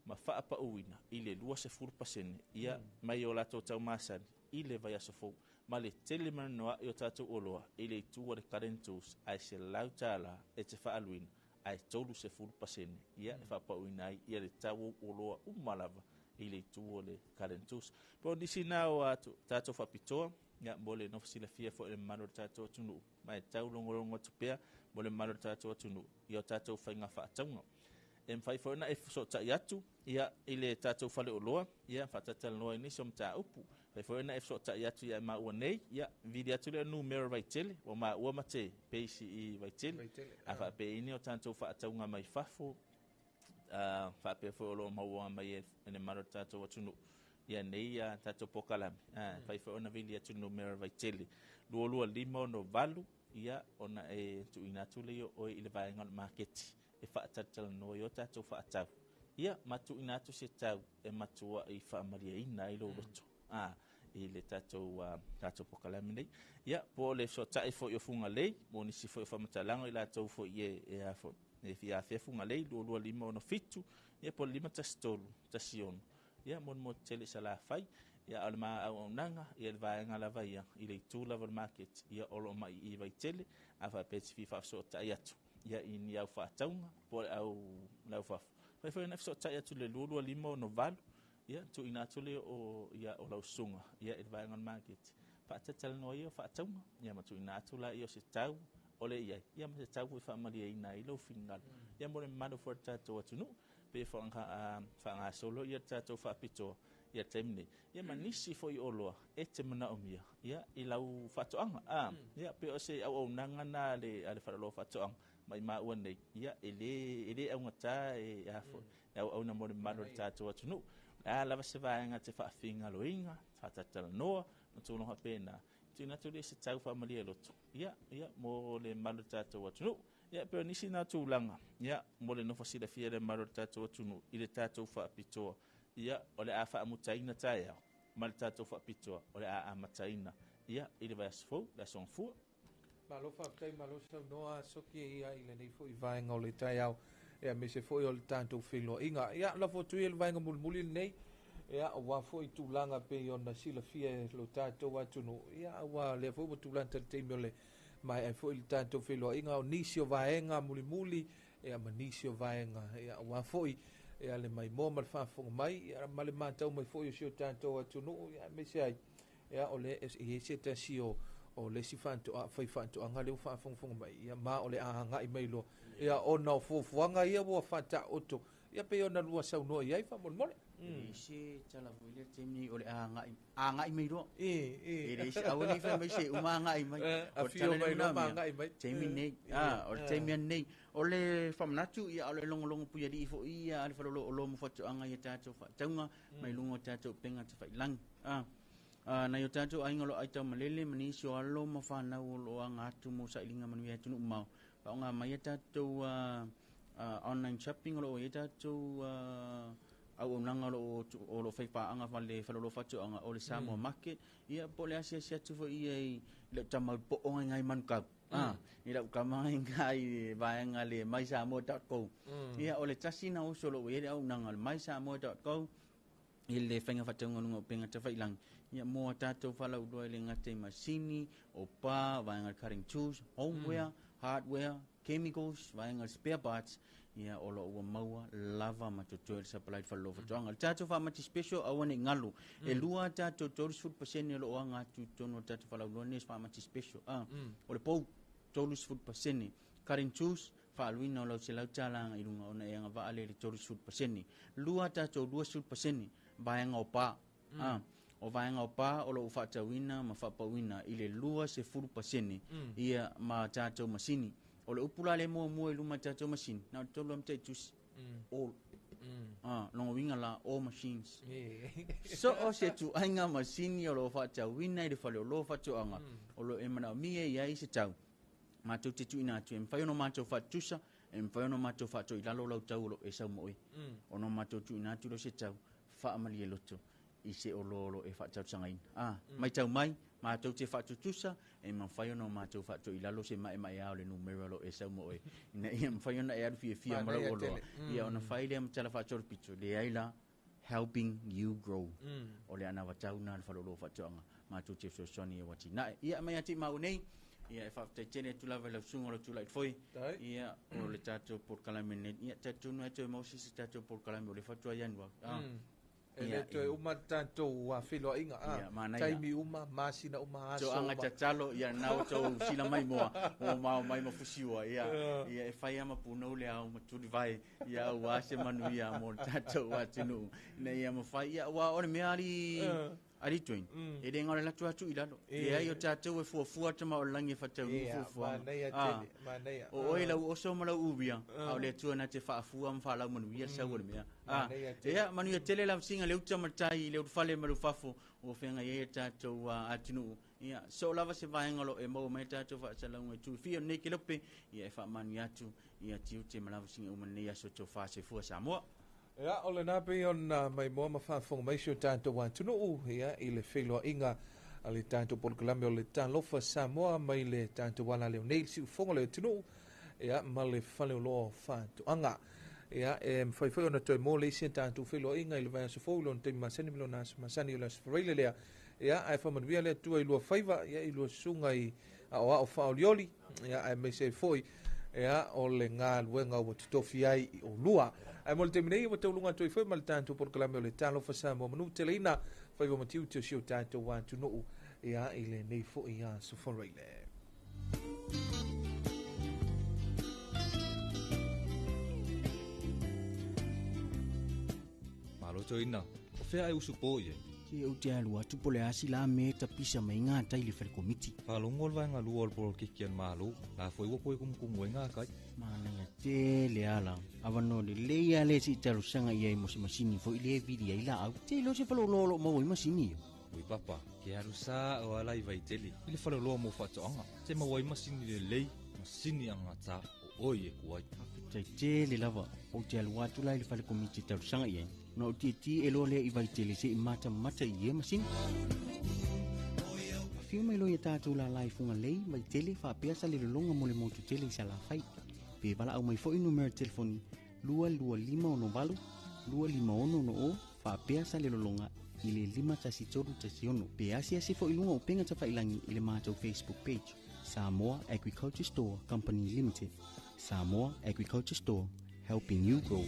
ma faapauina i le 20% ia mai o latou taumasani i le vaiaso fou, ma le tele mananoa'i o tatou oloa i le itu a le Garden Tools ae $100 e te faaluina ae 30% ia e faapauina ai ia le tau o oloa uma lava i le itu o le Garden Tools. Po o nisi na o tatou faapitoa ia mo le nofo silafia foi le mamalu o le tatou atunuu, ma e taulogologo atu pea mo le mamalu o le tatou atunuu i o tatou faiga faatauga. E mafai foi ona e fesootai atu ia i le tatou faleoloa ia faatatalanoa i nisi o mataupu. Mafai foi ona e fesootai atu ia maua nei, ia vili atu le numera Vaitele, ua maua ma te peisi i Vaitele. A faapea o tatou faatauga mai fafo, faapea foi o lo o maua mai e le mamalu o le tatou atunuu ia nei tatou pokalame. Fai foi ona vili atu le numera Vaitele 22568, ia ona e tuuina atu le oe i le vaega o le maketi e faatalatalanoa i o tatou faatau. Ia ma tuuina atu se tau e matua i faamaliaina ai lou loto i le tatou tatou pokalame nei. Ia po o le fesootai foi o Fugalei, mo nisi foi o faamatalaga i latou foi e a foi e fia afea Fugalei 22567, ia po o le 513 16. Ia mo le motu tele i Salafai, ia o le maauaunaga, ia le vaega lava ia i le itu lava o le market, ia o lo o mai i Vaitele, a faapea te fia faafesootai atu ia i ni au faatauga po o le au lau fafo. Fai foi ona fesootai atu le 22568, ia tuuina atu le o ia o lau susuga ia i le vaega o le market. Faatatalanoa ia o faatauga, ia ma tuuina atu la ia o se tau o le iai, ia ma se tau foi faamaliaina ai lou finagalo. Ia mo le mamalu foi o le tatou atunuu, pe faagasolo ia le tatou faapitoa ia taimi nei. Ia ma nisi foi oloa e te manaomia ia i lau faatoaga. Ia pe o se auaunaga na le a le faleoloa faatoaga mai maua nei, ia e le augata e a foi e auauna mo le mamalu o le tatou atunuu. Le a lava se vaega te faafigaloina, faatatalanoa, ma tulaga faapena. Tuuina atu le se tau faamalie loto ia mo le mamalu o le tatou atunuu. Ia pe o nisi na tulaga ia mo le nofo silafia le mamalu o le tatou atunuu i le tatou faapitoa, ia o le a faamutaina taeao ma le tatou faapitoa o le a amataina ia i le vaiaso fou, le aso Gafua. Malo faafetai, malo saunoa soki ia i lenei foi vaega o le taeao, ia aemaise foi o le tatou feiloaiga. Ia lafo atu ia le vaega mulimuli lenei, ia aua foi tulaga pei ona silafia e lo tatou atunuu, ia aua lea foi ua tulaga le taimi o le mai ai foi le tatou feiloaiga o nisi o vaega mulimuli, ia ma nisi o vaega, ia aua foi ia le maimoa ma le faafofoga mai, ia ma le matau mai foi o si o tatou atunuu, ia aemaise ai ia o le e se tasi o le si faatoa fai faatoaga le ua faafogafoga mai, ia ma o le agai mai loa, ia ona o fuafuaga ia ua faataoto, ia pei ona lua saunoa i ai faamolemole. E se tala foi le taimi o le agai mai loa. E le se aua nei fai mai se uma agai mai. O afio mai loa ma agai mai. Taimi nei. O le taimi nei. O le faamanatu ia o le logologo puialii foi ia a le faleoloa oloa mo faatoaga ia tatou faatauga mai luga o tatou upega tafailagi. Nai o tatou aiga o lo o aitau malele ma nisi o alo ma fanau o lo o aga atu mo sailiga manuia atunuu mamao. Faaaoga mai ia tatou online shopping o lo o i ai tatou auaunaga o lo o faipaaga ma le faleoloa faatoaga o le Samoa Market. Ia po o le asiasi atu foi ia i lau tama po'o ngai manukau. I lau tama ngai vaega le mysamoa.co. Ia o le tasi na uso o lo o i ai le auaunaga o le mysamoa.co i le faiga faatauga luga o upega tafailagi. Ia mo a tatou falauloa i le gata i masini, o pa, vaega le cutting tools, homeware, hardware, chemicals, vaega le spare parts. Ia o lo ua maua lava ma totoe le sapalai le falelo fatoanga. Le tatou faamati special aua nei galu. E lua tatou 30% o lo o aga atu i totonu o le tatou falauloa nei faamati special. O le pou 30%. Cutting tools, faaluina o lau $100 agai i luga ona e agavaa lea i le 30%. Lua tatou 20% vaega o pa. O vaega o pa o lo o faatauina ma faapauina i le 20% ia ma tatou masini. O le upu la lea e muamua i luma o tatou masini, na o le tolu lava matai tusi. All. Lona uiga la, all machines. So o se tuaiga masini o lo o faatauina i le faleoloa faatoaga, o lo o e manaomia i ai se tau, matou te tuuina atu e mafai ona matou faatutusa, e mafai ona matou faatoilalo lau tau o lo o e sau ma oe. Ona matou tuuina atu lea o se tau faamalie loto i se oloa o lo o e faatausagaina. Matau mai, matou te faatutusa, e mafai ona matou faatoilalo se maemaea o le numera o lo o e sau ma oe, ina ia mafai ona e alu fiafia ma lau oloa. Ia ona fai lea ma tala faatolopito, leai la, helping you grow. O le anavatau na a le faleoloa faatoaga, matou te fesoasoani e ua atinae. Ia mai ia te i maua nei, ia e faafetai tele atu lava i lau susuga o lau tulai foi. Ia o le tatou polokalame nei, ia talitonu lava e toe maua se isi tatou polokalame o lea faatoa Ianuari. E le toe uma le tatou feiloaiga, taimi uma, masina uma, aso uma. Toaga tatalo, ia na ua tou sila mai moa, ua mao mai ma fusiua, ia, ia e fai lava ma punou le ao ma tulivae, ia aua se manuia mo le tatou atunuu, ina ia mafai, ia aua o le mea alii, alii Dwayne, e le galo atu atu i lalo. Leai o tatou e fuafua tama o le lagi e faataunuu fuafuaga. Manaia tele, manaia. O oe lau oso ma lau uia, a o le Atua na te faafua ma faalaumanuia le sau o le mea. Ia, manuia tele lau siga le uta ma le tai i le ulufale ma le ulufafo ua feagai ai le tatou atunuu. Ia, soo lava se vaega o lo o e maua mai ai le tatou faasalauga i itu e fia o lenei kelope, ia e faamanuia atu ia tiute ma lavasiga uma i lenei aso tofa. Soifua Samoa. Ia, o lena pei ona maimoa ma faafofoga mai si o tatou atunuu, ia, i le feiloaiga a le tatou polokalame o le Talofa Samoa mai le tatou alaleo nei i le siufofoga o le atunuu, ia, ma le faleoloa o faatoaga. Ia, e mafai foi ona toe mo le isi a tatou feiloaiga i le vaiaso fou i lona taimi masani ma lona aso masani o le Aso Faraile lea. Ia, ae faamanuia le Atua i lua faiva, ia, i lua susuga i aoao faaolioli, ia, aemaise ai foi, ia, o le galuega ua totofi ai i oulua. Ae mo le taimi nei, ua tauluga atu ai foi ma le tatou polokalame o le Talofa Samoa Manu Teleina, faiva ma tiute o si o tatou atunuu, ia, i lenei foi aso Faraile. Malo toeaina, o fea ai usu po i ai? Se ou te alu atu po o le a se la mea e tapisa mai ai gatai i le fale komiti. Faalogo le vaega lua o le poloketi a le Malo, la foi ua toe kumukumu ai gatai. Manaia tele ala. Avanoa lelei lava lea se i talosaga i ai mo se masini foi lea e vili ai laau. Te iloa se faleoloa o lo o maua ai masini ia. Ui papa, ke alu sa o ala i Vaitele i le faleoloa mo faatoaga, te maua ai masini lelei, masini agata o oe e ku ai. Faafetai tele lava, ou te alu atu la i le fale komiti e talosaga i ai, ona ou tietie loa lea i Vaitele se i matamata i ia masini. Afio mai loa ia tatou lala i Fugalei, Vaitele, faapea Salelologa mo le motu tele i Salafai. Pe valaau mai foi numera telefoni 22568 25660 faapea Salelologa i le 51316 pe asiasi foi i luga o upega tafailangi i le matou Facebook page Samoa Agriculture Store Company Limited. Samoa Agriculture Store, helping you grow.